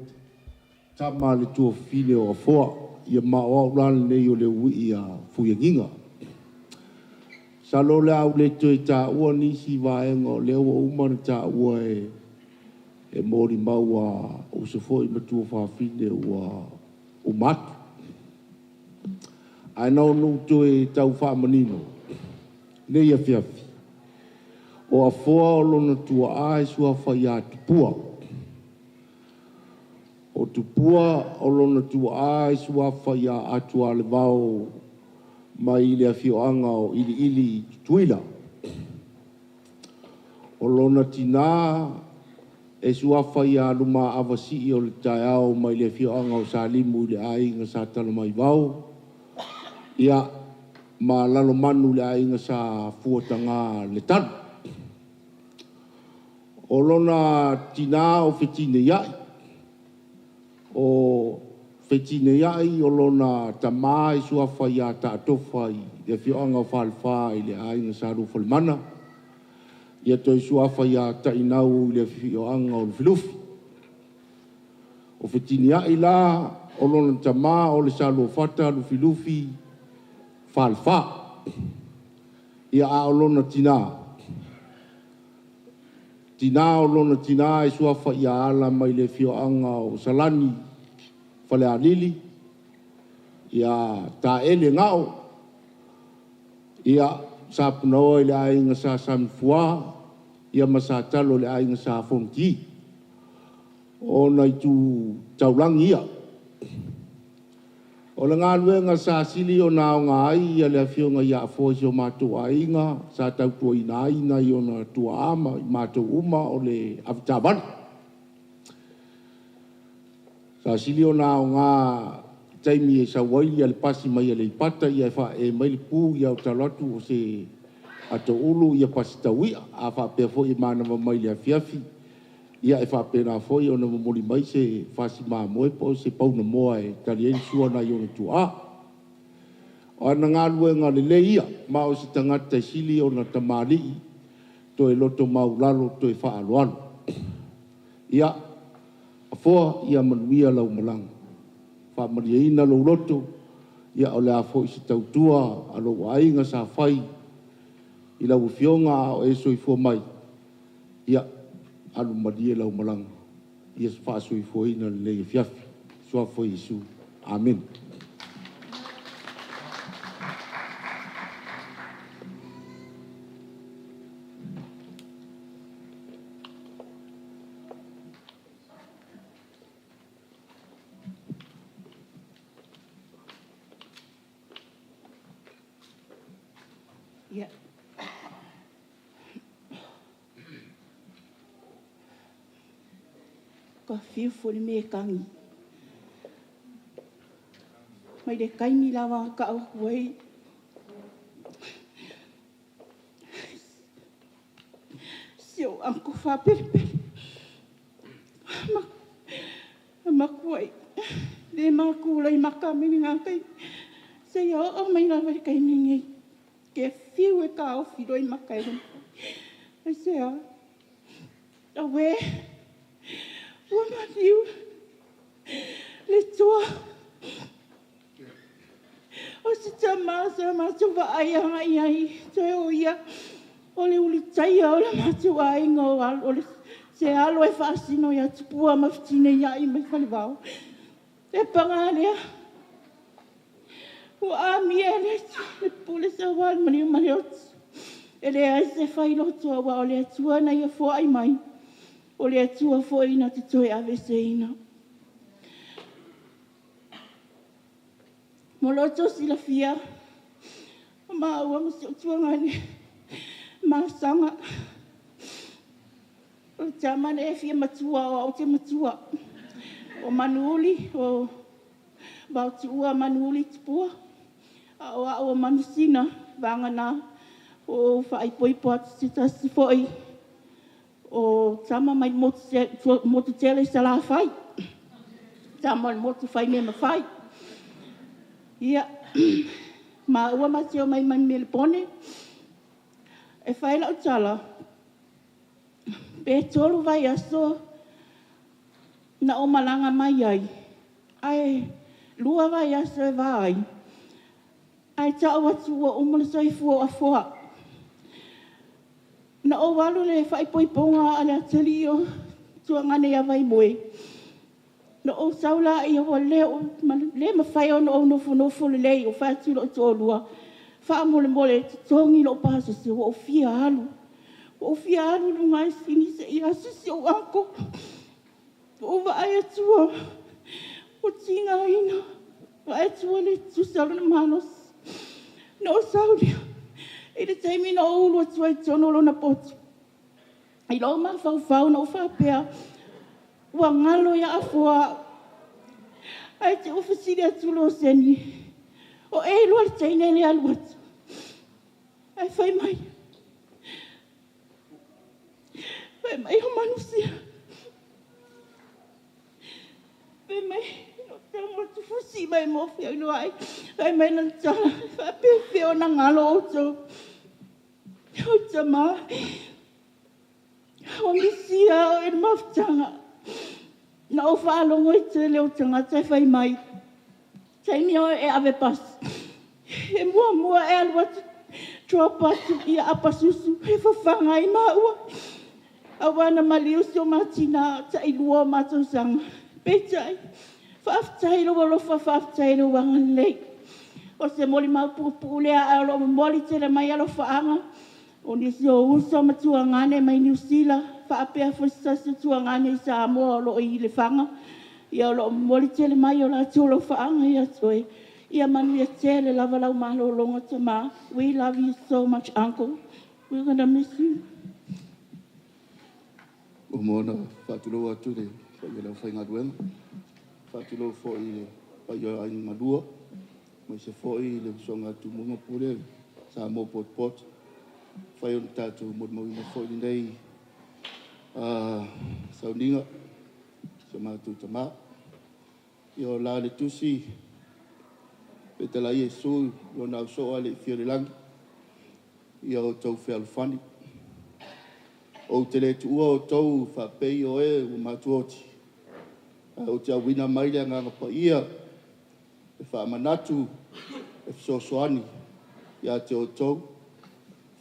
tama a le tuafafine o Afoa, ia ma o au la lenei o le uii a Fuiagiga. Masalo o le a ou le toe taua nisi vaega o lea ua uma ona taua e e molimau a uso foi ma tuafafine ua uma atu. Ae na ona ou toe tau faamanino lenei afiafi, o Afoa o lona tuaa e suafa ia Tupua. O Tupua o lona tuaa e suafa ia Atualevao mai le afioaga o Iliili i Tutuila. O lona tinā e suafa ia Lumaava Sii o le Taeao mai le afioaga o Salimu i le aiga sa Talamaivao, ia ma Lalomanu i le aiga sa Fuataga Letalu. O lona tinā o Fetineiai, o Fetineiai o lona tamā e suafa ia Taatofa i le afioaga o Falefa i le aiga sa Luafalemana, ia toe suafa ia Tainau i le afioaga o Lufilufi. O Fetiniai la o lona tamā o le Saluafata Lufilufi Falefa. Ia a o lona tinā, tinā o lona tinā e suafa ia Ala mai le afioaga o Salani Falealili, ia Taele Gao, ia sa Punaoa i le aiga sa Samifua, ia ma sa Talo i le aiga sa Fonoti. Ona itu taulagi ia. O le galuega sa sili ona aoga ai ia le afioga ia Afoa i si o matou aiga, sa tautuaina ai nai ona tuaa ma i matou uma o le avetaavale. Sa sili ona aoga i taimi e sau ai le pasi mai Aleipata, ia e faaee mai le pu, ia o talo atu o se ato ulu ia pasi tauia. A faapea foi e manava mai i le afiafi, ia e faapena foi ona momoli mai se fasi mamoe po o se pauna moa e tali ai le sua nai ona tuaa. O ana galuega lelei ia, ma o se tagata e sili ona tamalii, toe loto maulalo, toe faaaloalo. Ia, Afoa, ia manuia lau malaga. Faamalieina lou loto, ia o le a foi se tautua a lou aiga sa fai i lau afioga a o e soifua mai, ia alu malie lau malaga. Ia faasoifuaina lenei afiafi. Suafa o Iesu. Amene. Ia. Ka fiu foi le mea e kagi. Mai le taimi lava ka au atu ai. Si ou uncle faapelepele. Ma makuai. Le maku lai maka mai le gakai. Seia oo mai lava i le taimi lenei. Ke fiu e taofi loa i maka e le Ai se a. Auē, ua maliu le Atua. O se tamā sa matou vaai agai ai, toe o ia o le ulutaia o le matou aiga o alo, o le se alo e faasino ia Tupua ma Fetineiai mai Falevao. E paga lea. Ua amia e le Atua le pule sauā i le maliu ma le oti. E leai se failoto auā o le Atua na ia foai mai, o le Atua foi na te toe aveeseina. Mo lo outou silafia, o maua ma si ou tuagane masaga. O le tama lea e fia matua, o au ou te matua. O Manuuli, o Vaotuua Manuuli Tupua, a o au o Manusina, vagana ua ou faaipoipo atu i se tasi foi o tama mai le motu tele i Salafai, tama o le motu fai mea mafai. Ia, maua ma te omai mai Melepone. E fai lau tala, pe 3 vaiaso na ou malaga mai ai, ae 2 vaiaso e va ai, ae tau atu ua uma le soifua o Afoa. Na ou alu i le faaipoipoga a le atalii o Tuagane ia Vaimoe, na ou sau lea ua le mafai ona ou nofonofo lelei, ou fai atu i lou toalua, faamolemole totogi lou pasese ua ou fia alu. Ua ou fia alu i luga e sini se i asisi ou uncle. Ua ou vaai atu ua tigaina, vaai atu ua le tutusa lona malosi. Na ou sau lea, i le taimi na ou ulu atu ai i totonu o lona potu, i lou mafaufau na ou faapea, ua galo ia Afoa au. Ae te i ua fesili atu le Oseni, o e lua le teine lea e alu atu? Ae fai mai, o Manusina. Fai mai, na ou tago atu fusi mai mo fealuai. Fai mai lana tala, e faapefea ona galo outou. O tama, ua misia au i le mafutaga. Na ou faalogo i tele o tagata e fai mai, taimi o e ave pasi, e muamua e alu atu, drop atu ia apasusu, e fafaga ai maua. Auā na maliu si o ma tina tailua o mātou sanga. Peitai, faafetai lou alofa, faafetai lou agalelei. O se molimau puupuu lea ae o lo o momoli tele mai alofaaga o nisi o uso ma tuagane mai Niu Sila, faapea foi se tasi o tuagane i Samoa o lo o i Lefaga. Ia o lo o momoli tele mai o latou alofaaga ia te oe. Ia manuia tele lava lau malologa tama. We love you so much, uncle. We're gonna miss you. Ua mua ona faatulou atu i le paia o le aufaigaluega, faatulou foi i le paia o aiga galua, aemaise foi le usoga a Tumua ma Pule, Samoa potopoto. Fai ona tatou molimauina foi lenei sauniga si o matou tama. Ia o la le tusi petala Iesu lona ausoo a le i fia o le lagi, ia outou fealofani. Ou te le tuua outou faapei o e ua matuoti, ae ou te auina mai le agaga paia e faamanatu e fesoasoani ia te outou.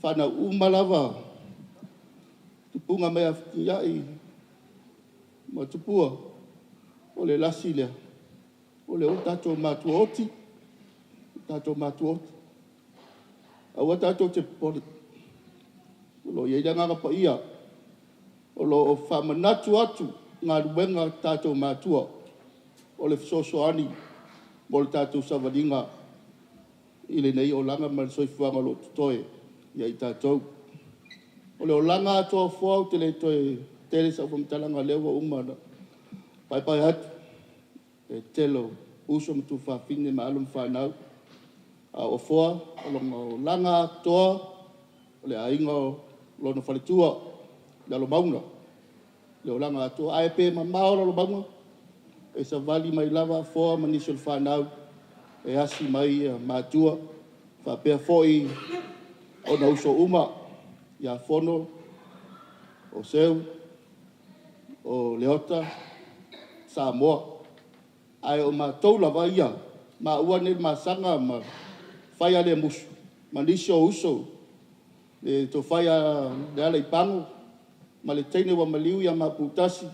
Whanau uma lava, tupunga mai awhitiai, ma tupua, o le lasi lea, o le o tātou mātua oti, o tātou mātua oti. Aua tātou te popole. O lo o i ai le agaga paia, o lo o faamanatu atu galuega tātou mātua, o le fesoasoani mo le tātou savaliga i lenei olaga ma le soifuaga o lo o totoe ia i tātou. O le olaga atoa foa ou te le toe tele sau faamatalaga lea ua uma ona paepae atu e tele o uso ma tuafafine ma alo ma fanau. A o foa o lona olaga atoa o le aiga o lona faletua, le Lalomauga, le olaga atoa. Ae pe mamao Lalomauga, e savali mai lava Afoa ma nisi o le fanau e asi mai ia matua, faapea foi ona uso uma ia Fono, o Seu, o Leota, Samoa. Ae o matou lava ia, maua nei le masaga ma fai a le musu, ma nisi o uso, le tofai a le ala i Pago, ma le teine ua maliu ia Maputasi,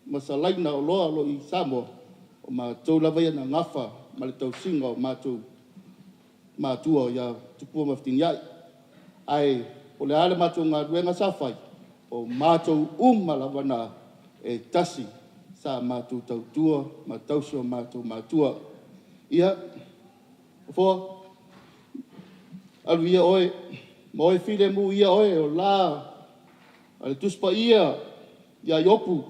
ma salaina o loa lo i Samoa, o matou lava ia na gafa ma le tausiga o matou matua ia Tupua ma Fetiniai. Ae o le a le matou galuega sa fai, o matou uma lava na e tasi sa matou tautua ma tausi o matou matua. Ia, Afoa, alu ia oe, ma oe filemu ia oe o la a le Tusi Paia ia Iopu,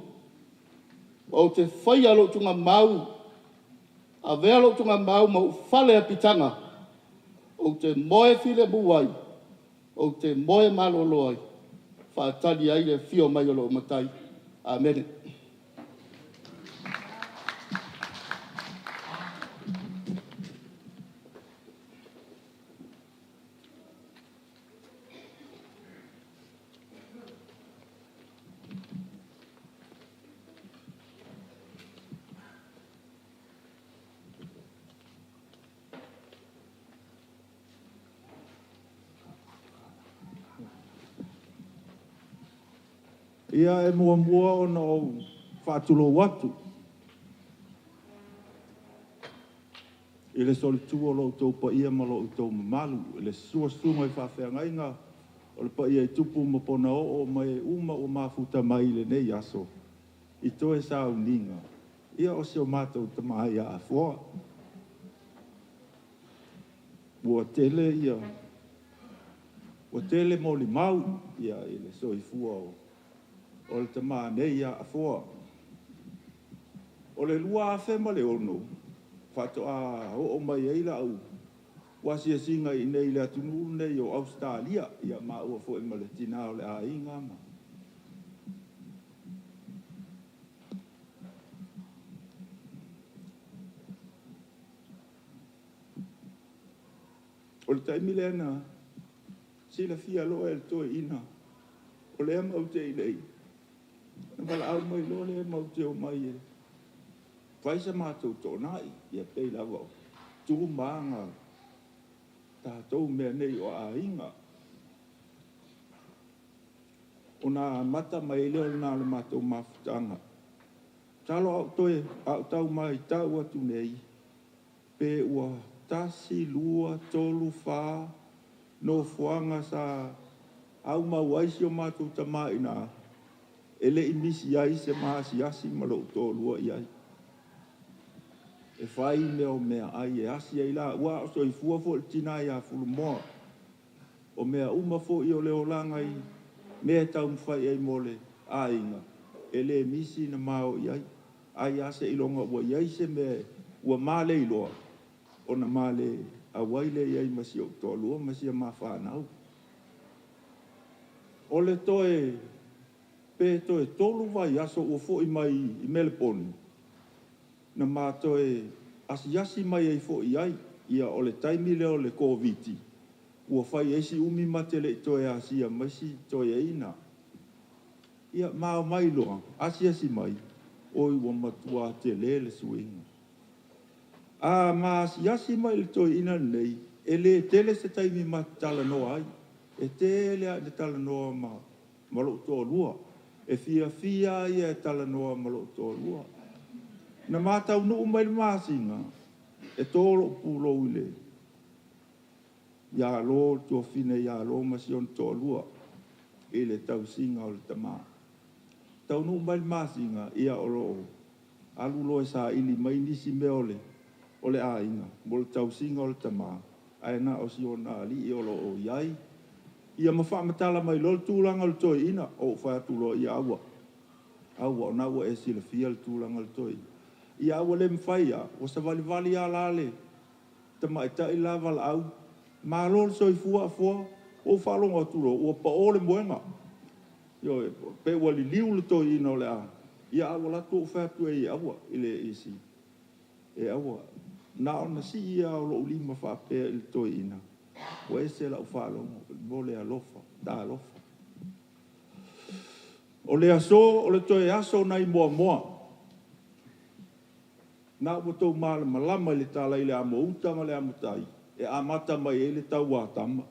ou te faia lou tugamau, avea lou tugamau ma ou fale apitaga, ou te moe filemu ai, ou te moe malolo ai, faatali ai le afio mai o lou Matai. Amene. Ia e muamua ona ou faatulou atu i le solitu o lo outou paia ma lo outou mamalu, i le susu o susuga i faafeagaiga o le paia i tupu ma ponaoo ma e uma ua mafuta mai i lenei aso i toe sauniga ia o si o matou tama ia Afoa. Ua tele ia ua tele molimau ia i le soifua o le tama nei ia Afoa. O le 2006 faatoa oo mai ai lau asiasiga i inei i le atunuu lenei o Ausetalia, ia maua foi ma le tina o le aiga ma O le taimi lea na silafia loa e le toeaina o lea matou te i inei, na valaau mai loa lea matou te omai e fai sa matou toonai, ia pei lava o tu ma aga o tatou mea nei o aiga. Ona amata mai ai lea o lena o le matou mafutaga. Masalo a ou toe, a ou tau matau atu nei, pe ua tasi, lua, tolu, fa nofoaga sa aumau ai si o matou tama i ina, e le i misi ai se ma asiasi ma lou toalua i ai e fai mea o meaai e asi ai laua, a o soifua foi le tina ia Fulumoa. O mea uma foi o le olaga i mea e taumafai ai mo le aiga, e le misi na ma o i ai. Ai lava seiloga ua i ai se mea ua ma le iloa, ona ma le auai lea i ai ma si ou toalua ma si a ma fanau. O le toe, pe toe 3 vaiaso ua foi mai i Meleponi, na ma toe asiasi mai ai foi i ai. Ia, o le taimi lea o le Koviti, ua fai ai si umi ma te le i toe asia mai si toeaina. Ia, ma omai loa, asiasi mai, oi ua matua tele le suiga. A ma asiasi mai i le toeaina lenei, e le tele se taimi ma te talanoa ai. E tele lava ina talanoa ma, ma lou toalua. E fiafia lava ia e talanoa ma lou toalua. Na ma taunuu mai le masina, e to lou pulou i le ia Lo, le tuafafine ia Lo ma si ona toalua i le tausiga o le tama. Taunuu mai le masina, ia o lo o alu loa e saili mai nisi mea o le, o le aiga mo le tausiga o le tama, ae na o si ona alii o lo o i ai. Ia ma faamatala mai loa le tulaga o le toeaina, ou fai atu loa, ia aua, aua, o lena ua e silafia le tulaga o le toeaina. Ia a ua le mafai lava, ua savalivali lava la le tamaitai le la valaau, malo le soifua Afoa. Ua ou faalogo atu loa ua pao le moega. Ioe, pe ua liliu le toeaina o le a, ia ae ua alu atu ou fai atu ai e aua i le isi, e aua. Na ona sii lava o lou lima faapea i le toeaina, ua ese lau faalogo mo le alofa, talofa. O le aso, o le toe aso nai Moamoa. Na ua outou malamalama i le tala i le amo uta ma le amo tai e amata mai ai le taua a tama,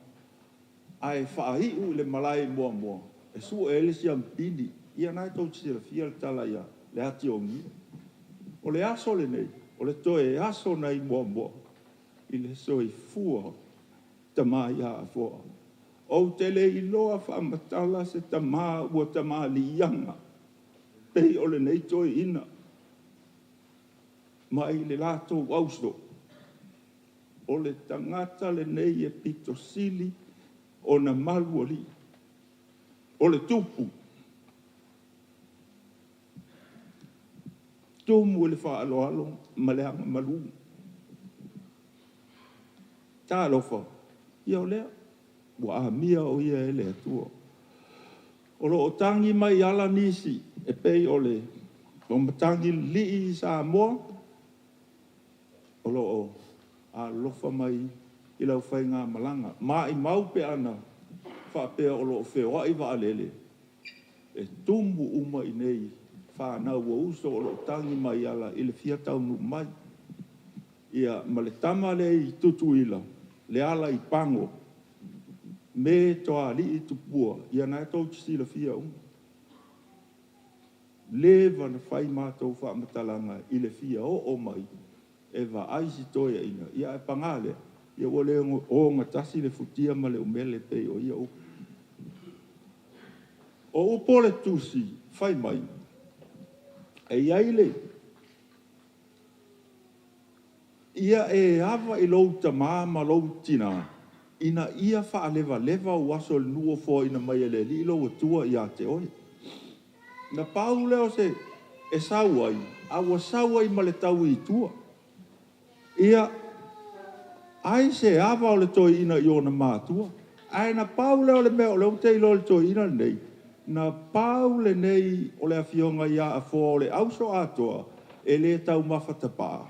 ae faaiu i le malae i Moamoa e sue ai le siamupini. Ia na e tou te silafia le tala ia Leatiogia. O le aso lenei, o le toe aso nai Moamoa. i le soifua tamā ia Afoa. Ou te le iloa faamatala se tamā ua tamaliiaga pei o lenei toeaina mai le latou auso. O le tagata lenei e pito sili ona malualii. O le tupu, tumu i le faaaloalo ma le agamalu. Talofa, ia o lea ua amia o ia e le Atua. O lo o tagi mai ala nisi e pei o le matagi lilii i Samoa, o lo o alolofa mai i lau faigamalaga. Maimau pe ana faapea o lo o feoai vaalele, e tumu uma i inei fanau ua uso o lo o tagi mai ala i le fia taunuu mai. Ia, ma le tama lea i Tutuila, le ala i Pago, me Toalii Tupua, ia na e tou te silafia uma. Leva na fai matou faamatalaga i le fia oo mai e vaai si toeaina, ia ae paga lea, ia ua le ogatasi le futia ma le umele e pei o ia upu. O upu o le tusi fai mai, e i ai le ia e ava i lou tamā ma lou tinā, ina ia faalevaleva ou aso i le nuu o foaina mai e le Alii lou Atua ia te oe. Na pau lea o se e sau ai, a ua sau ai ma le taui i tua. Ia, ai se ava o le toeaina i ona matua. Ae na pau lea o le mea o lea ou te iloa i le toeaina lenei, na pau lenei o le afioga ia Afoa o le auso atoa, e le taumafa tapaa,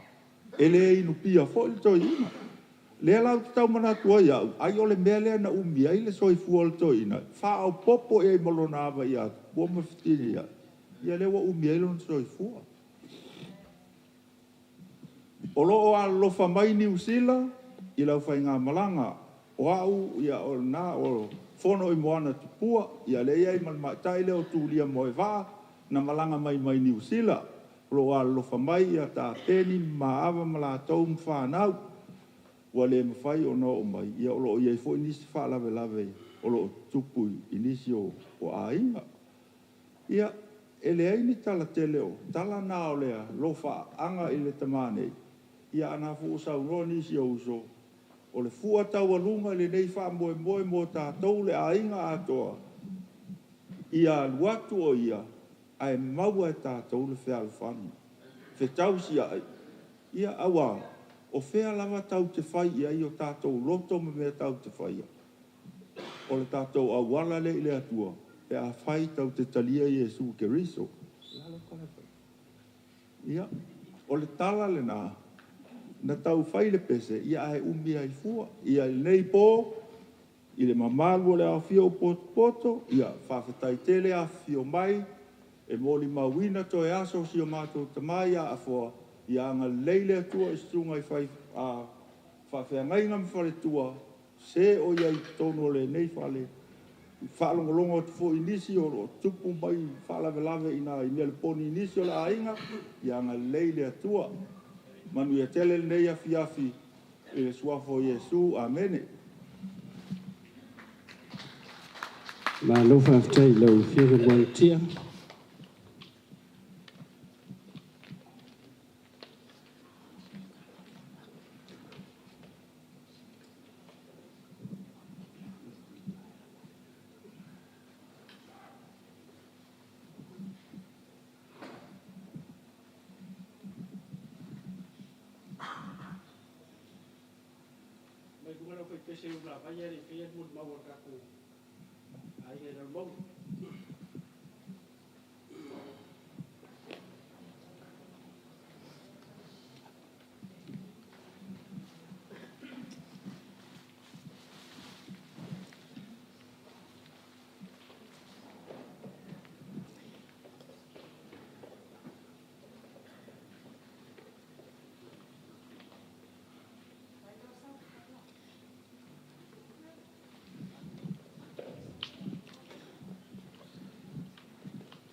e le inupia foi le toeaina. Lea la ou te tau manatu ai au, ai o le mea lea na umi ai le soifua o le toeaina, faaopoopo i ai ma lona ava ia Tupua ma Fetiniai, ia lea ua umi ai lona soifua. O lo o alolofa mai Niu Sila i lau faigamalaga. O au, ia o lena, o Fonoimoana Tupua, ia lea e i ai ma le matai lea o Tulia Moevaa, na malaga mai mai Niu Sila. O lo o alolofa mai ia Tapeni ma Maava ma latou ma fanau ua le mafai ona oo mai, ia o lo o i ai foi nisi faalavelave o lo o tutupu i nisi o aiga. Ia, e leai ni tala tele o tala na o le alofaaga i le tamā nei, ia a na foi ua saunoa nisi o uso, o le fua taualuga i lenei faamoemoe mo tatou le aiga atoa, ia alu atu o ia ae maua e tatou le fealofani, fetausiai, ia auā o fea lava tatou te fai i ai o tatou loto ma mea tatou te faia, o le tatou auala lea i le Atua pe afai tatou te talia Iesu Keriso. Ia, o le tala lena, na tau fai le pese, ia ae umi ai fua. Ia i lenei po, i le mamalu o le aofia o potopoto, ia faafetai tele afifio mai, e molimauina toe aso o si o matou tama ia Afoa, ia agalelei le Atua i susuga i fai, a, faafeagaiga ma faletua, se o i ai i totonu o lenei fale, i faalogologo atu foi i nisi o lo o tupu mai faalavelave i nai Meleponi i nisi o le aiga, ia agalelei le Atua. Manuia tele lenei afiafi i le suafa o Iesu. Amene. Malo faafetai i lau Afioga Mualutia. Mai luga lau faipese i Ulavai ae le i faia le molimau a le tatou aiga i Lalomauga.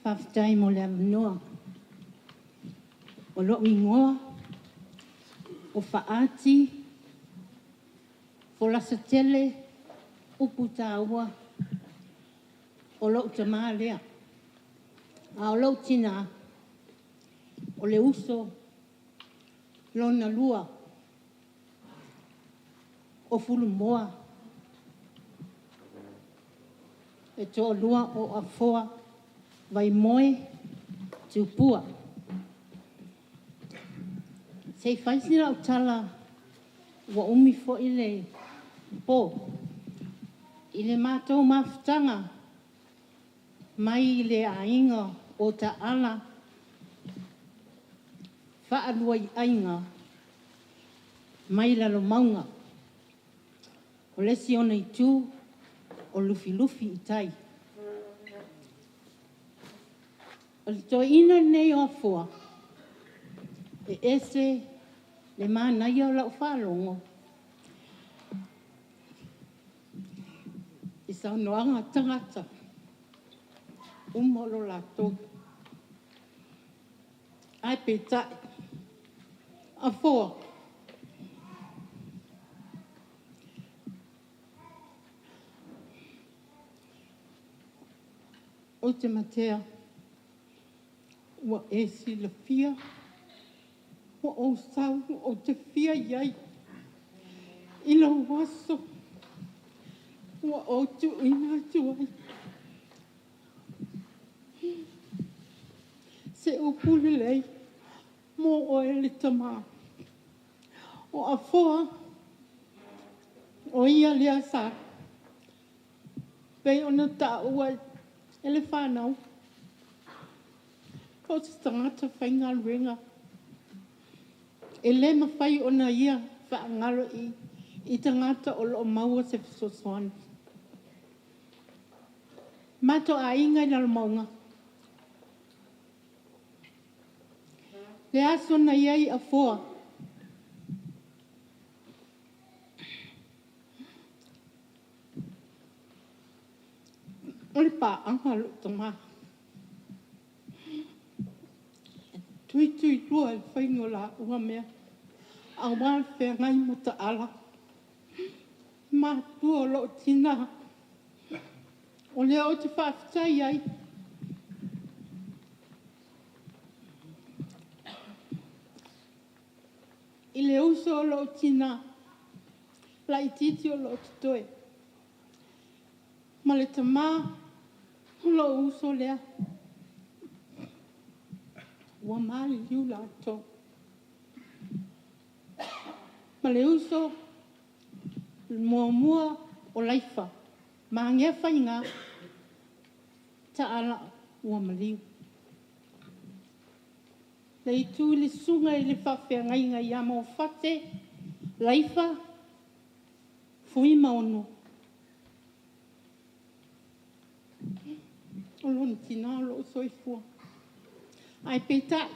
Faafetai mo le avanoa. O lou igoa o Faati Folasa tele upu tāua o lou tamā lea. A o lou tinā, o le uso lona lua o Fulumoa e toalua o Afoa Vaimoe Tupua. Se i fai sina au tala ua umi fo'i le pō i le matou mafutaga mai le aiga o Taala faaluaiaiga mai Lalomauga o le isi ona itu o Lufilufi i tai. O le toeaina lenei o Afoa, e ese le manaia o lau faalogo i saunoaga a tagata uma o lo latou. Ae peitai, Afoa, ou te matea ua e silafia ua ou sau ou te fia i ai i lou aso ua ou tuuina atu ai se upu lelei mo oe le tamā. O Afoa, o ia lea sa pei ona taua e le whānau. O se tagata faigaluega. E le mafai ona ia faagalo i tagata o loo maua se fesoasoani. Mato aiga i Lalomauga. Le aso na iai Afoa. O le paaga a lou tamā. Tuitui lua i le faiga o laua mea. Auā le feagai ma Taala. Matua o lou tinā. O lea ou te faafetai ai. I le uso o lou tinā, laitiiti o loo totoe. Ma le tamā o lou uso lea. Ua maliliu latou. Ma le uso muamua o Laifa, Magea Faiga, Taala ua maliu. Le itu i le susuga i le faafeagaiga ia Moafate, Laifa, Fuimaono. O lona tinā o loo soifua. Ae peitai,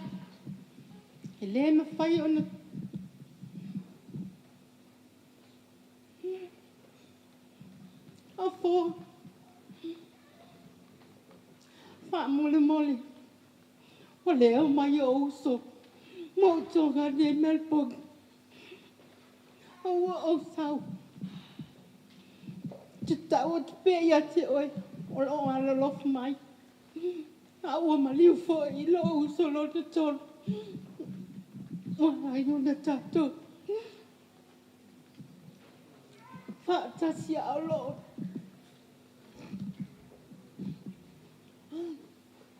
e le mafai ona Afoa, faamolemole, ua le aumai ou uso ma ou toga i Melbourne. A ua ou sau, te tau atu pea ia te oe o loo alolofa mai. A ua maliu foi i lou uso lona tolu. Ua ai ona tatou faatasi a o loo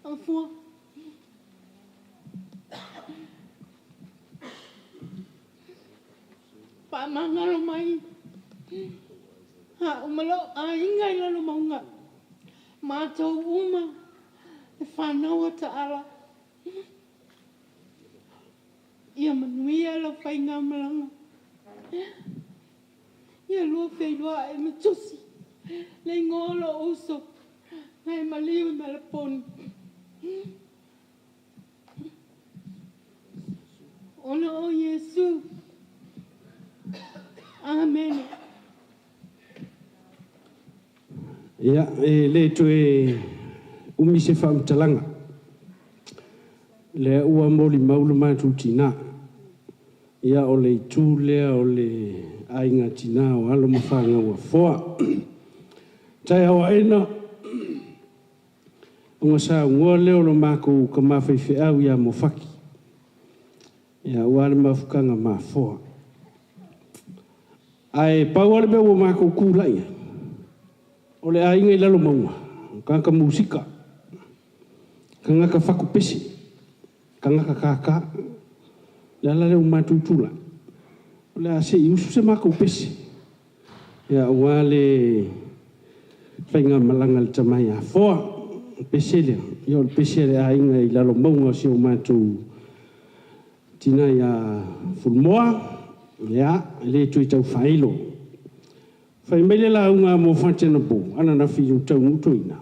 Afoa. Faamagalo mai. A'u ma lou aiga i Lalomauga. Matou uma e whanau a Taala. Ia manuia lau faigamalaga. Ia lua feiloai ma Tusi. Le igoa o lou uso. Na e maliu i Melaponi. Ona o Iesu. Amene. Ia, e le toe umi se faamatalaga. Lea ua molimau le matou tinā. Ia o le itu lea o le aiga tinā o alo ma fanau a Foa. Taeao aena, ona saunoa lea o lo matou tama faifeau ia Mofaki, ia aua le mafutaga ma Afoa. Ae pau lava le mea ua matou tulai ai, o le aiga i lalo mauga, o tagata musika, tagata fatupese, tagata kākā. O le ala lea ua matou tulai, o le a se i usu se matou pese, ia aua le faigamalaga a le tama ia Afoa. O le pese lea, ia o le pese a le aiga i lalo mauga o si o matou tina ia Fulumoa, ia, e le toe tau faailo. Fai mai le lauga a Mofati anapo, ananafi i taunuu toeaina.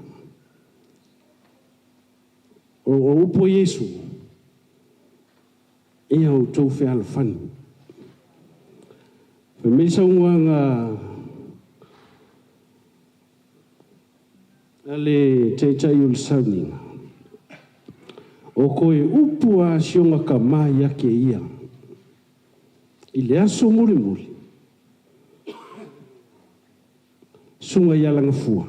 O upu a Iesu, ia outou fealofani. Fai mai le saunoaga a le taitai o le sauniga, o toe upu a si ona tama ia te ia, i le aso mulimuli, susuga ia Lagafua.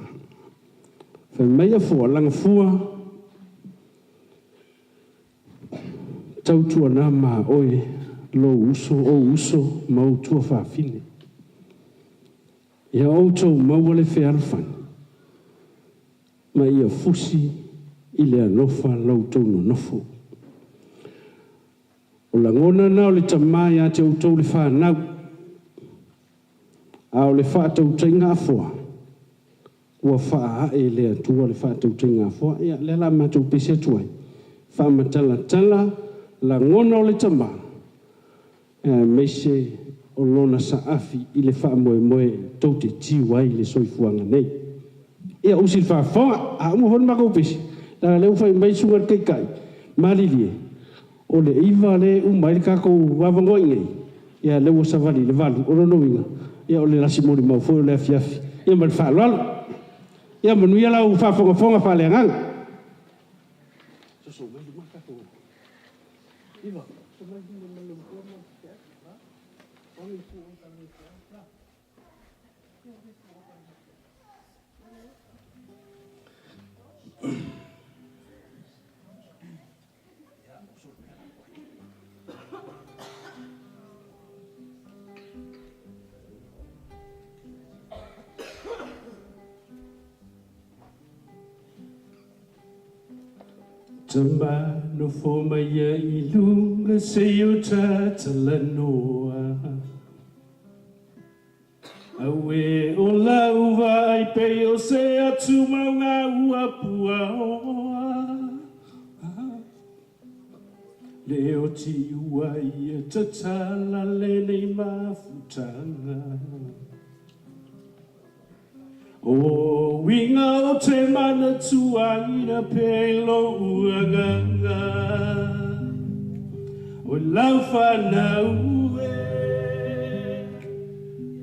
Fai mai Afoa, Lagafua, tautuana ma oe lou uso, ou uso ma ou tuafafine. Ia outou maua le fealofani, ma ia fusi i le alofa la outou nonofo. O lagona na o le tama ia te outou le fanau, a o le faatautaiga Afoa, ua faaae le Atua le faatautaiga Afoa. Ia, lea la matou pese atu ai, faamatalatala lagona o le tama, aemaise o lona saafi i le faamoemoe tou te tiu ai le soifuaga nei. Ia, usi le faafofoga, a uma foi le matou pese, leaga lea ua fai mai susuga i le Taitai, malilie, o le 9 lea e uma ai le tatou avanoa i inei, ia lea ua savali i le 8, o lona uiga, ia o le lasi molimau foi o le afiafi. Ia ma le faaaloalo. Ia manuia lau faafogafoga faaleagaga. Tama nofo mai ia i luga se i o tatalanoa. Aue o lau vaai pei o se atu mauga ua puaoa. Le o tiua ia tatala lenei mafutaga. O uiga o te manatuaina pe lou agaga. O lau fanau e,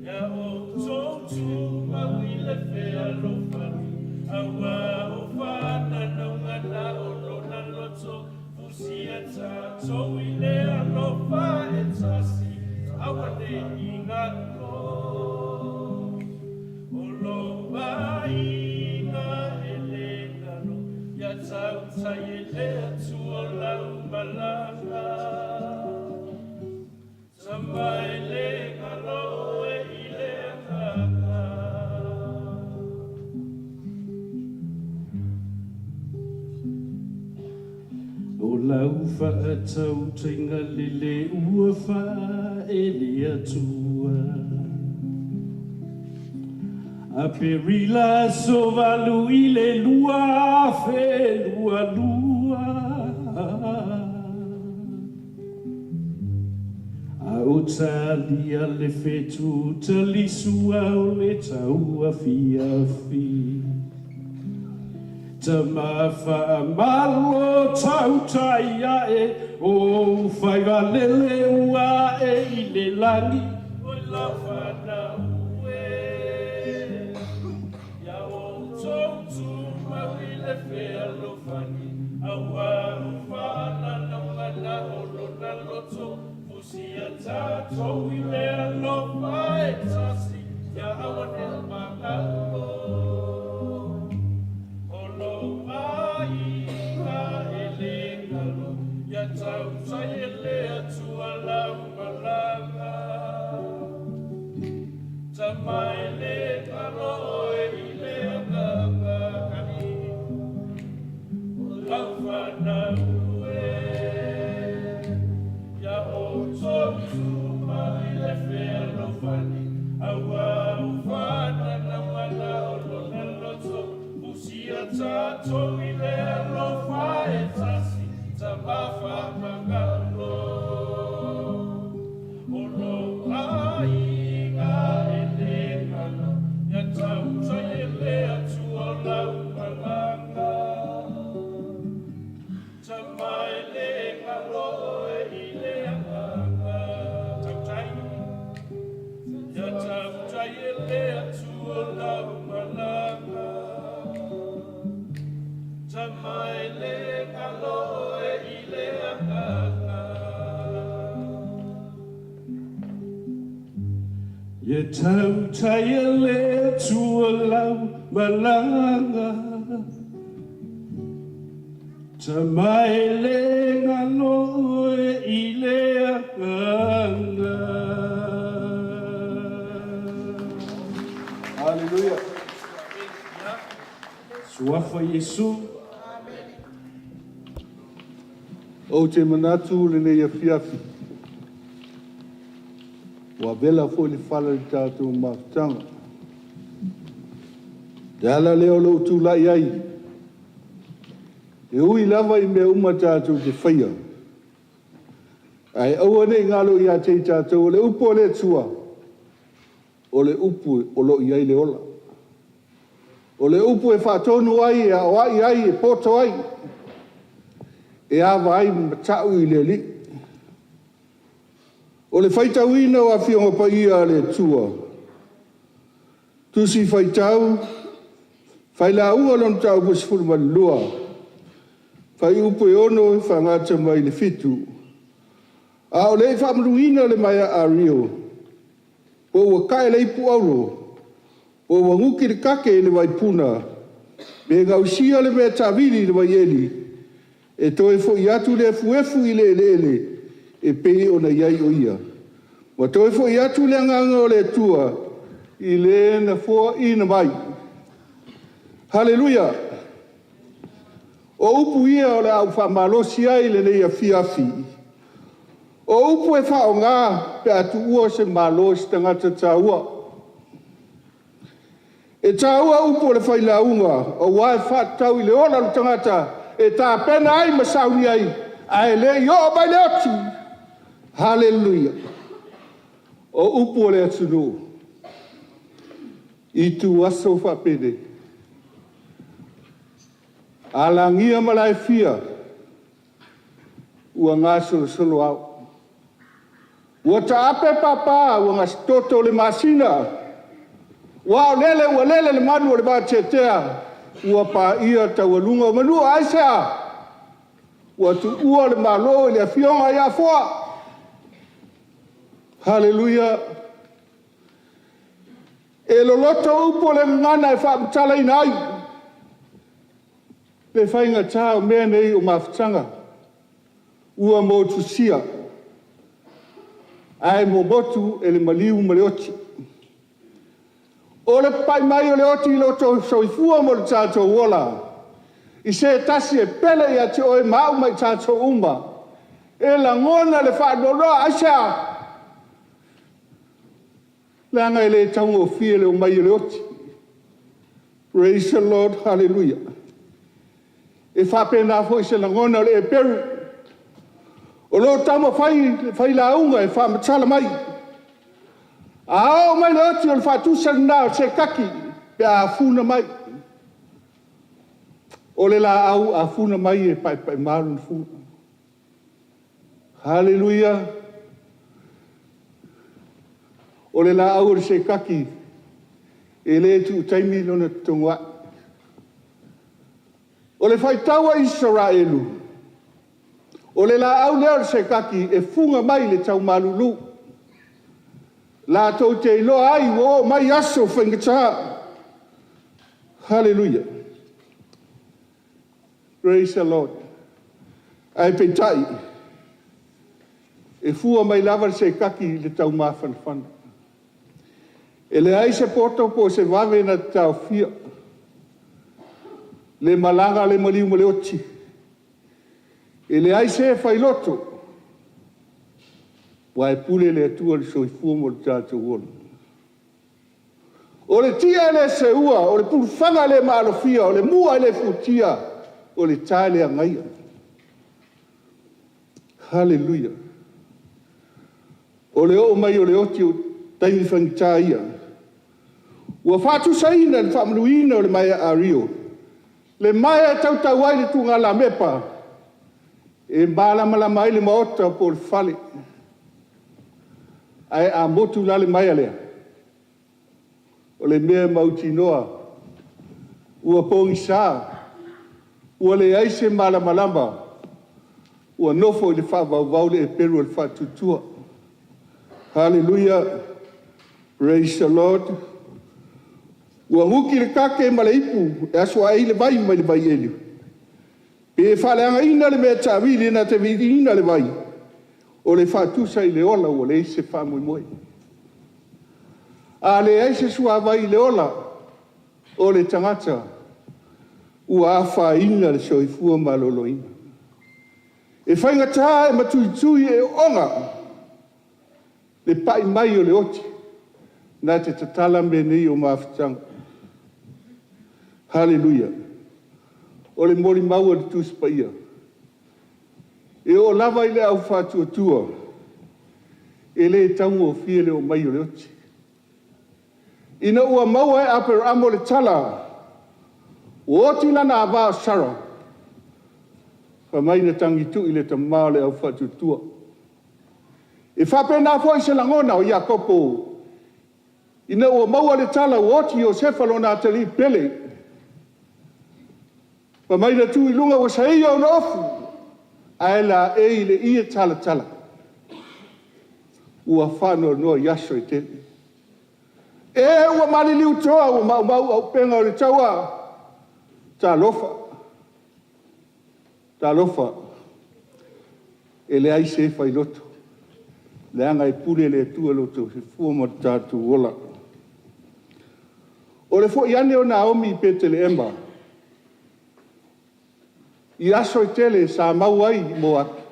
ia outou tumau i le fealofani, aua o fananauga na o lona loto, fusia tatou i le alofa e tasi, aua ne i galo. O lou aiga e le galo, ia tautai e le Atua lau malaga. Tama e le galo e i le agaga. O lau faatautaiga lele ua faae le Atua. Aperila aso 8 i le 2022. A o talia le fetu talisua o le tauafiafi. Tama faamalo tautai ae o faiva lele ua ae i le lagi. O lau fanau e, ia outou tumau i le fealofani, aua o fananauga na o lona loto, Usia tātou i le alofa e tasi, ia aua ne magalo. O lo aiga e le galo, ia tautai e le atua lau malaga. Tamai le galo e i le agaga kani, o lau whanau e. Ia o tō mai le whealofani, aua o whanana mana o lona loto, usia tātou i le alofa e tasi, ta mafa mangalo. O lo aiga e le galo, ia tautai e le atua lau malaga. Ta mai le galo e i le agaga. Tautai, ia tautai e le atua lau malaga. Ta mai le galo e i le agaga. Ia tautai e le atua lau malaga. Ta mai le galo e i le agaga. Hallelujah. Suafa Iesu. Ou te manatu lenei afiafi. Ua vela foi le fala i le tatou mafutaga. Le ala lea o lou tulai ai. E ui lava i mea uma tatou te faia. Ae aua nei galo ia te i tatou o le upu o le Atua, o le upu o lo o i ai le ola. O le upu e faatonu ai, e aoai ai, e poto ai, e ava ai ma matau i le Alii. O le faitauina o Afioga Paia a le Atua, Tusi Faitau, Failauga lona mataupu 12, fuaiupu e 6 faagata mai le 7. A o le i faamanuina le maea a Rio, po ua tae le ipu auro, po ua nuti le kake i le vaipuna, pe gausia le mea taavili i le vaieli, e toe foi atu le efuefu i le eleele e pei ona i ai o ia. Ua toe foi atu le agaga o le Atua i le na foaina mai. Haleluia! O upu ia o le a ou faamalosi ai lenei afiafi. O upu e faaaoga pe a tuua se malo i se tagata taua. E taua upu o le failauga, aua e faatatau i le ola o le tagata e tapena ai ma sauni ai, ae le i oo mai le oti. Haleluia! O upu o le atunuu, i ituaso faapenei. Alagia ma laefia, ua gasolosolo au. Ua taape papa, ua gasetoto le masina. Ua aolele ua lele le manu o le vateatea, ua paia taualuga o manua. Aisea? Ua tuua le Malo i le afioga ia Foa. Haleluia! E loloto upu o le gagana e faamatalaina ai le faigata o mea nei o mafutaga ua motusia ae momotu e le maliu ma le oti. O le papai mai o le oti i lo outou soifua ma lo tatou ola, i se tasi e pele ia te oe ma au ma i tatou uma, e lagona le faanoanoa. Aisea? Leaga e le taugofie le omai o le oti. Praise the Lord, hallelujah. E faapena foi se lagona o le eperu o lo o taumafai le failauga e faamatala mai. A oo mai le oti, o le faatusa lena o se kaki pe a funa mai. O le laau a funa mai e paepaema lona fua. Haleluia! O le laau o le sekaki e le tuu taimi lona totogoai. O le faitau a Isaraelu, O le laau lea o le sekati e fuga mai i le taumalulu. Latou te iloa ai ua oo mai aso faigata. Haleluia. Praise the Lord. Ae peitai, e fua mai lava le sekati i le taumafanafana. E leai se poto po o se vave na te taofia le malaga a le maliu ma le oti. E leai se failoto, aua e pule le Atua i le soifua ma lo tatou ola. O le tia e le seua, o le pulufaga e le maalofia, o le mua e le futia, o le ta e le agaia. Haleluia. O le oo mai o le oti o taimi faigata ia, ua faatusaina i le faamanuiaina o le maea Ario, le maea e tautau ai le tugalamepa e malamalama ai le Maota po o le fale. Ae a motu la le maea lea, o le mea e mautinoa ua pogisa, ua leai se malamalama, ua nofo i le faavauvau le epelu a le faatuatua. Haleluia! Praise the Lord. Ua nuti le kake ma le ipu e asoai ai le vai mai le vaieli, pe faaleagaina le mea taavili na te viliina le vai, o le faatusa i le ola ua leai se faamoemoe. A leai se suavai i le ola o le tagata, ua afaina le soifua maloloina. E faigata e matuitui e oona le pai mai o le oti na te tatala mea nei o mafutaga. Haleluia! O le molimau a le Tusi Paia, e oo lava i le au faatuatua, e le taugofie le oo mai o le oti. Ina ua maua e Aperamo le tala ua oti lana ava o Sara, fai mai na tagitui le tama o le au faatuatua. E faapena foi se lagona o Iakopo ina ua maua le tala ua oti Iosefa lona atalii pele. Fai mai na tu i luga ua saia ona ofu, ae laei i le ie talatala. Ua faanoanoa i aso e tele. E ua maliliu toa ua maumau auupega o le taua. Talofa, talofa, e leai se failoto, leaga e pule le Atua i lo outou soifua ma lo tatou ola. O le foi ane o Naomi i Petelehema i aso e tele sa mau ai i Moapi,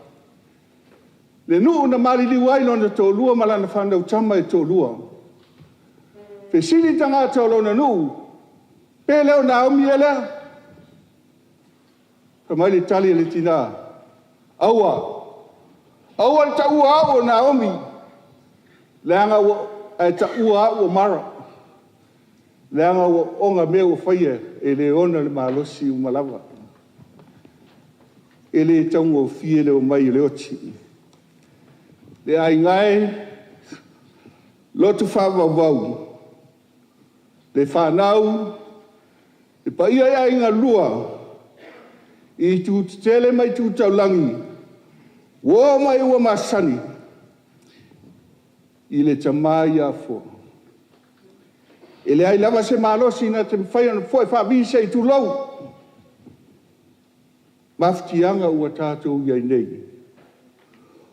le nuu na maliliu ai lona toalua ma lana fanau tama e toalua. Fesili tagata o lona nuu, pe le o Naomi ea lea? Fai mai le tali a le tina, aua, aua le taua au o Naomi, ae taua au o Mara, leaga ua oona mea ua faia e le ona le malosi uma lava. E le taugofie le omai o le oti. Le aiga e, loto faavauvau, le fanau, le paia i aiga e lua, i itu tetele ma itu taulagi, uo ma iu ua masani i le tama ia Afoa. E leai lava se malosi na te mafai ona foe faavi se i tulou mafatiaga ua tatou i ai nei,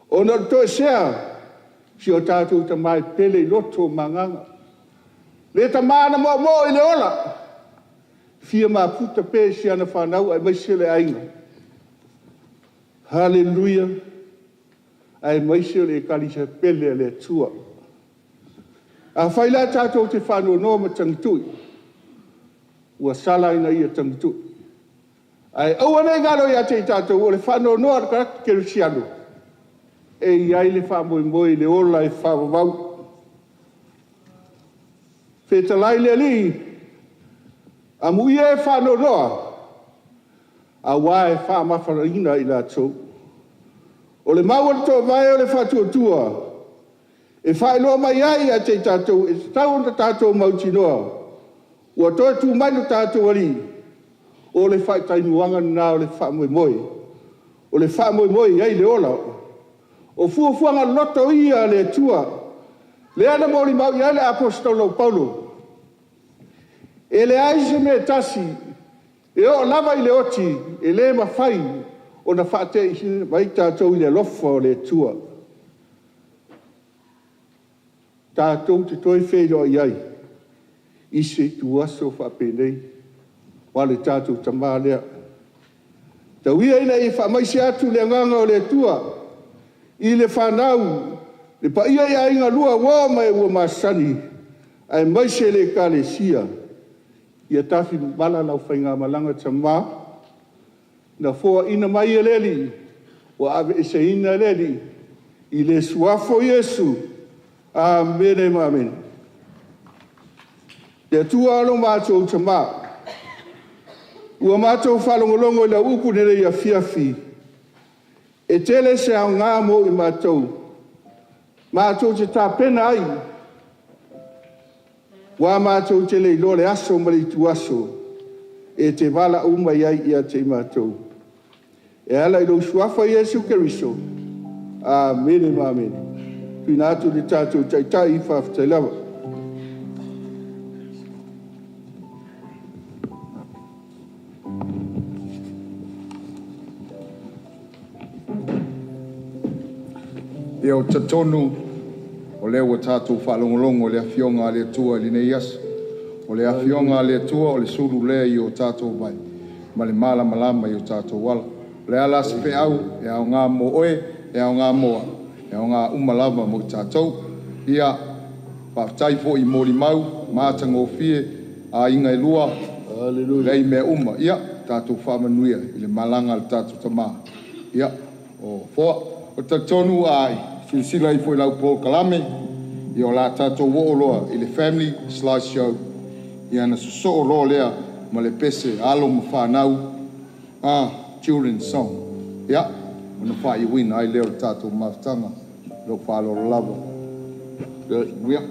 ona o le toesea o si o tatou tama e pele i loto ma agaga, le tama na moomoo i le ola, fia mafuta pea i si ana fanau aemaise le aiga. Haleluia! Aemaise o le Ekalesia pele a le Atua. Afai la tatou te faanoanoa ma tagitui, ua sala ina ia tagitui. Ae aua ne i galo ia te i tatou, o le faanoanoa o le tagata kerisiano, e i ai le faamoemoe i le ola e faavavau. Fetalai le Alii, amuia e faanoanoa, aua e faamafalaina i latou. O le mau a le toovae o le faatuatua, e faailoa mai ai ia te i tatou, e tatau ona tatou mautinoa, ua toe tu mai lo tatou Alii, o le faataimuaga lena o le faamoemoe. O le faamoemoe i ai le ola. O fuafuaga loto ia a le Atua, lea na molimau i ai le Aposetolo o Paulo, e leai se mea e tasi e oo lava i le oti e le mafai ona faateaina mai tatou i le alofa o le Atua. Tatou te toe feiloai ai i se ituaso faapenei ma le tatou Tama lea. Tau ia ina e faamaise atu le agaga o le Atua i le fanau, le paia i aiga e lua, uo ma e ua masani, aemaise le Ekalesia. Ia tafimamala lau faigamalaga tama, na foaina mai e le Alii, ua aveeseina e le Alii, i le suafa o Iesu. Amene ma amene. Le Atua lo matou Tama, ua matou faalogologo i lau upu i lenei afiafi, e tele se aoga mo i matou, matou te tapena ai, aua matou te le iloa le aso ma le ituaso e te valaau mai ai ia te i matou. E ala i lou Suafa Iesu Keriso. Amene ma amene. Tuuina atu i le tatou Taitai, faafetai lava. Ia, ou te talitonu o lea ua tatou faalogologo i le Afioga a le Atua i lenei aso. O le Afioga a le Atua o le sulu lea i o tatou vae ma le malamalama i o tatou ala. O le a la se feau e aoga mo oe, e aoga mo au, e aoga uma lava mo i tatou. Ia, faafetai foi i molimau matagofie a aiga e lua, lea i mea uma. Ia, tatou faamanuia i le malaga a le tatou tama. Ia, o Foa. Ou te talitonu a silasila ifo i lau polokalame, ia o le a tatou oo loa i le family slide show, ia ona sosoo loa lea ma le pese alo ma fanau, a children's song. Ia, ona faaiuina ai lea o le tatou mafutaga. Lou faaaloalo lava. Ia.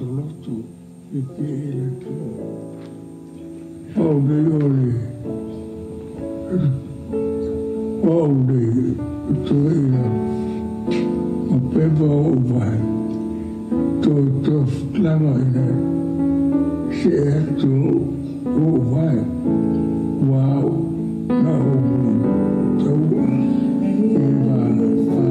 Lotu i te i le tua. Pau nei o le pau nei tuina ma pepa o vai to to langa ina se atu o vai wa na o tau e va fa.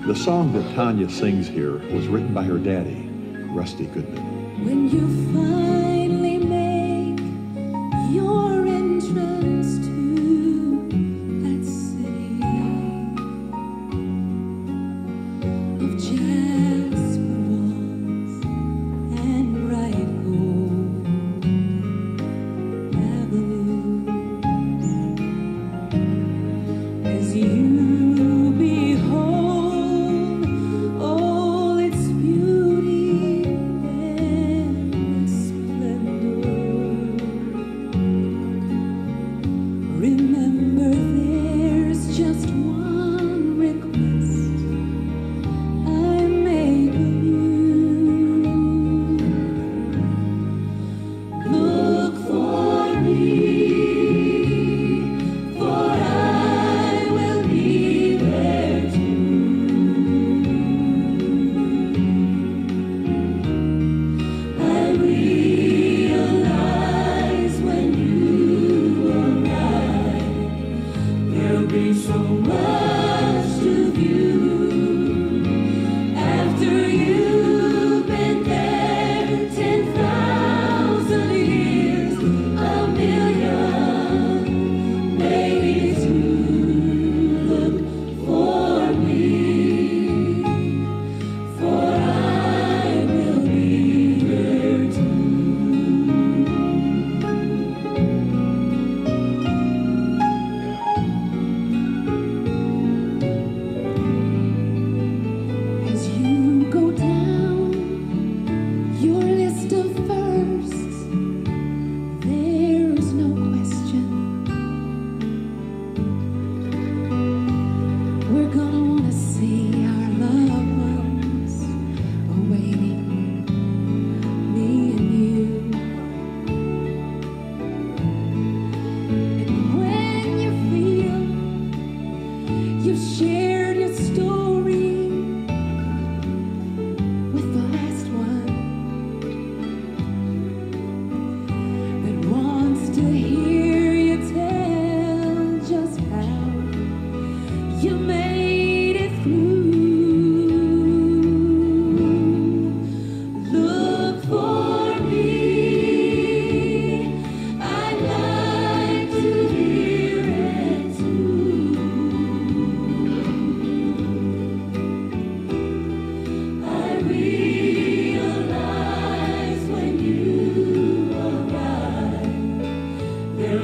The song that Tanya sings here was written by her daddy, Rusty Goodman. When you finally make your entrance to that city of jasper walls and bright gold avenues, as you behold all its beauty and its splendor,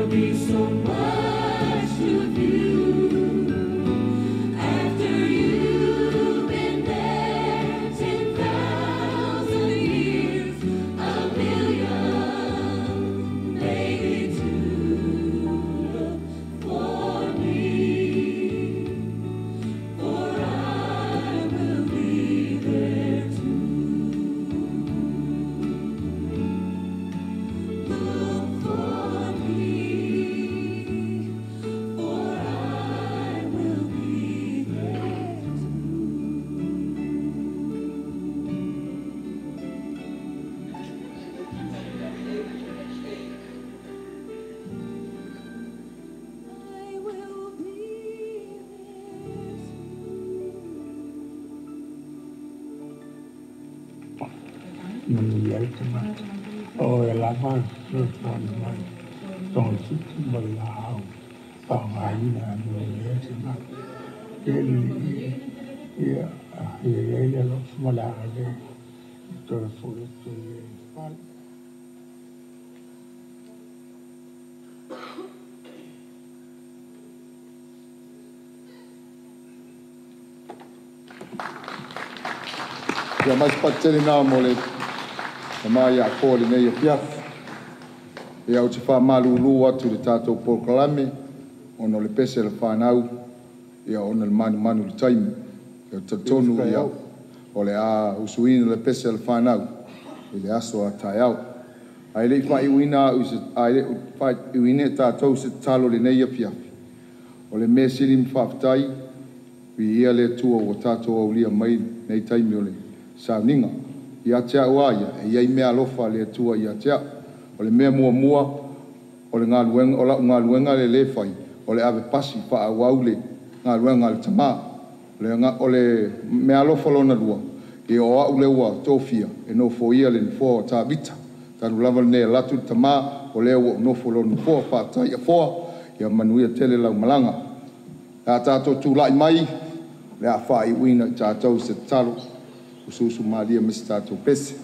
There'll be so much to view after you've been there 10,000 years, a million, maybe two. Look for me, for I will be there too. Look for me, for I will be there I will be Manuia le tagata. O e lava le fesoasoani mai togafiti ma le laau faaaogaina e manuia ai le tagata. Ia le alii e, ia ia i ai le alofa ma le agalelei e toe fo'i atu ai i le fale. Ia mai se patele nā mo le tamā ia afoa lenei afiafi. Ia ou te faamalulu atu i le tatou polokalame ona o le pese a le fanau ia ona le manumanu i le taimi. Ia ou te talitonu ia o le a usuina le pese a le fanau i le aso a taeao. Ae le i faaiuina au i se ae le i faaiuina e tatou se tatalo i lenei afiafi. O le mea sili ma faafetai, viia le Atua ua tatou aulia mai lenei taimi o le sauniga. Ia te au lava ia, e i ai meaalofa a le Atua ia te au. O le mea muamua, o le galuega, o lau galuega le lē fai, o le ave pasi faaauau le galuega a le Tamā. O le, o le meaalofa lona lua, ia o au lea ua tofia e nofoia le nofoa o Tavita. Talu lava lenei alu atu le Tamā, o lea ua ou nofo i lona nofoa. Faafetai Afoa, ia manuia tele lau malaga. Le a tatou tula'i mai, o le a faaiuina i tatou i se tatalo, usuusu malie ma se tatou pese.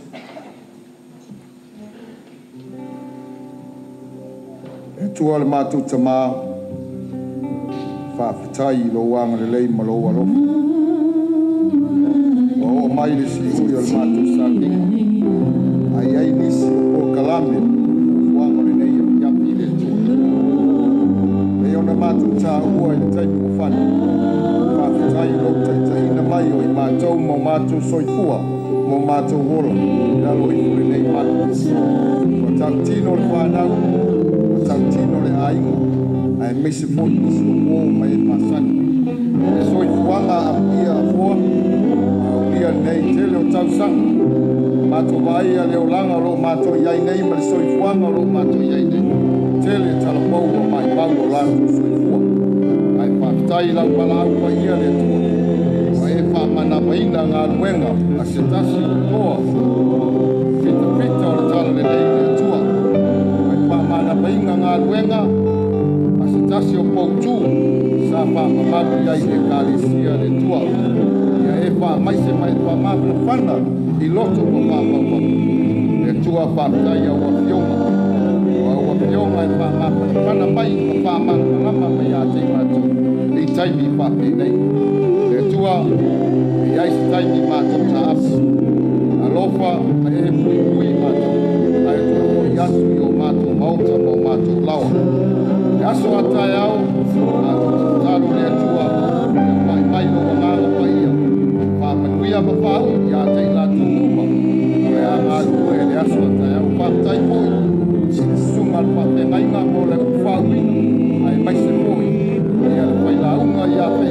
E Atua le matou Tamā, faafetai i lou agalelei ma lou alofa. Ua oo mai le siui o le matou sauniga, a i ai nisi o polokalame ma fuafuaga o lenei afiafi i le Atua. Pei ona matou taua i le taimi ua fano, faafetai i lou taitaiina mai o i matou ma o matou soifua ma o matou ola i lalo ifo o lenei malu. Ua tautino le fanau, ua tautino le aiga, aemaise foi nisi o uo ma e masani. Le soifuaga aafia afoa, aulia lenei tele o tausaga. Matou vaaia le olaga o loo matou i ai nei ma le soifuaga o loo matou i ai nei. Tele talapou ua maimau o latou soifua. Ae faafetai i lau valaau paia le Atua, ua e faamanavaina galuega a se tasi o toa fitafita o le talalelei i le Atua. Ua e faamanavaina galuega a se tasi o poutū sa faamamalu i ai le Ekalesia le Atua. Ia e faamaise ma e faamafanafana i loto ma faamaumauga. Le Atua faafetai i au afioga. O au afioga e faamafanafana mai ma faamalamalama mai ia te i matou i taimi faapenei. Le Atua, e i ai se taimi matou taape. Alofa ma e puipui matou, ae toe fo'i atu i o matou maota ma o matou laoa. Le aso a taeao, matou te tatalo i le Atua, ia fa'i mai lou Agaga Paia, faamanuia ma faauu ia te i latou uma o le a galulue i le aso a taeao. Faafetai foi i le susuga a le faafeagaiga mo le ulufaauina, aemaise foi ia le failauga ia Fe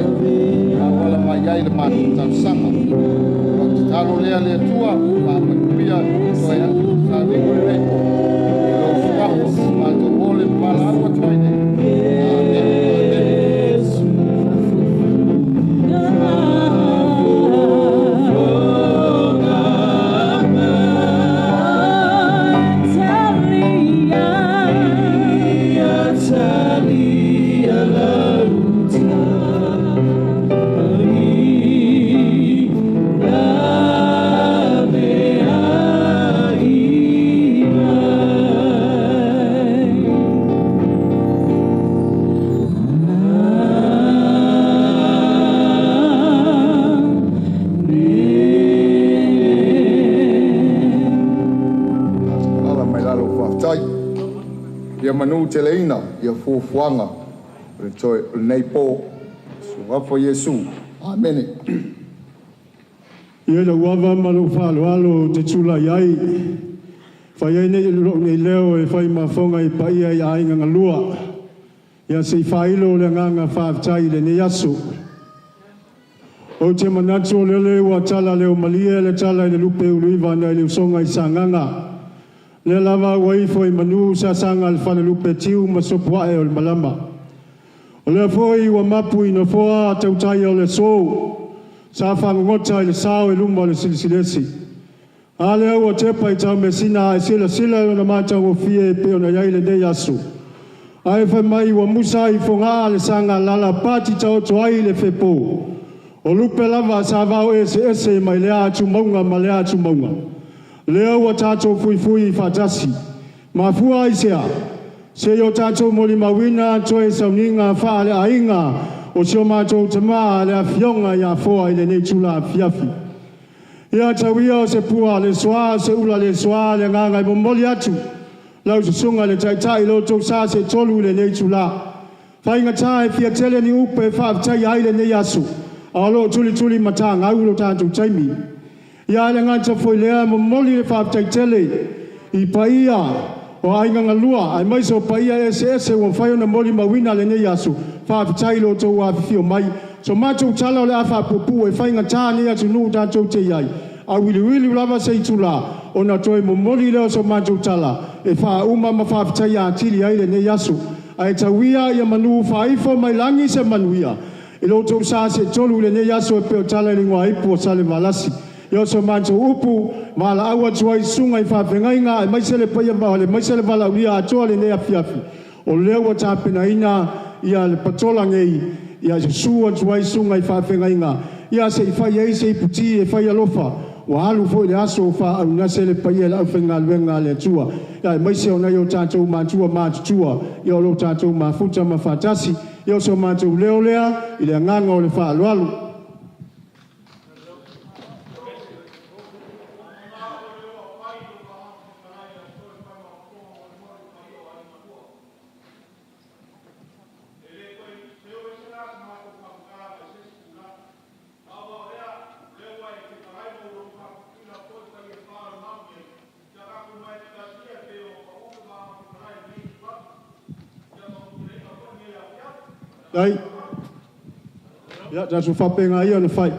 na auala mai ai le matou talosaga. O lau tatalo lea le Atua, faamanuia toe sauniga o lenei po i lou suafa matou ole ma valaau atu ai nei. Amene. Amene. manuteleina ia fuafuaga o le toe o lenei po. Suafa Iesu. Amene. Ia lau ava ma lou faaaloalo ou te tulai ai, fai ai nei lou nei leo e fai ma fofoga i paia i aiga galua, ia se i faailo le agaga faafetai i lenei aso. Ou te manatu o lele ua tala leo malie le tala i le lupe uluiva nai le usoga i Sagaga. Lea lava ua ifo i manu sasaga a le falelupe tiu ma sopuae o le malama. O lea foi ua mapu i nofoa tautaia o le aso, sa fagogota i le sao i luma o le Silisiliese. A lea ua tepa i taumeasina ae silasila i lona matagofie e pei ona i ai lenei aso. Ae fai mai ua musa i Fogaa le sagalala pati taoto ai le fepo. O lupe lava sa vao eseese mai lea atumauga ma lea atumauga. Lea ua tatou fuifui faatasi. Mafua aisea? Se i o tatou molimauina toe sauniga faaleaiga o si o matou tama le Afioga ia Foa i lenei itula afiafi. Ia tau ia o se pua le soa o se ula le soa le agaga e momoli atu lau susuga i le Taitai lo outou sa se tolu i lenei itula. Faigata e fia tele ni upu e faafetaia ai lenei aso, a o lo o tulituli matagau lo tatou taimi. Ia ae le gata foi lea, e momoli le faafetai tele i paia o aiga galua aemaise o paia eseese ua mafai ona molimauina lenei aso. Faafetai i lo outou afifio mai. So matou tala o le a faapuupuu e faigata lenei atunuu tatou te i ai, a wiliwili lava se itula ona toe momoli lea o so matou tala e faauma ma faafetaia atili ai lenei aso. Ae tau ia ia manu faaifo mai lagi se manuia i lo outou sa seetolu i lenei aso e pei o tala i le igoaipu o Salevalasi. Ia o so matou upu, valaau atu ai i susuga i faafeagaiga aemaise le paia aemaise le valaaulia atoa i lenei afiafi, o lea ua tapenaina ia le patola nei, ia susu atu ai susuga i faafeagaiga, ia se i fai ai se iputi e fai alofa, ua alu foi le aso o faaaunase le paia i le aufaigaluega a le Atua, ia aemaise o nai o tatou matua matutua, ia o lo tatou mafuta ma faatasi. Ia o so matou leo lea i le agaga o le faaaloalo. Ai. Ia, tatou faapena ia ona fai.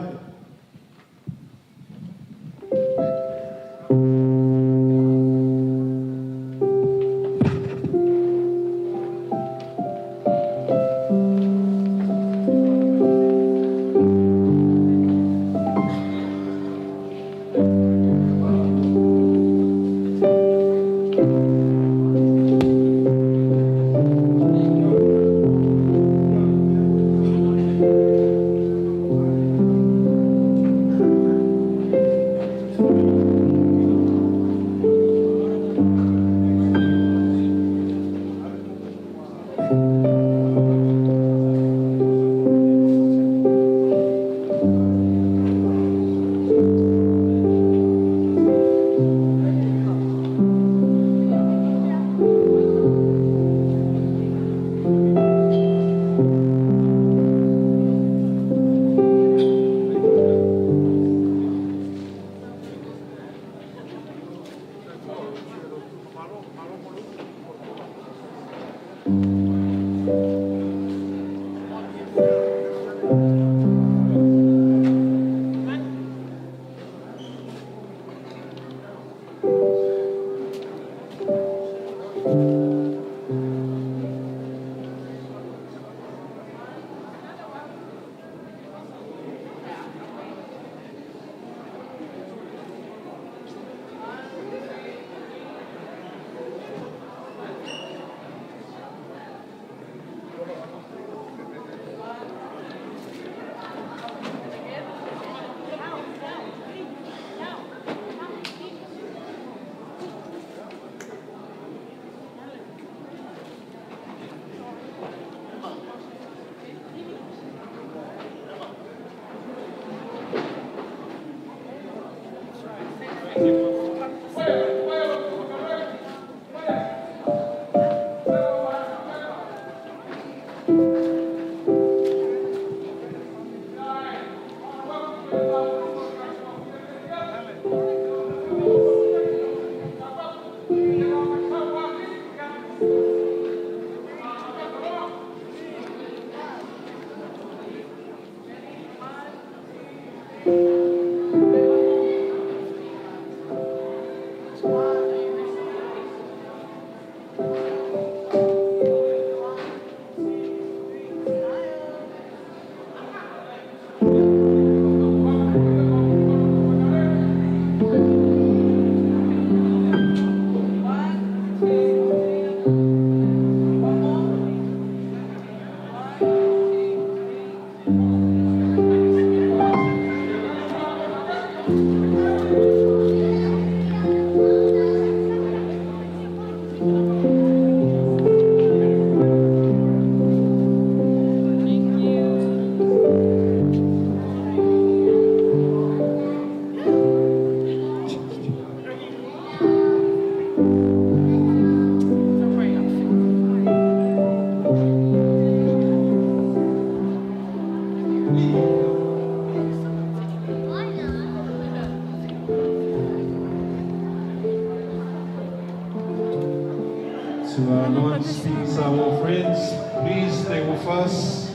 friends, please stay with us.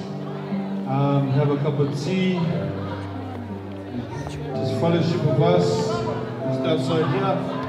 Have a cup of tea. Just fellowship with us. Just outside here.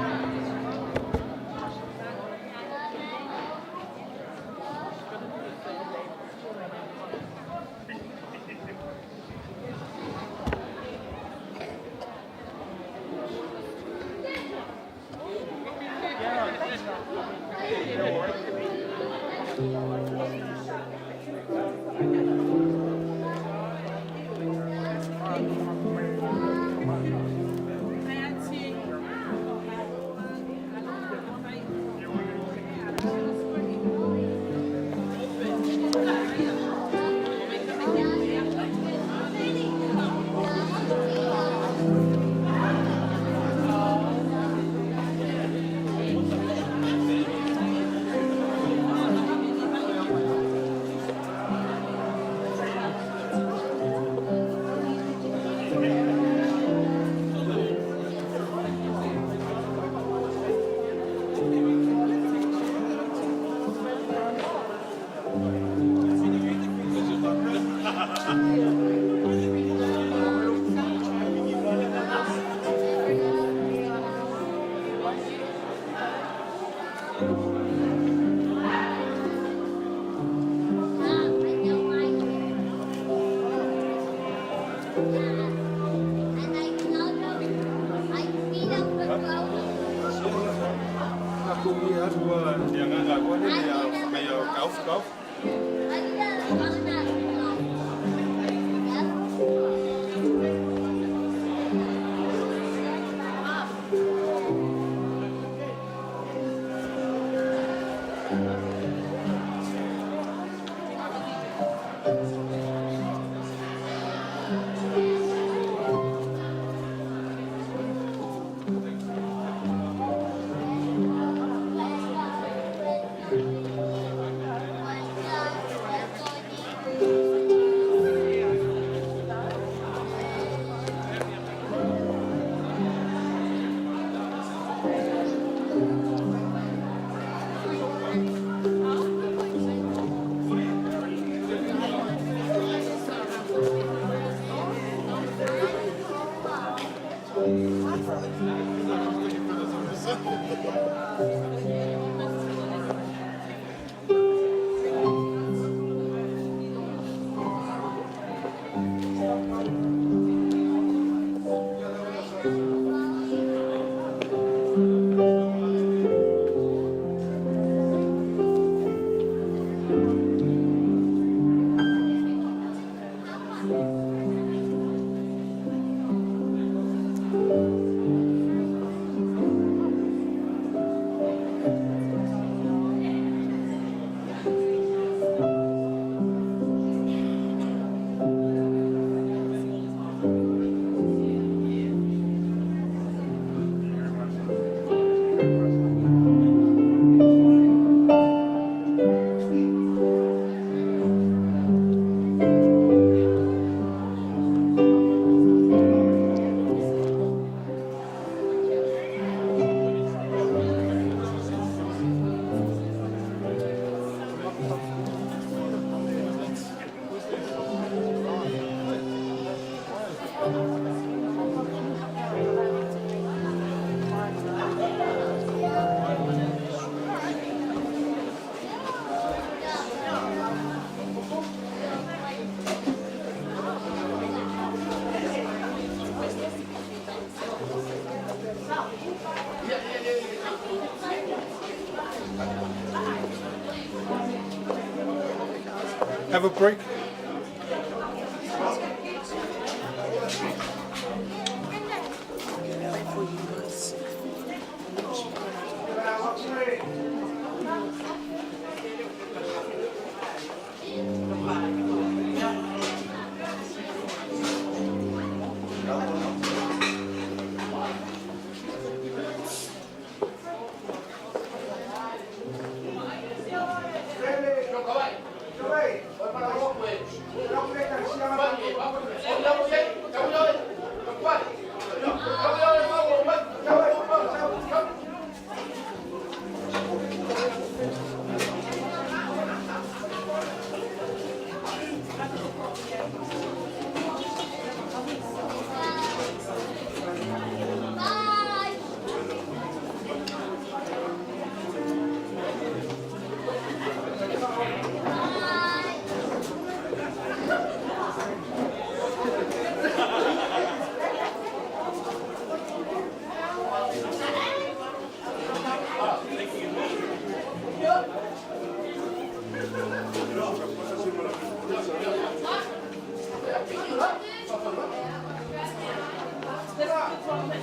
Have a break.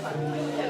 Bye.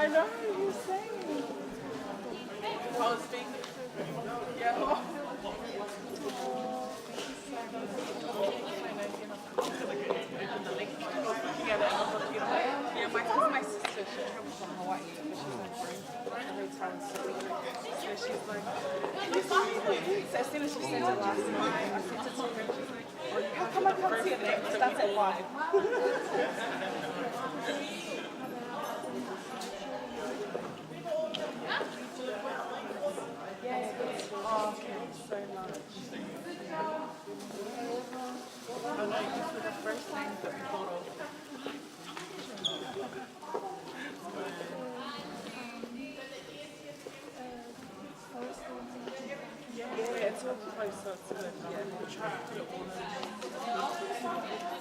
I know, you're saying. I was speaking. Yeah. Yeah, my, my sister, she travels from Hawaii, but she's like in her hotel in Sydney. So she's like, can you see me? So as soon as she sent it last night, I sent it to her and she's like, how come I can't see it? It starts at 5. Yeah, oh, thank you so much. I know, you were the first thing that we thought of. Yeah, it's all close, so it's good. Yeah, we'll try to put it all in.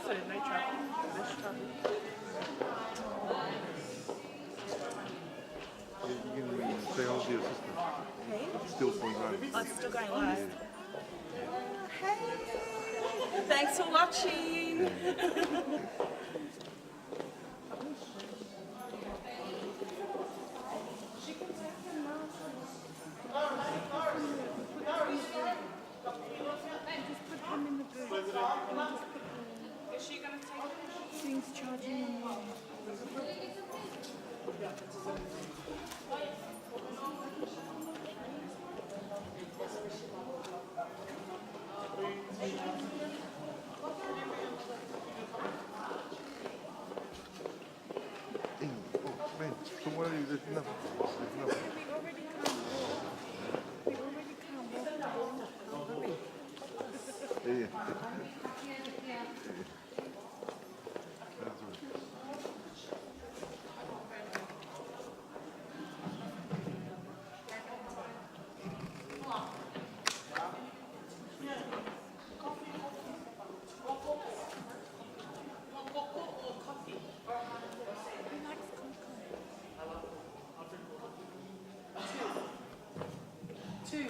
So no traffic, less traffic. Yeah, you can say hello to your sister. Hey? It's still going live. Oh, it's still going live. Hey! Thanks for watching. Is she gonna take things charging on Damn. Oh, man, don't worry, there's nothing. There's nothing. We already can't walk. We already can't walk. Yeah. That's right. Two.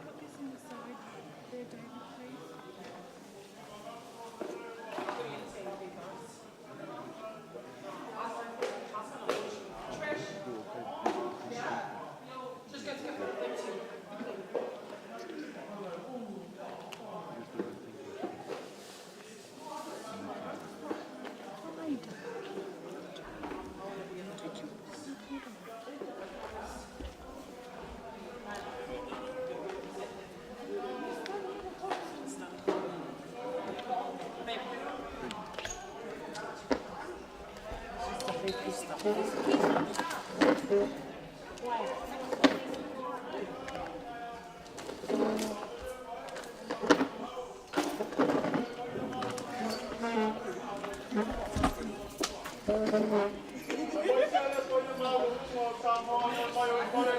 Put this in the side there, David, please. Hide. Take your recorder.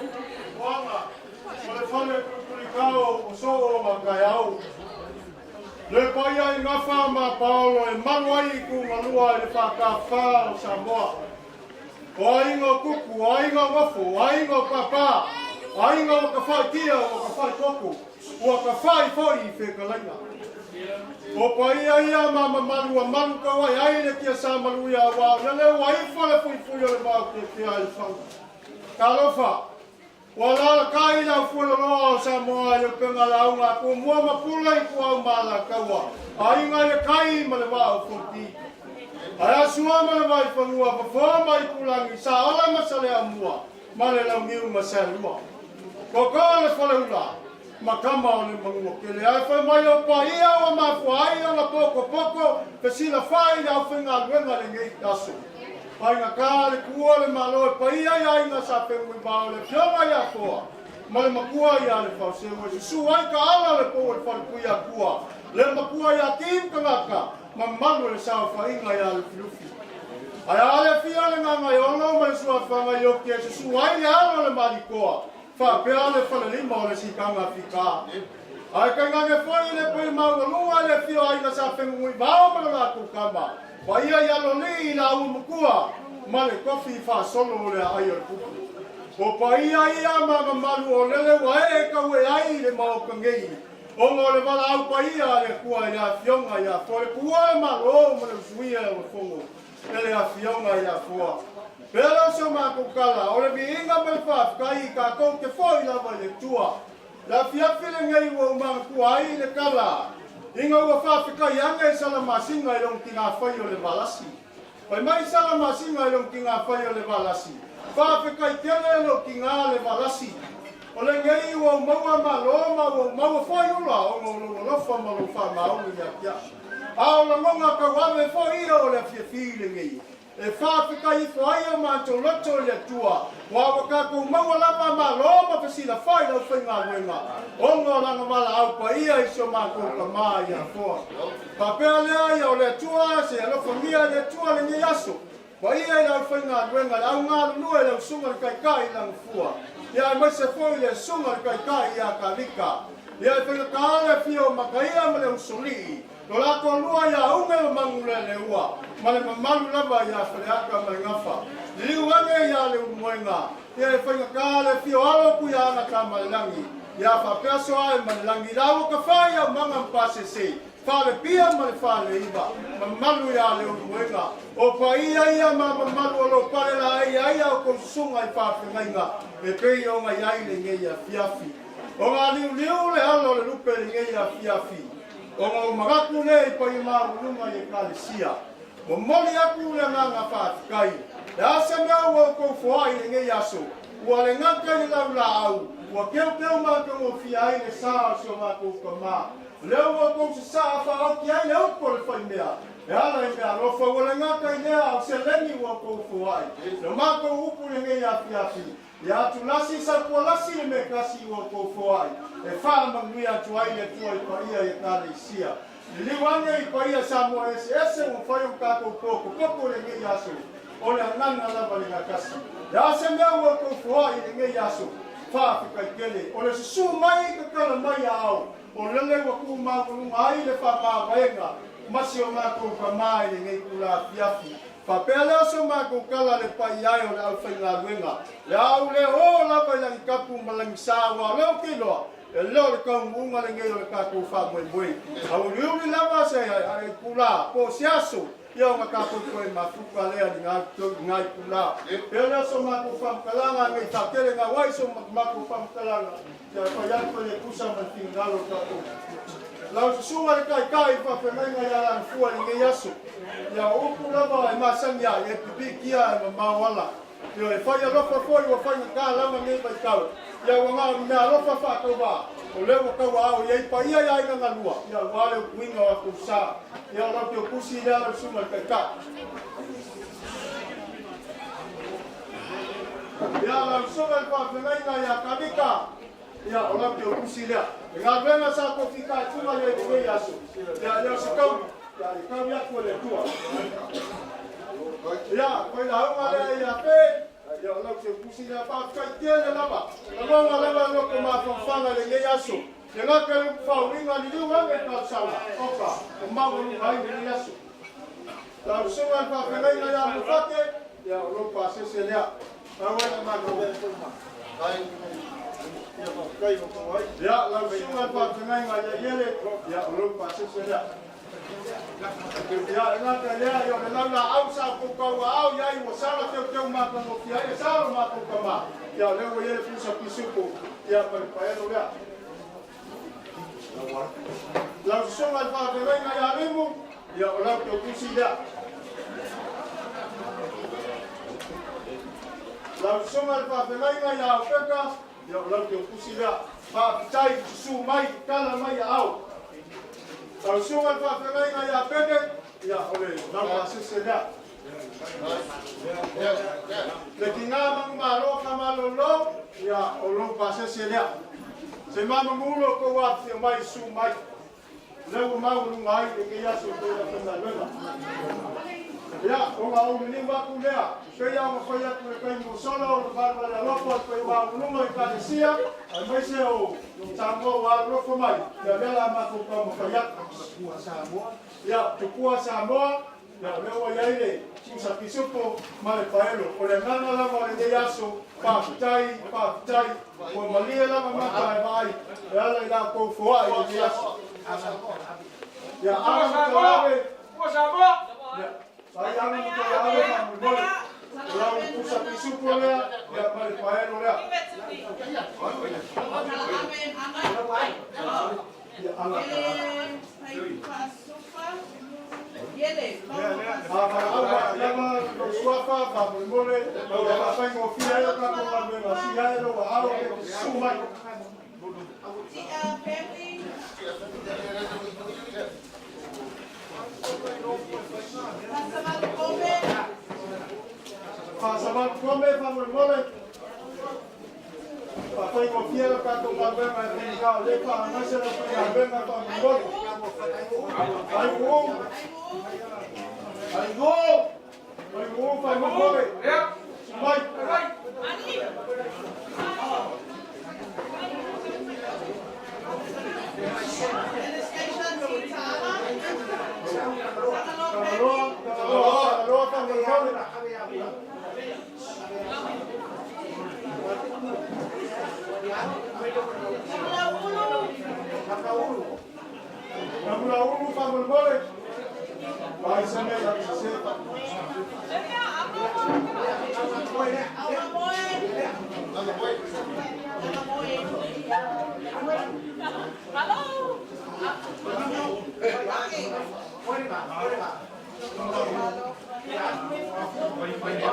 Le paia i gafa ma paolo e malu ai i kugalua i le FK o Samoa. O aiga o kupu, o aiga o gofo, o aiga o pāpā, o aiga ua tafaitia, ua tafaitoto, ua tafai foi i fetalaiga. O paia ia ma mamalu ua malu tauai ai le tia sa maluia aua o lele ua ifo le fuifui o le vaotiatia i le fauga. Talofa! Ua alalatai le aufueloloa o Samoa i le upega lauga a Tumua ma Pule i Ituau ma Alataua, Aiga i le Tai ma le Vaa o Fonoti. Ae a Sua ma le Vaifanua, Fofoa ma Aitulagi, Saola ma Saleaaumua ma le Launiu na Saelua. Totoa le Faleula ma tama o le Manuatele ae fai mai o paia ua mafua ai ona potopoto fesilafai i le aufaigaluega lenei aso. Faigata le tuua le Malo e paia i aiga sa Fenunuivao le afioga ia Foa ma le matua ia Lefaoseu e susu ai ka ala le pou o le falepui Atua le matua ia Tim Tagata ma malu e le saofaiga ia Lufilufi. Ae a le afia le Gagaiono ma le suafaga i Oki e susu ai le alo o le Malikoa faapea le falelima o le Sikaga Fika. Ae tainane foi le paia maualuga i le afio o Aiga Sa Fenunuivao ma le latou tama, paia i Aloalii i laua matua ma le tofi faasolo o le aai o le Tupu. O paia ia ma mamalu o lele ua ee tauee ai i le Maota nei, ona o le valaau paia a le Atua i le Afioga ia Foa le Tuua le Malo ma le Usuia e ona Fono e le Afioga ia Foa. Pea lea o se matou tala, o le viiga ma le faafetai i tatou te foi lava i le Atua. Le afiafi lenei ua ou manatua ai le tala ina ua faafetai ane Salamasina i lona tinafai o le Valasi. Fai mai Salamasina i lona tinafai o le Valasi, Faafetai tele lou tina le Valasi. O lenei ua ou maua malo ma ua ou maua foi ula ona o lou alofa ma lou faamaoni ia te au. A o lagona tauave foi ia o le afiafi lenei. E faafetai ifo ai o matou loto i le Atua, aua ua tatou maua lava malo ma fesilafai i le aufaigaluega, ona o lana valaau paia i si o matou tama ia Afoa. Faapea lea ia o le Atua, se alofagia e le Atua lenei aso, paia i le aufaigaluega, le au galulue, lau susuga i le Taitai i Lagafua, ia aemaise foi le susuga i le Taitai ia Kalika, ia e faigata le afio o Mataia ma le Usolii, Lo la toalua ia Ume ma Manuleleua, ma le mamalu lava ia Faleata ma le Gafa. Liliu ane ia Leulumoega, ia e faigata le afio alo atu ia Agatamalelagi, ia faapea Soaemalelagi laua ka fai aumaga ma pasese, Falepia ma le Faleiva, mamalu ia Leulumoega. O paia ia ma mamalu o lo pale laei ai a outou susuga i faafegaiga e pei ona i ai lenei afiafi. O galiuliu le ala o le lupe lenei afiafi. Ona ou manatu lea i paia maualuluga i Ekalesia. Momoli atu le agaga faafetai. Le a se mea ua outou foai i lenei aso, ua le gata i le laulaau, ua teuteu matagofie ai le sa o si o matou tama. O lea ua outou sasaa faaoti ai le upu a le faimea, e ala i meaalofa, ua le gata i lea, a o seleni ua outou foai. Le matou upu i lenei afiafi, Ia atulasi sautualasi le mea tasi ua outou foai, e faamanuia atu ai le Atua i paia i Ekaleisia. Liliu ane i paia Samoa eseese ua mafai ona tatou potopoto i lenei aso, o le agaga lava le gatasi. Le a se mea ua outou foai i lenei aso, faafetai tele. O le susu mai tatala mai a ao, o lele ua tu maualuga ai le faamavaega ma si o matou tama i lenei tula afiafi. Faapea lea so matou tala le paia e o le aufaigaluega, le au le o lava i lagitapu ma lagisa aua o lea ou te iloa, e le o le taunuuga lenei o le tatou faamoemoe. Auliuli lava se itula po o se aso ia ona tatou toe mafuta lea i lena itula. Pea lea so matou faamatalaga nei faatele gau ai so matou faamatalaga ia fai atu e le tusa ma le finagalo o tatou. Lau susuga le taitai i faafeagaiga ia Lagafua i lenei aso. Ia o upu lava e masani ai, e pipikia e mamao ala. Ioe, e fai alofa foi ua faigata lava nei vaitau. Ia ua na o ni mea alofa faatauvaa, o lea ua tauaao i ai paia i aiga galua, ia aua le utuina o atou sa. Ia o lau teutusi lea lau susuga i le taitai. Ia lau susuga i le faafeagaiga ia Kavika, ia o lau teutusi lea. Le galuega sa tou fitaituga i ai i lenei aso, ia e le o se tauli, ia e tauli atu e le Atua. Ia, koe lauga lea ia Pe, ia o lau teutusi lea, faafetai tele lava. Lagona lava le loto mafanafana i lenei aso. Le gata i le upu faauiga, liliu ane i talosaga, oka, o maualuga ai lenei aso. Lau susuga i le faafeagaiga ia Mufate, ia o lou pasese lea. Tau ai na matou. Ia, lau susuga i le faafeagaiga ia Iele, ia o lou pasese lea. Ia, e gata i lea, ia o le laulaau sa outou tauaao i ai ua sala teuteu matagofie ai le sa o lo matou tama. Ia, o lea ua i ai le pusa pisupo, ia ma le paelo lea. Lau susuga i le faafeagaiga ia Limu, ia o lau teutusi lea. Lau susuga i le faafeagaiga ia Aupeka, ia o lau teutusi lea. Faafetai susu mai, tala mai aao. Lau susuga i le faafeagaiga ia Pene, ia o le lau pasese lea. Le tina manumalo famalolo, ia o lou pasese lea. Se mamamulo tou afifio mai susu mai. O lea ua maualuga ai lenei aso i tou aufaigaluega. Ia, o ngā uli atu lea, pei a mawhai atu e kai mō sola o le whanau le alofa o te maulunga i kalesia, ai mai se o Samoa wa alofa mai, ia mea la matou ka mawhai atu. Ia, tupua Samoa, ia lea ua iai le pusa pisupo ma le paelo. O le agaga lava o lenei aso, faafetai, faafetai, ua malie lava mata e vaai, e ala i la kou foai i lenei aso. Ia, aga ma tauave. Ia, sai aga ma tauave faamolemole. O lau pusa pisupo lea, ia ma le paelo lea. Ia, aga. Lava lo suafa faamolemole, ua faafaigofie ai o tatou galuega, si ai lo aao e su mai. Faasavalu kome faamolemole. Faafaigofie lo tatou galuega e faigā o lē faaagaise lo faigaluega faamolemole. Faigu'u. Faigu'u. Faigu'u faamolemole. Sumai. Tagaloa, tagaloa, tagaloa faamolemole. Namulaulu faamolemole. Vai se mea ia se.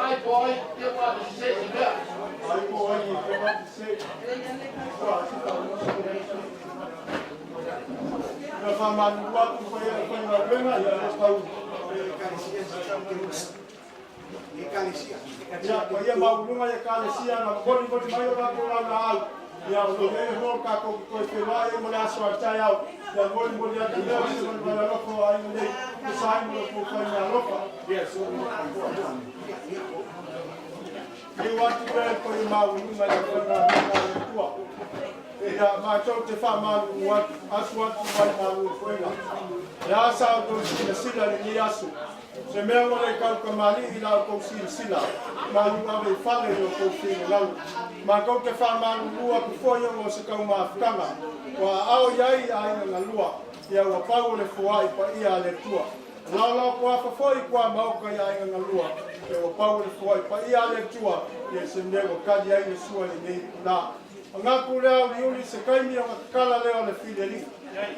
Ai po ai te wa se. Ia whaamalu atu pa ia whaingaluega ia le tau. Ia, pa ia maulunga ia kalesia na moli moli mai o latou lau na au. Ia, o lo le ho kākou ki koe whenua e mo le aso ai tai au. Ia moli moli atu lea o se mani mai alofa o aiga nei. E sa ai mo le fōwhai me alofa. Iu atu lea ko i maulunga ia whaingaluega le tua. Ia, mātou te whaamalu atu, asu atu mai malu e fuenga. E asa o tau sila sila le ni aso. Se mea mo le kau ka mali i lau kou sila sila. Malu ave i fale i o kou whinga lau. Ma kou te whaamalu lua ku foi o se kau maafutanga. Wa ao iai a inga ngalua. Ia ua pau o le fuai pa ia a le tua. Lao lao kua fafoi kua maoka ia inga ngalua. Ia ua pau o le fuai pa ia a le tua. Ia se mea ua kali ai le sua le nei la. Angaku lea uli uli se kaimi o ngakakala lea o le fileli.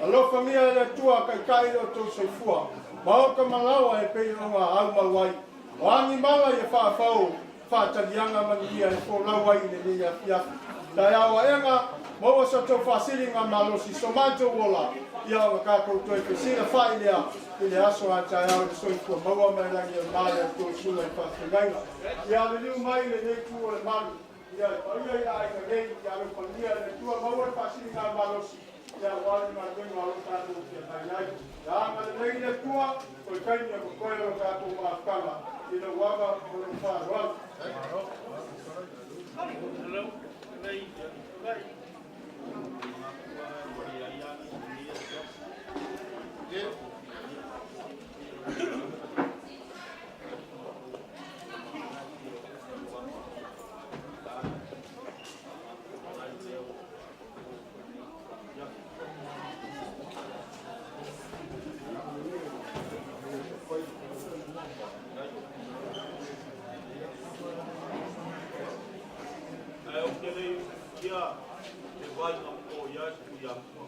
Alofa mia e le tua kai kai le o tau soifua. Maoka malawa e pei o ngā au mauai. O angi mala i e whaafau, whaatalianga manuia e fō ai i le nei afiafi. Tai au aenga, maua sa tau whaasili ngā malosi so mātou ola. Ia o ngā kākou toi fesila whai lea i le aso a tai au le soifua maua mai langi o male o tō sula i whaafengainga. Ia le liu mai le nei tu o le malu. Ia le paia i a inga nei, ia le palia le tua maua le whaasili ngā malosi. Ia wali ngā venga o lo tātou kia mai ai. Ia anga le nei le tua, o le kaini o koe o lo tātou maafutanga. I le waga o le whaaroalu. Ai o te lei ia te vai ngā mō ia tu ia mua.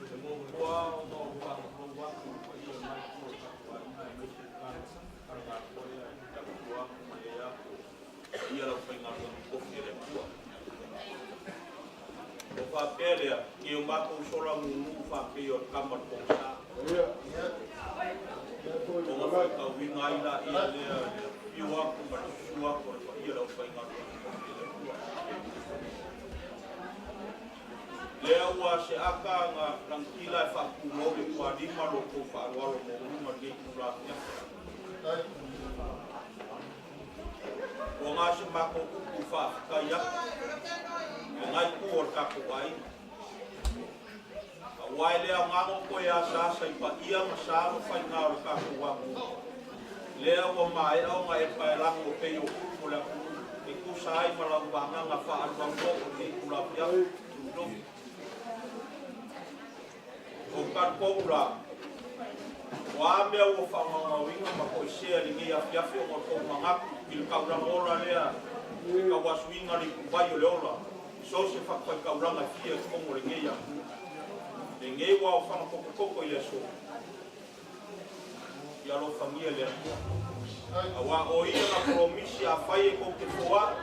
Te mō kua o mō wha mō wako pa ia mai kua ka kua ina e mai se ka ka kua ia ka kua mai ia ko ia lau whai ngā ngā kofi le kua. O wha pēlea, i o mākou sola ngungu wha pe o kama tō sa. O ngā whai ka winga ila ia lea le piu aku ma le susu aku le ia lau whai ngā kofi le kua. Lea ua seaka ga langitila e faatumau le tualima lo tou faaaloalo maualuga lenei itula afiafi. Ua gase matou upu faafetai atu i lena itu o le tatou aiga. Aua e le aoga ona toe asaasa i paia ma sa ma faiga o le tatou atunuu. Lea ua maea ona e paelago e pei o ulu mo le atunuu e tusa ai ma lau vagaga faaalualuoo i lenei itula afiafi. Lufilufi. Ou talitonu la, o a mea ua faamaumauina ma toesea i lenei afiafi ona o le tou manatu i le taulaga ola lea i le tauasuina le ituvai o le ola i so o se fatafaitaulaga e fia i totonu o lenei atunuu. Lenei ua aofaga potopoto i le aso, ia alofagia e le Atua. Aua o Ia na polomisi afai e tou te foai,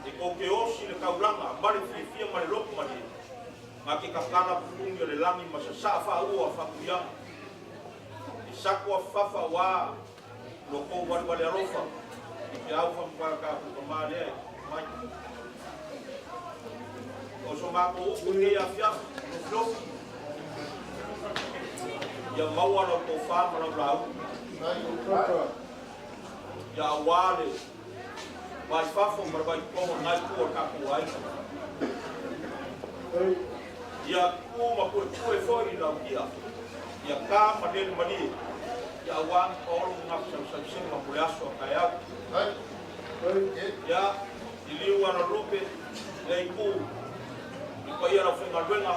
e tou te osi i le taulaga ma le fiafia ma le loto malie, na te tatala pupuni o le lagi ma sasaa faaua faatuiaga. E sako afafafa aua lo tou valevale alofa i feau faamavae o tatou tama lea e tupu mai. O so matou upu i lenei afiafi, Lufilufi, ia maua lau tofa ma lau lauga. Ia aua le va i fafo ma le va i totonu o lena itu o le tatou aiga. Ia tu ma puepue foi lau ia, ia ta ma lele malie, ia aua ni paolo ma gafasausausiga mo le aso a taeao. Ia, liliu ala lupe, lea itu i paia o le aufaigaluega,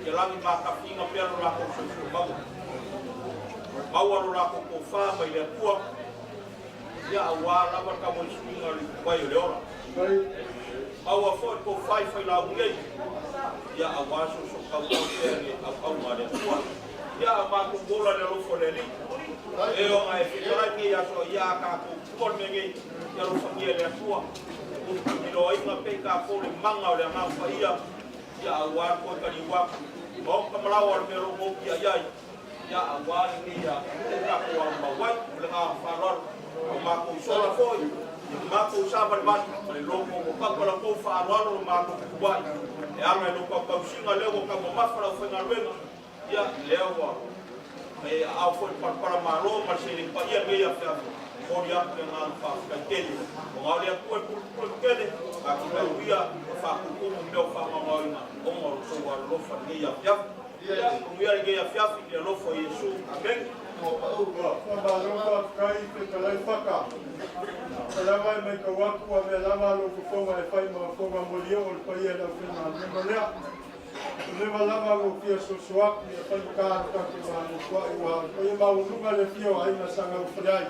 ia lagi matafiiga pea lo latou soifua maua. Maua lo latou tofa mai le Atua, ia aua lava le tauaisuiga o le ipuvai o le ola. Maua foi le tofa i failauga nei, ia aua soosoo tautau pea i le auauna a le Atua. Ia a matou ola i le alofa o le Alii, e ona e fetalai lenei aso ia a tatou tua le mea nei, ia alofagia e le Atua, ulutumiloaina pea i tatou le maga o le Agaga Paia, ia aua le toe taliu atu. Maota ma laoa o le mea o lo o moutia i ai, ia aua lenei atunuu tatou alomau ai. Ma le agaga faaaloalo, ua matou sola foi, ia matou savalivali ma le loto ua papa la outou faaaloalo lo matou tutuai e ala i lo tautausiga lea ua taumamafa le aufaigaluega, ia lea ua e aao foi le palapala malo ma le seleni paia lenei afiafi. Momoli atu le agaga faafetai tele ona o le Atua e pulepule tele a te tauia ma faatutumu mea o faamaomaoina ona o lo outou alolofa i lenei afiafi. Ia manuia lenei afiafi i le alofa o Iesu. Amene. Faamalo faafetai fetalai Faka. O lava e maitau atu ua mea lava lou fofoga e fai ma fofoga molioo o le paia i le aufaigaluega lea. O leva lava lou fia soso atu ia faigata lo tatou Malo tuai aua o le paia maualuga le afio o aiga sa gaufale ai.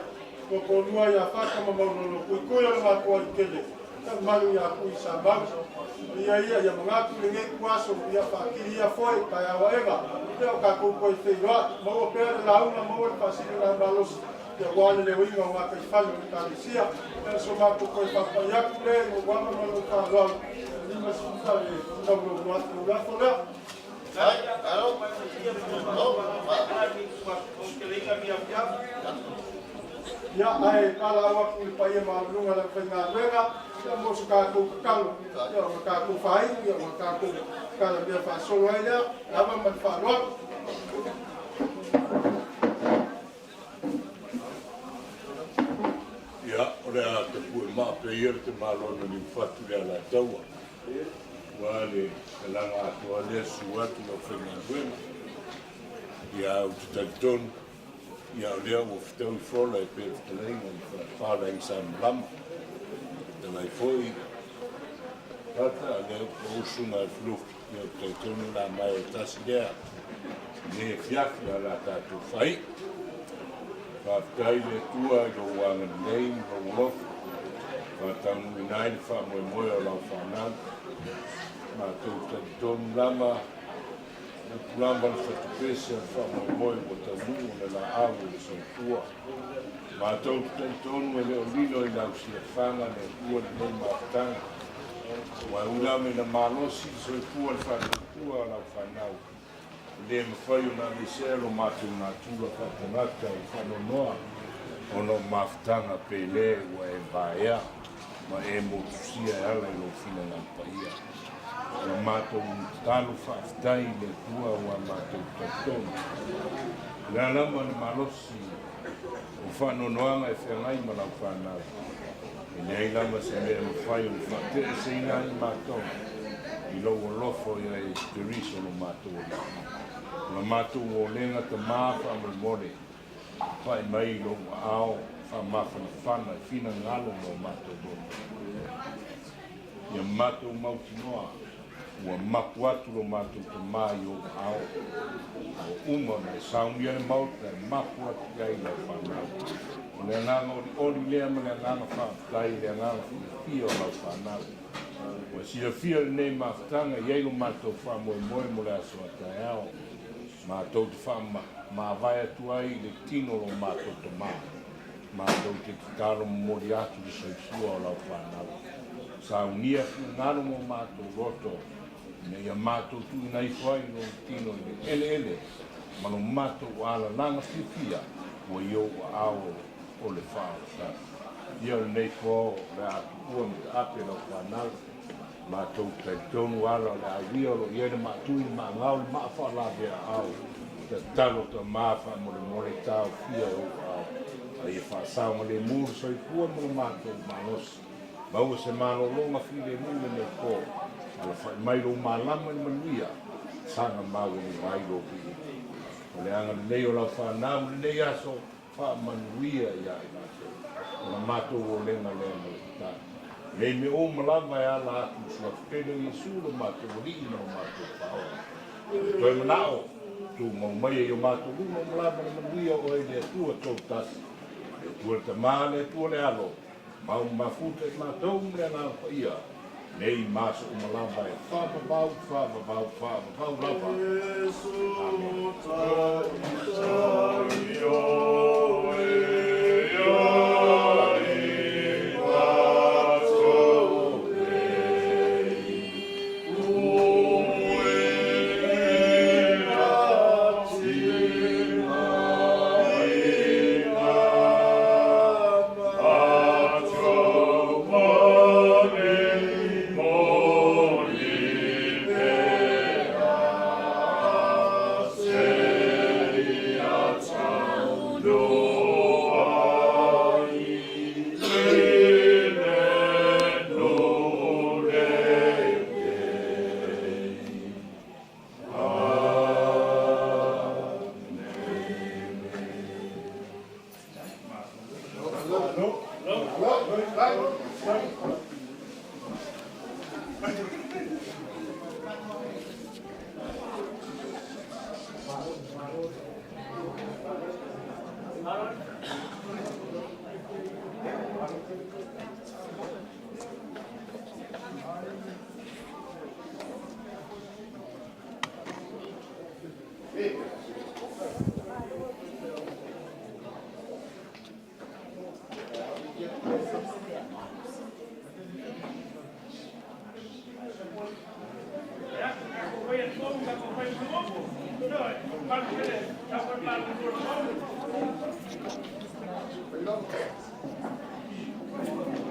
Ua toalua ia Faka ma Maulolo, Tuitui o le matua i tele, Talumalu ia Tui sa mau. O ia ia, ia manatu i lenei ituaso, ia faatili ia foe i taeao aega, ia o tatou toe feiloai. Maua pea le lauga, maua le faasiliga malosi, ia aua le leoina o gataifale o le Ekalesia. Ia so matou toe faapai atu lea i lou ava ma lou faaaloalo, e 50 le taulou atu o lafo lea. Ia, ae valaau atu i le paia maualuga o le aufaigaluega, ia mo se tatou tatalo, ia ona tatou faaiu, ia ona tatou talamea faasolo ai lea, lava ma le faaaloalo. Ia, o le a tapue maa pea ia le tamaloa na liufatu i le Alataua. Aua le talaga atoa lea susu atu le aufaigaluega. Ia, ou te talitonu, ia o lea ua fetaui fola e pei o le fetalaiga i le falefa o le Aiga Sa Malama. Fetalai foi Pata, lea ua usuga e Lufilufi, ia ou te talitonu o le a maea tasi lea lenei afiafi a la tatou fai. Faafetai i le Atua i lou agalelei ma lou alofa, faataunuuina ai le faamoemoe o lau fanau. Matou talitonu lava, upu lava le fatupese o le faamoemoe ua taunuu ona laau o le soifua. Matou te talitonu e le o lilo i lau silafaga le Atua lenei mafutaga. Ua ui lava ina malosi le soifua le faatuatua o lau fanau, e le mafai ona aveesea lo matou natura faatagata i faanoanoa ona o mafutaga pele ua e vaea ma e motusia e ala i lou finagalo paia. La matou tatalo faafetai i le Atua ua matou talitonu. O le a lava le malosi o faanoanoaga e feagai ma lau fanau, e leai lava se mea e mafai ona faateeseina ai matou i lou alofa ia Iesu Keriso lo matou Alii. O la matou olega tamā faamolemole, Pai mai i lou aao faamafanafana e finagalo mo matou loto. Ia matou mautinoa ua mapu atu lo matou tamā i ou aao. Ua uma ona e saunia le Maota e mapu atu i ai lau fanau. O le agaga olioli lea ma le agaga faafetai i le agaga fiafia o lau fanau. Ua silafia lenei mafutaga e i ai lo matou faamoemoe mo le aso a taeao. Matou te faamavae atu ai i le tino o lo matou Tama. Matou te tatalo momoli atu le soifua o lau fanau. Saunia finagalo mo matou loto, ina ia matou tuuina ifo ai lou tino i le eleele ma lo matou alalaga fiafia ua i ou aao o le faaolataga. Ia o lenei po o le a tuua ma taape lau fanau. Matou te talitonu ala o le a uia o lo o i ai le maatui, le maagao, le maa faalavea aao, tatalo tamā faamolemole taofia e ou aao, a ia faasaogalemu le soifua ma lo matou malosi. Maua se malologa filemu i lenei po, alafai mai lou malama i le manuia, saga maualuga ai lou viiga. O le agalelei o lau fanau i lenei aso, Faamanuia ia i latou. O la matou olega lea ma le tatalo. Nei mea uma lava e ala atu i le Suafa Pele o Iesu lo matou Alii ma lo matou Faaola. A le toe manao, tumau maia i o matou luma uma lava le manuia o oe le Atua Toutasi, le Atua le Tama, le Atua le Alo, mau mafuta i matou ma le Agaga Paia, nei ma aso uma lava e faavavau, faavavau, faavavau lava. Amene.